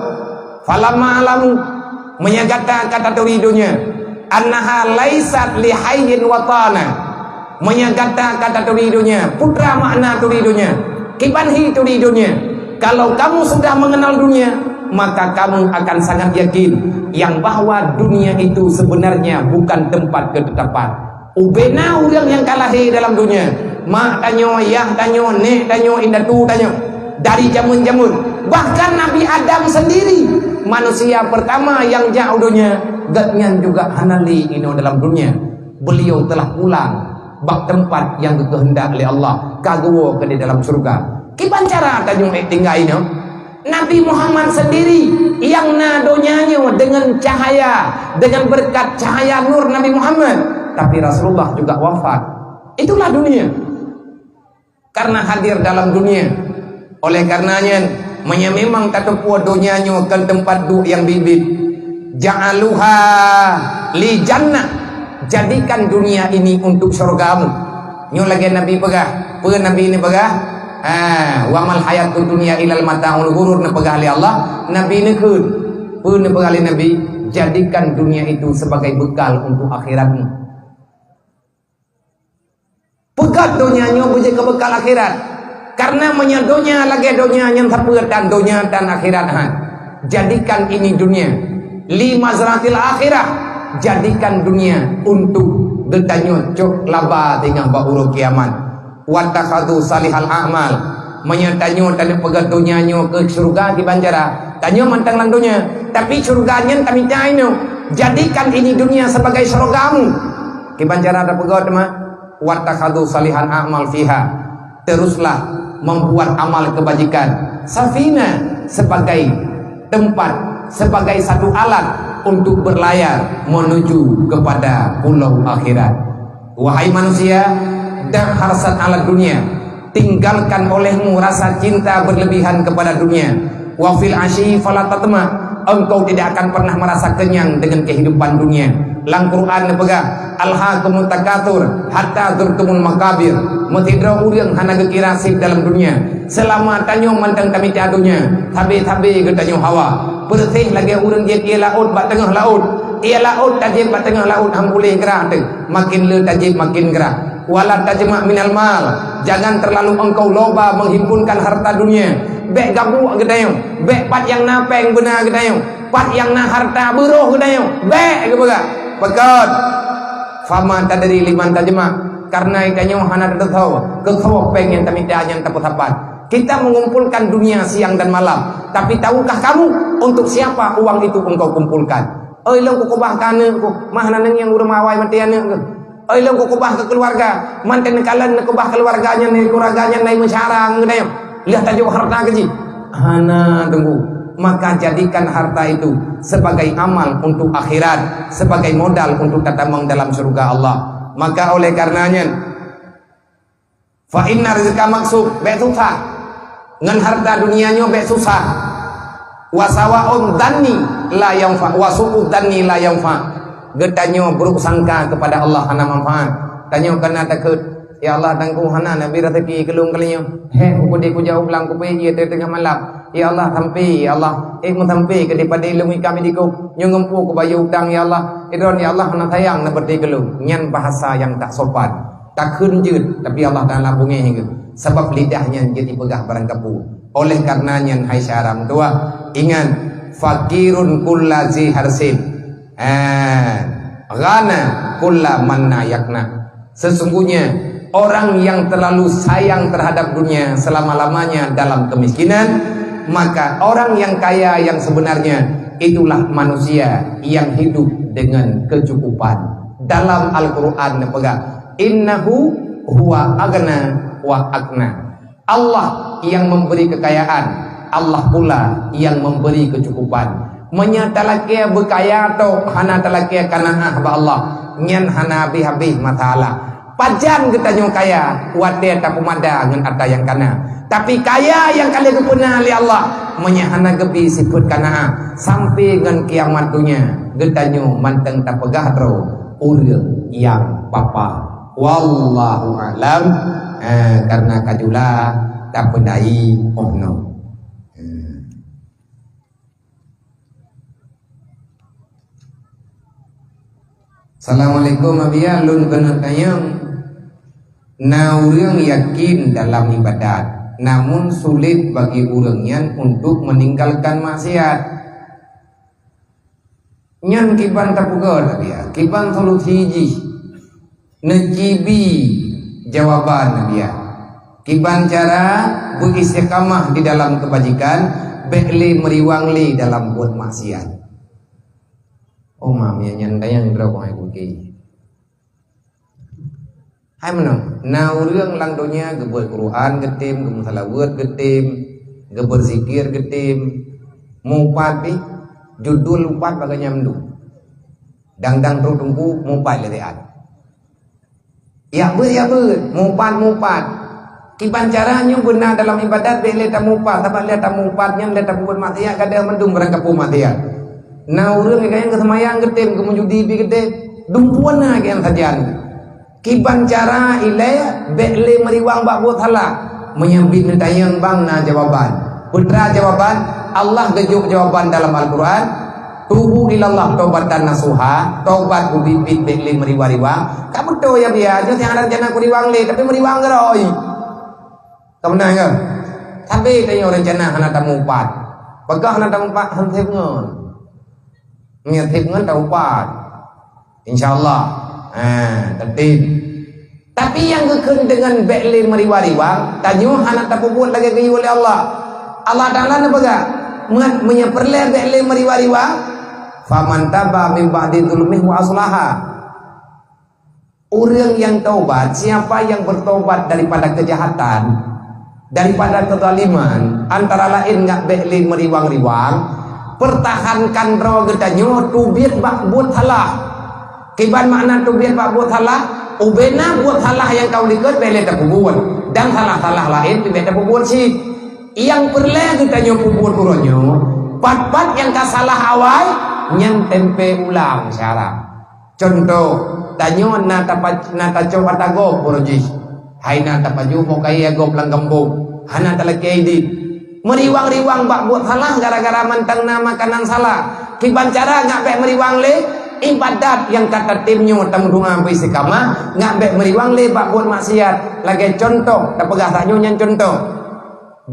Falamma alamu, meunyoe gata ka taturi donya, annaha laisat li hayyin watana. Meunyoe gata ka taturi donya, peue makna turi donya, kiban hi turi donya. Kalau kamu sudah mengenal dunia, maka kamu akan sangat yakin yang bahwa dunia itu sebenarnya bukan tempat ketetapan. Ubena ureuëng nyang ka lahé dalam donya, mak tanyoe, yah tanyoe, nék tanyoe, indatu tanyoe, dari jameun-jameun. Bahkan Nabi Adam sendiri, manusia pertama nyang jak u donya, gobnyan juga hana lé inoe dalam donya. Beliau telah pulang bak tempat nyang geukeuheundak lé Allah, ka geuwoe keu di dalam syurga. Kiban cara tanyoe ék tinggai inoe? Nabi Muhammad sendiri nyang na donya nyoe dengan cahaya, dengan berkat cahaya nur Nabi Muhammad. Tapi Rasulullah juga wafat. Itulah dunia. Karena hadir dalam dunia. Oleh karenanya, meunyoe memang tateupeue donya nyoe kon teumpat duek nyang biet-biet, ja'aluha li jannah, jadikan dunia ini untuk syurgamu. Nyoe lagée Nabi peugah. Peue Nabi neupeugah? Ha, wa mal hayatud dunya illal mata'ul ghurur neupeugah lé Allah. Nabi neukheun. Peue neupeugah lé Nabi? Jadikan dunia itu sebagai bekal untuk akhiratmu. Peugét donya nyoe beujeuet keu bekal akhirat. Karena meunyoe donya lagée donya nyan sapeue dan donya dan akhirat han. Jadikan ini dunia li mazratil akhirah. Jadikan dunia untuk geutanyoe cok laba teungoh bak uroe kiamat. Wattakhadhu salihal a'mal. Meunyoe tanyoe taneuk peugét donya nyoe keu syeuruga kiban cara, tanyoe mantong lam donya, tapi syeuruga nyan tamita inoe. Jadikan ini dunia sebagai syeurugamu. Kiban cara tapeugét teuma, wattakhadhu salihan a'mal fiha. Teruslah membuat amal kebajikan. Safina sebagai tempat, sebagai satu alat untuk berlayar menuju kepada pulau akhirat. Wahai manusia, dak harsat alat dunia, tinggalkan olehmu rasa cinta berlebihan kepada dunia. Wa fil asyi fala tatma, engkau tidak akan pernah merasa kenyang dengan kehidupan dunia. Lam Quran neupeugah, "Alhaakumut takatsur hatta zurtumul maqabir." Meusidroe ureuëng hana geukira seb dalam dunia. Seulama tanyoe mantong tamita donya, sabe-sabe geutanyoe hawa. Peureuséh lagée ureuëng jieb ié laôt bak teungoh laôt. Ié laôt tajieb bak teungoh laôt han puléh grah teuh. Makin le tajieb makin grah. Wala tajma' minal mal, jangan terlalu engkau loba menghimpunkan harta dunia. Bék gabuek geutanyoe, bék pat nyang na péng beuna geutanyoe, pat nyang na harta beurôh geutanyoe, bék geupeugah. Peugét, fama tadri liman tajma', karena geutanyoe hana tateupeue keu soe péng nyang tamita nyang tapeusapat. Kita mengumpulkan dunia siang dan malam, tapi tahukah kamu untuk siapa uang itu engkau kumpulkan? Oi lôn kukeubah keu aneuëk ku, mah na nyang ureuëng awai maté aneuëk ku. Oi lôn kukeubah keu keuluwarga, mantong neukalon neukeubah keuluwarga nyan, keuluwarga nyan na meusyara ngon geutanyoe. Lheueh tajok harta keu jih. Hana teungku. Maka jadikan harta itu sebagai amal untuk akhirat, sebagai modal untuk tatamong dalam syurga Allah. Maka oleh karenanya, fa inna rizqa maqsum, bék susah. Ngon harta dunia nyoe bék susah. Wa sawa'un dhanni la yanfa, wa su'u dhanni la yanfa. Geutanyoe buruk sangka kepada Allah hana manfaat. Tanyoe kana takheut, "Ya Allah, tangku hana neubi raseuki keu lôn kali nyoe. Heh, ku kudeh kujaweueb lam kupe ié teungoh malam. Ya Allah, sampai, ya Allah, ék meusampai keu dipadé lôn ié kami dikôb. Nyoe ngon peue kubayeue utang, ya Allah. Idron, ya Allah, hana sayang neubeureuti keu lôn." Nyan bahasa nyang tak sopan. Takheun jeuet, tapi Allah Taala beungéh geuh. Sabab lidah nyan jeuet jipeugah barang kapeue. Oleh karena nyan, hai syedara meutuwah, ingat, fakirun kulla zi harsin, eh, ghana kulla manna yakna. Sesungguhnya, orang yang terlalu sayang terhadap dunia selama-lamanya dalam kemiskinan, maka orang yang kaya yang sebenarnya itulah manusia yang hidup dengan kecukupan. Dalam Al-Quran neupeugah, "Innahu huwa aghna wa aqna." Allah yang memberi kekayaan, Allah pula yang memberi kecukupan. Meunyoe talakée beukaya tok hana talakée kanaah bak Allah, nyan hana habéh-habéh masalah. Pajan geutanyoe kaya, watée tapeumada ngon atra nyang kana. Tapi kaya nyang ka lheueh geupeuna lé Allah, meunyoe hana geubri sifeuet kanaah, sampai ngon kiamat donya, geutanyoe mantong tapeugah droe ureuëng nyang papa. Wallahu a'lam. Eh, karena kajula tapeudai oh no. Assalamualaikum, Abiya. Lôn keuneuk tanyong, na ureuëng yakin dalam ibadat, namun sulit bagi ureuëng nyan untuk meninggalkan maksiat. Nyan kiban tapeugah, Abiya, kiban solusi jih. Neucibi jawaban, Abiya. Kiban cara beuistiqamah di dalam keubajikan, bék lé meuriwang lé dalam buet maksiat. Oh, ma, meunyo nyan dayang droe hai kuki. Hai meunoe, na ureuëng lam donya geubeuet Quran geutem, geumeusalaweuet geutem, geubeuzikir geutem, mupat pih, judul upat bagaih nyan mandum. Dang-dang trok teungku, mupat lé siat. Yak beuet, yak beuet, mupat, mupat. Kiban cara nyoe beuna dalam ibadat, bék lé tamupat, sabab lé tamupat nyan lé tapeubuet maksiat, gadôh mandum barang kapeue maksiat. Na ureuëng nyang geuseumayang geutem, geumeujudi pih geutem, dumpeue na nyang sajan. Kiban cara ilée bék lé meuriwang bak buet salah. Meunyo bit neutanyong bang na jawaban. Peue teuma jawaban, Allah geujok jawaban dalam Al-Quran, "Tubu ilallah taubatan nasuha," tobat beubiet-biet bék lé meuriwang-riwang. Ka beutôi, Abiya, nyoe si hana rencana kuriwang lé, tapi meuriwang keurôi. Ka meunan ka? Tapi tanyoe rencana hana tamupat. Peugah hana tamupat, han seb ngon. Meunyo seb ngon tamupat. Insya Allah. Ha, tertib. Tapi nyang geukheun deungon bék lé meuriwang-riwang, tanyoe hana tapeubuet lagée geuyue lé Allah. Allah Taala neupeugah, "Meunyo peureulée bék lé meuriwang-riwang, faman taba min ba'di zulmihi wa aslaha." Ureuëng nyang taubat, siapa yang bertobat daripada kejahatan, daripada kezaliman, antara laén ngat bék lé meuriwang-riwang, pertahankan droe geutanyoe teubiet bak buet salah. Kiban makna teubiet bak buet salah, ubena buet salah nyang ka u likot bék lé tapeubuet, dan salah-salah laén pih bék tapeubuet cit. Nyang peureulée geutanyoe peubuet uroe nyoe, pat-pat nyang ka salah awai, nyan tempe ulang cara. Cuntoh, tanyoe na tapa-, na tacok ata gob uroe jih. Hai na tapajoh po kayée gob lam gampông, hana talakée idit. Meuriwang-riwang bak buet salah gara-gara mantong na makanan salah. Kiban cara ngat bék meuriwang lé, ibadat nyang ka tatem nyoe tameudoá beuistiqamah, ngat bék meuriwang lé bak buet maksiat. Lagée cuntoh, tapeugah tanyoe nyan cuntoh.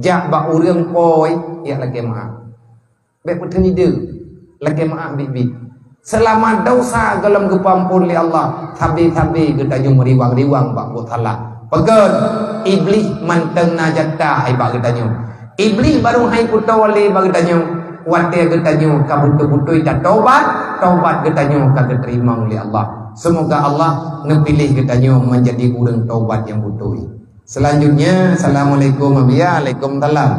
Jak bak ureuëng pôi, jak lakée meu'ah. Bék peuteunide, lakée meu'ah biet-biet. Seulama desya gohlom geupeuamphon lé Allah, sabe-sabe geutanyoe meuriwang-riwang bak buet salah. Pakon, Iblih mantong na jatah hai bak geutanyoe. Iblih barô hai kuto lé bak geutanyoe. Watée geutanyoe ka beutôi-beutôi tatobat, tobat geutanyoe ka geuteurimong lé Allah. Seumoga Allah neupiléh geutanyoe meunjadi ureuëng tobat nyang beutôi. Seulanjutnya, assalamualaikum, Abiya. Waalaikumsalam.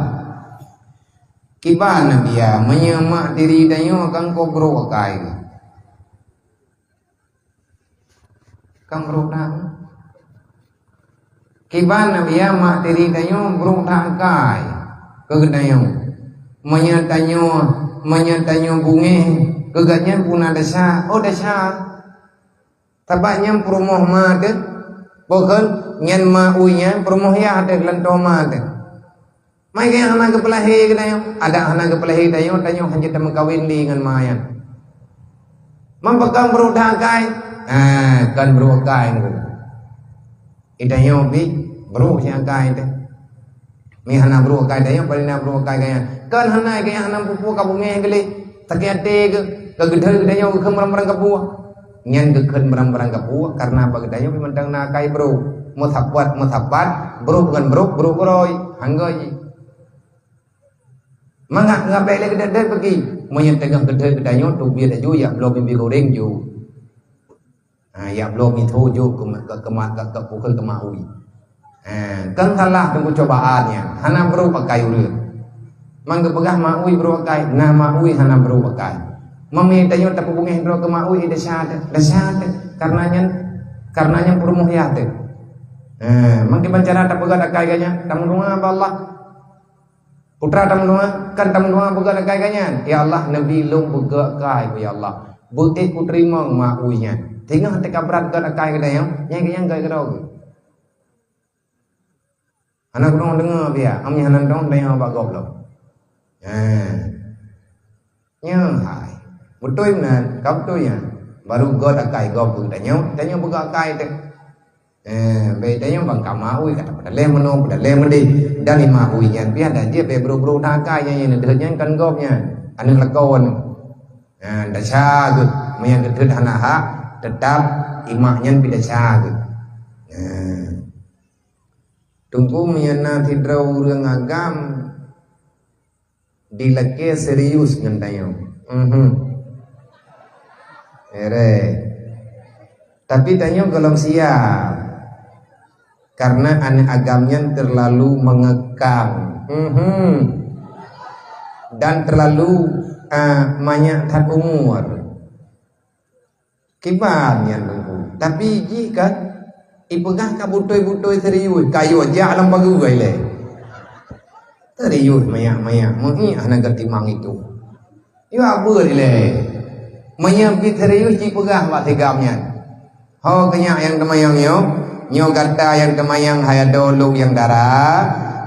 Kiban, Abiya, meunyoe mak tiri tanyoe kan kok brok akai. Kan brok dah. Kiban, Abiya, mak tiri tanyoe brok dah akai. Keu geutanyoe. Meunyoe tanyoe, meunyoe tanyoe beungéh, keu geutanyoe puna desya, oh desya. Sabab nyan peurumoh ma teuh, pakon nyan ma ui nyan peurumoh yah teuh, lantoe ma teuh. Mai gaya hana geupeulahé geutanyoe, adak hana geupeulahé tanyoe, tanyoe hana tameukawen lé ngon ma nyan. Meupeukong brok dah akai, ha, kon brok akai ngon. Geutanyoe pih brok nyang akai teuh. Mi hana brok akai tanyoe, paléng na brok akai gaya. Kon hana gaya hana peue-peue ka beungéh geuh lé. Sakét até geuh, ka geudhôt geutanyoe geukheun barang-barang kapeue. Nyan geukheun barang-barang kapeue, kareuna bak geutanyoe pih mantong na akai brok. Meusapat-meusapat, brok ngon brok, brok keurôi. Hangga jih. Mangat ngon bék lé geudhôt-dhôt peugi. Meunyoe teungoh geudhôt geutanyoe, teubiet laju jak bloe mie goreng ju. Ha, jak bloe mie tho jok keu ma-, keu, keu ma-, keu, keu, keu mak ui. Ha, kan salah teungku cobaan nyan. Hana brok akai ureuëng. Man geupeugah mak ui brok akai, na mak ui hana brok akai. Meunyoe tanyoe tapeubeungéh droe keu mak ui, desya teuh, desya teuh. Kareuna nyan, kareuna nyan peurumoh yah teuh. Ha, man kiban cara tapeugah akai geuh nyan, tameudoá bak Allah. Putra tameudoá, kan tameudoá beugöt akai geuh nyan, "Ya Allah, neubi lôn beugöt akai, ya Allah. Beuék kuteurimong mak ui nyan." Teungoh teuka brat göt akai geuh nyan, nyan geuh nyan göt keudroe geuh. Hana keudroe deungoe biya, am nyan hana keudroe deungoe bak gob lom. Nyan. Nyan hai. Beutôi meunan, ka beutôi nyan. Baru göt akai gob keu tanyoe, tanyoe peugöt akai teuh. Eh, bèk tanyoe bang ka maui, ka tapeudaléh meunoe, peudaléh meudéh. Dan i maui nyan pih adak jeuet bèk brôk-brôk na akai nyan, nyan neudeuh nyan kan gob nyan. Aneuk lakoe nyan. Nah, desya geuh. Meunyo geuthôt hana hak, teutap i mak nyan pih desya geuh. Nah. Teungku, meunyo na sidroe ureueng agam dilakèe serius ngon tanyoe. Mhm. Ere. Tapi tanyoe gohlom siap. Karena aneuk agam nyan terlalu mengekang. Mhm. Dan terlalu, ah, manyak that umur. Kiban nyan Teungku. Tapi jih kan, ipeugah ka beutôi-beutôi serius, ka yue jak lam pageue ilèe. Serius manyak-manyak, meu'ih hana geutimang itu. Yue abeuet ilèe. Meunyo bit serius jipeugah bak si agam nyan. Ho keunyak nyang teumanyong nyoe, nyoe gata nyang teumanyong hai adoe lôn nyang dara,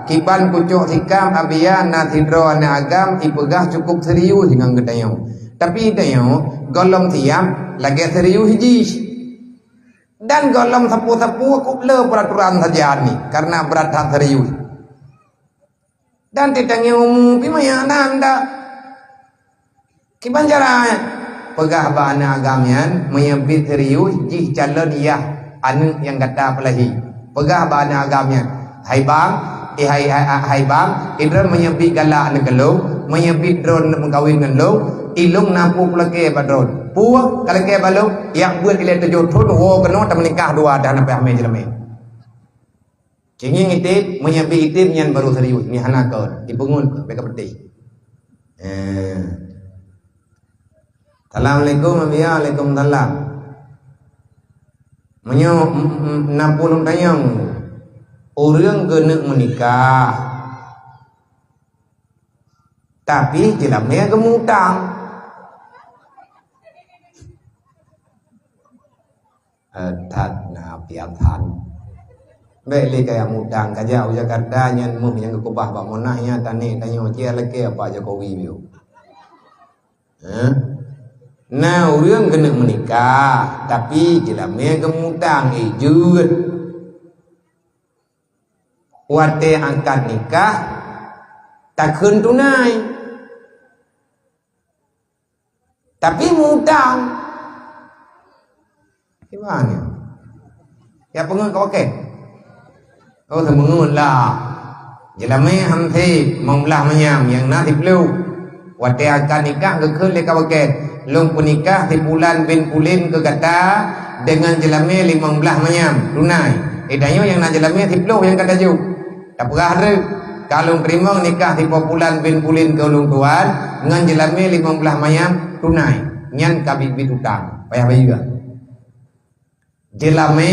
kiban kucok sikam abiya na sidroe aneuk agam ipeugah cukup serius ngon geutanyoe. Tapi tanyoe gohlom siap lagèe serius jih. Dan gohlom sapeue-sapeue kup le peuraturan sajan ni, karena brat that serius. Dan teutangieng umu pih manyak nan dak. Kiban cara nyan? Peugah bak aneuk agam nyan, meunyo bit serius jih calon yah aneuk nyang gata peulahé. Peugah bak aneuk agam nyan, "Hai bang, eh, hai, hai, hai, hai bang, idroe meunyo bit galak aneuk lôn, meunyo bit droe meukawen ngon lôn, ilôn na peue kulakèe bak droe. Peue ka lakèe bak lôn, jak beuet ilèe tujoh thon, woe keunoe tameunikah dua dan na payah mé jeulamé." Cingi item, meunyo bit item nyan baru serius, nyan hana kon, ipeungon bèk ka peuteh. Eh. Assalamualaikum, Abiya. Waalaikumsalam. Meunyo, mm, mm, na peue lôn tanyong, ureueng keuneuk meunikah, tapi jeulamé geumeutang. Eh, that na piatan. Bèk lé kaya mutang, kajak u Jakarta nyan méuh nyang geukeubah bak Monas nyan tanék tanyoe, cit lakèe Pak Jokowi biôh. Hah? Na ureueng keuneuk meunikah, tapi jeulamé geumutang, eh, jeuet. Watèe akad nikah, takheun tunai. Tapi mutang. Gimana? Ya, peungeut ka wakèe. Oh, seumeungeut lah. Jeulamé han sép, limong blah manyam, nyang na siploh. Watèe akad nikah geukheun lé ka wakèe, "Lôn peunikah si pulan bin pulan keu gata deungon jeulamé limong blah manyam, tunai." Eh, tanyoe nyang na jeulamé siploh nyang ka tajok. Tapeugah treuk, "Ka lôn teurimong nikah si po pulan bin pulan keu ulôn tuan ngon jeulamé limong blah manyam tunai." Nyan ka biet-biet utang, payah bayeue. Jeulamé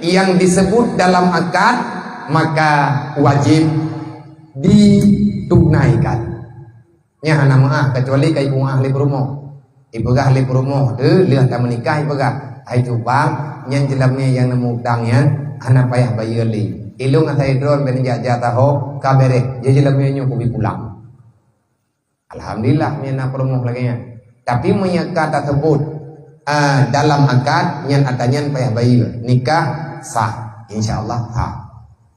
nyang disebut dalam akad maka wajéb ditunaikan. Nyan hana meu'ah, kecuali ka ipeumeu'ah lé peurumoh. Ipeugah lé peurumoh teuh, lheueh tameunikah ipeugah, "Hai cut bang, nyan jeulamé nyang neumutang nyan hana payah bayeue lé. Ilôn asai droe bèk neujak-jak saho, ka bèrèh, jeuet jeulamé nyoe kubi pulang." Alhamdulillah, meunyo na peurumoh lagèe nyan. Tapi meunyo ka tasebut, ah, dalam akad, nyan ata nyan payah bayeue, nikah sah, insya Allah sah.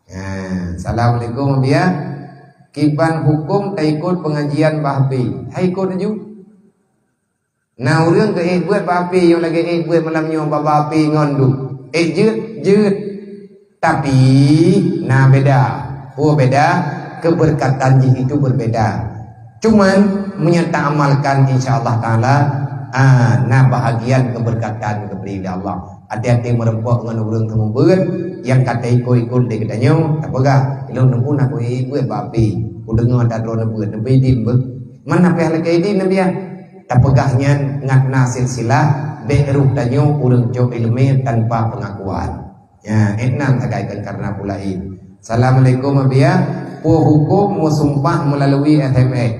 Ha, assalamualaikum, Abiya. Kiban huköm taikot pengajian bak H P? Hai ikot laju. Na ureueng keu ék beuet bak H P, nyang lagèe ék beuet malam nyoe bak, bak H P ngon duek. Ék jeuet, jeuet. Tapi na beda. Peue beda? Keberkatan jih itu berbeda. Cuman meunyo ta amalkan, insya Allah Taala, ah, na bahagian keberkatan geubri lé Allah. Até-até meureumpok ngon ureueng seumeubeuet nyang ka taikot-ikot lé geutanyoe, tapeugah, "Ilôn neupun aku ié beuet bak Api, kudeungoe ata droe neubeuet, neubri idin beuh." Man na payah lakèe idin, Abiya? Tapeugah nyan ngat na silsilah, bèk rôh tanyoe ureueng cok ileumèe tanpa peungakuan. Nyan, ék nan sagai kon kareuna peue laén. Assalamualaikum, Abiya. Peue huköm meusumpah meulalui S M S?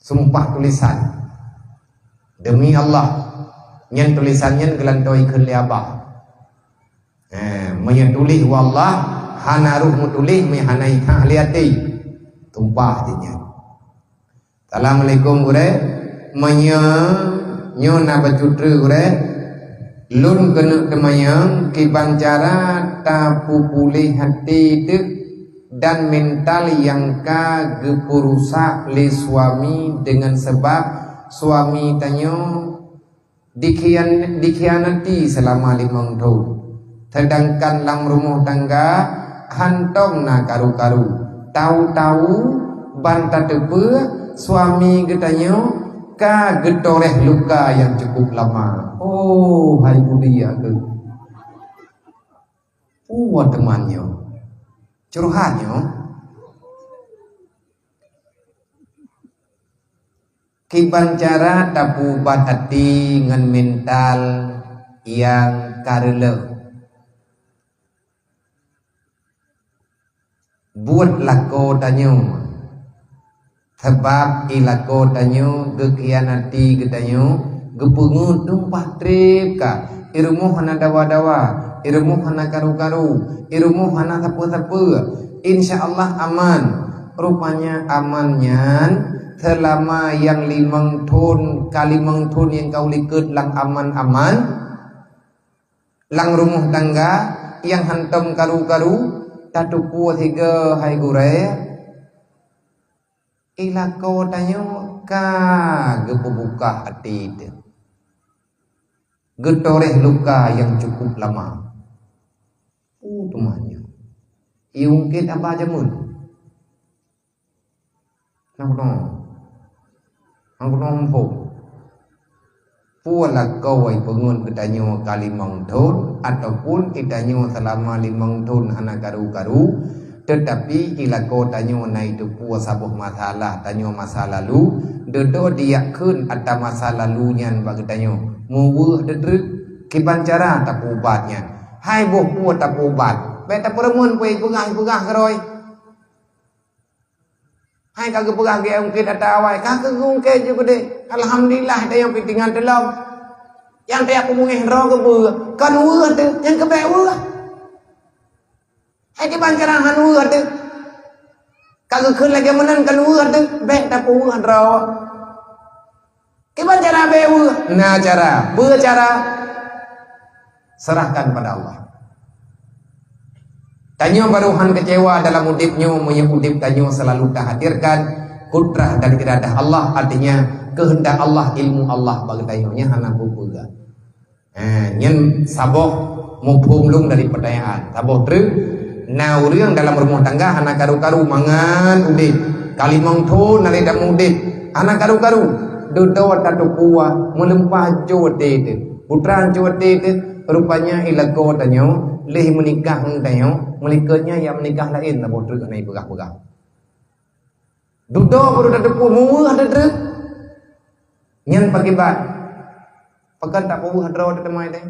Sumpah tulisan. Demi Allah, nyan tulisan nyan geulantoe ikheun lé abah. Eh, meunyoe tuléh wallah, hana rôh meutuléh, meuhana ikhah lé até. Sumpah jih nyan. Assalamualaikum, gurèe. Meunyoe Nyoe na bacut treuk gurée, lôn keuneuk teumanyong kiban cara tapeupuléh até deuh dan mental nyang ka geupeurusak lé suami deungon sabab suami tanyoe dikhian-, dikhianati seulama limong thon. Seudangkan lam rumoh tangga hántom na karu-karu. Tahu-tahu ban tateupeue suami geutanyoe ka geutoreh luka nyang cukup lama. Oh, hai budiya keuh! Peue teuma nyoe? Curhat nyoe? Kiban cara tapeuubat até ngon mental nyang ka reuleuh. Buet lakoe tanyoe, sabab i lakoe tanyoe geukhianati geutanyoe, geupeungeut tumpah treb ka. I rumoh hana dawa-dawa, i rumoh hana karu-karu, i rumoh hana sapeue-sapeue. Insya Allah aman. Rupanya aman nyan seulama nyang limong thon, ka limong thon nyang ka u likot lam aman-aman, lam rumoh tangga nyang hántom karu-karu, tateupeue sigoe hai gurée, i lakoe tanyoe ka geupeubukah até teuh, geutoreh luka nyang cukup lama. Peue teuma nyoe? I ungkét haba jameun. Nah, keunoe. Nah, keunoe muphom. Peue lakoe peungeut geutanyoe ka limong thon, ataupun geutanyoe seulama limong thon hana karu-karu, teutapi i lakoe tanyoe na iteupeue saboh masalah tanyoe masa lalu, dudoe diyak kheun atra masa lalu nyan bak geutanyoe. Meuweueh teutreuk, kiban cara tapeuubat nyan. Hai boh peue tapeuubat? Bék tapeureumeun peue ipeugah-ipeugah keurôi. Hai ka geupeugah geuungkét atra awai, ka keuh geuungkét ju keudeh. Alhamdulillah, tanyoe pih tinggai teulom. Nyang tajak peubungéh droe keubeue, kon weueh teuh, nyang keu bék weueh. Hai kiban cara hán weueh teuh. Ka geukheun lagée meunan kon weueh teuh, bék tapeuweueh droe. Kiban cara bék weueh? Na cara. Peue cara? Serahkan pada Allah. Tanyoe barô hán keucewa dalam udeb nyoe meunyoe udeb tanyoe seulalu tahadirkan kudrah dan iradah Allah, artinya keuheundak Allah, ilmu Allah bagi tanyoe, nyan hana peue-peue. Eh, nyan saboh muphom lôn dari peutanyaan. Saboh treuk, na ureuëng dalam rumoh tangga hana karu-karu mangat udeb. Ka limong thon na lé tameuudeb, hana karu-karu. Dudoe tateupeue, meulimpah cot até teuh. Putra cot até teuh, rupanya i lakoe tanyoe, lheueh meunikah ngon tanyoe, meulikot nyan nyang meunikah laén saboh treuk hana ipeugah-peugah. Dudoe baru tateupeue meuweueh teutreuk. Nyan pakiban. Pakon tapeuweueh droe teuh teuma teuh?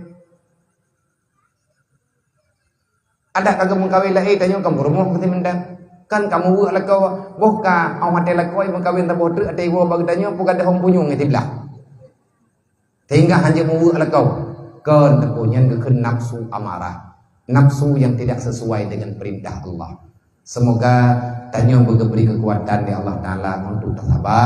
Adak ka geumeukawen laén tanyoe ka meurumoh meusi mantong. Kan ka meuweueh lakoe, boh ka, óh watée lakoe meukawen saboh treuk até iwoe bak geutanyoe, peue gadôh hom punyueng nyang siblah. Sehingga hana meuweueh lakoe. Kon teupeu nyan geukheun nafsu amarah. Nafsu yang tidak sesuai dengan perintah Allah. Semoga tanyoe beugeubri keukuatan lé Allah Taala untuk tasaba.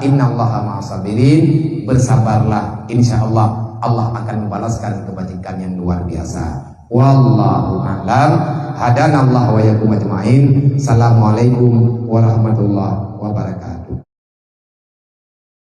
Innallaha ma'as sabirin. Bersabarlah. Insya Allah, Allah akan membalaskan kebajikan yang luar biasa. Wallahu a'lam. Hadanallah wa iyyakum ajma'in. Assalamualaikum warahmatullahi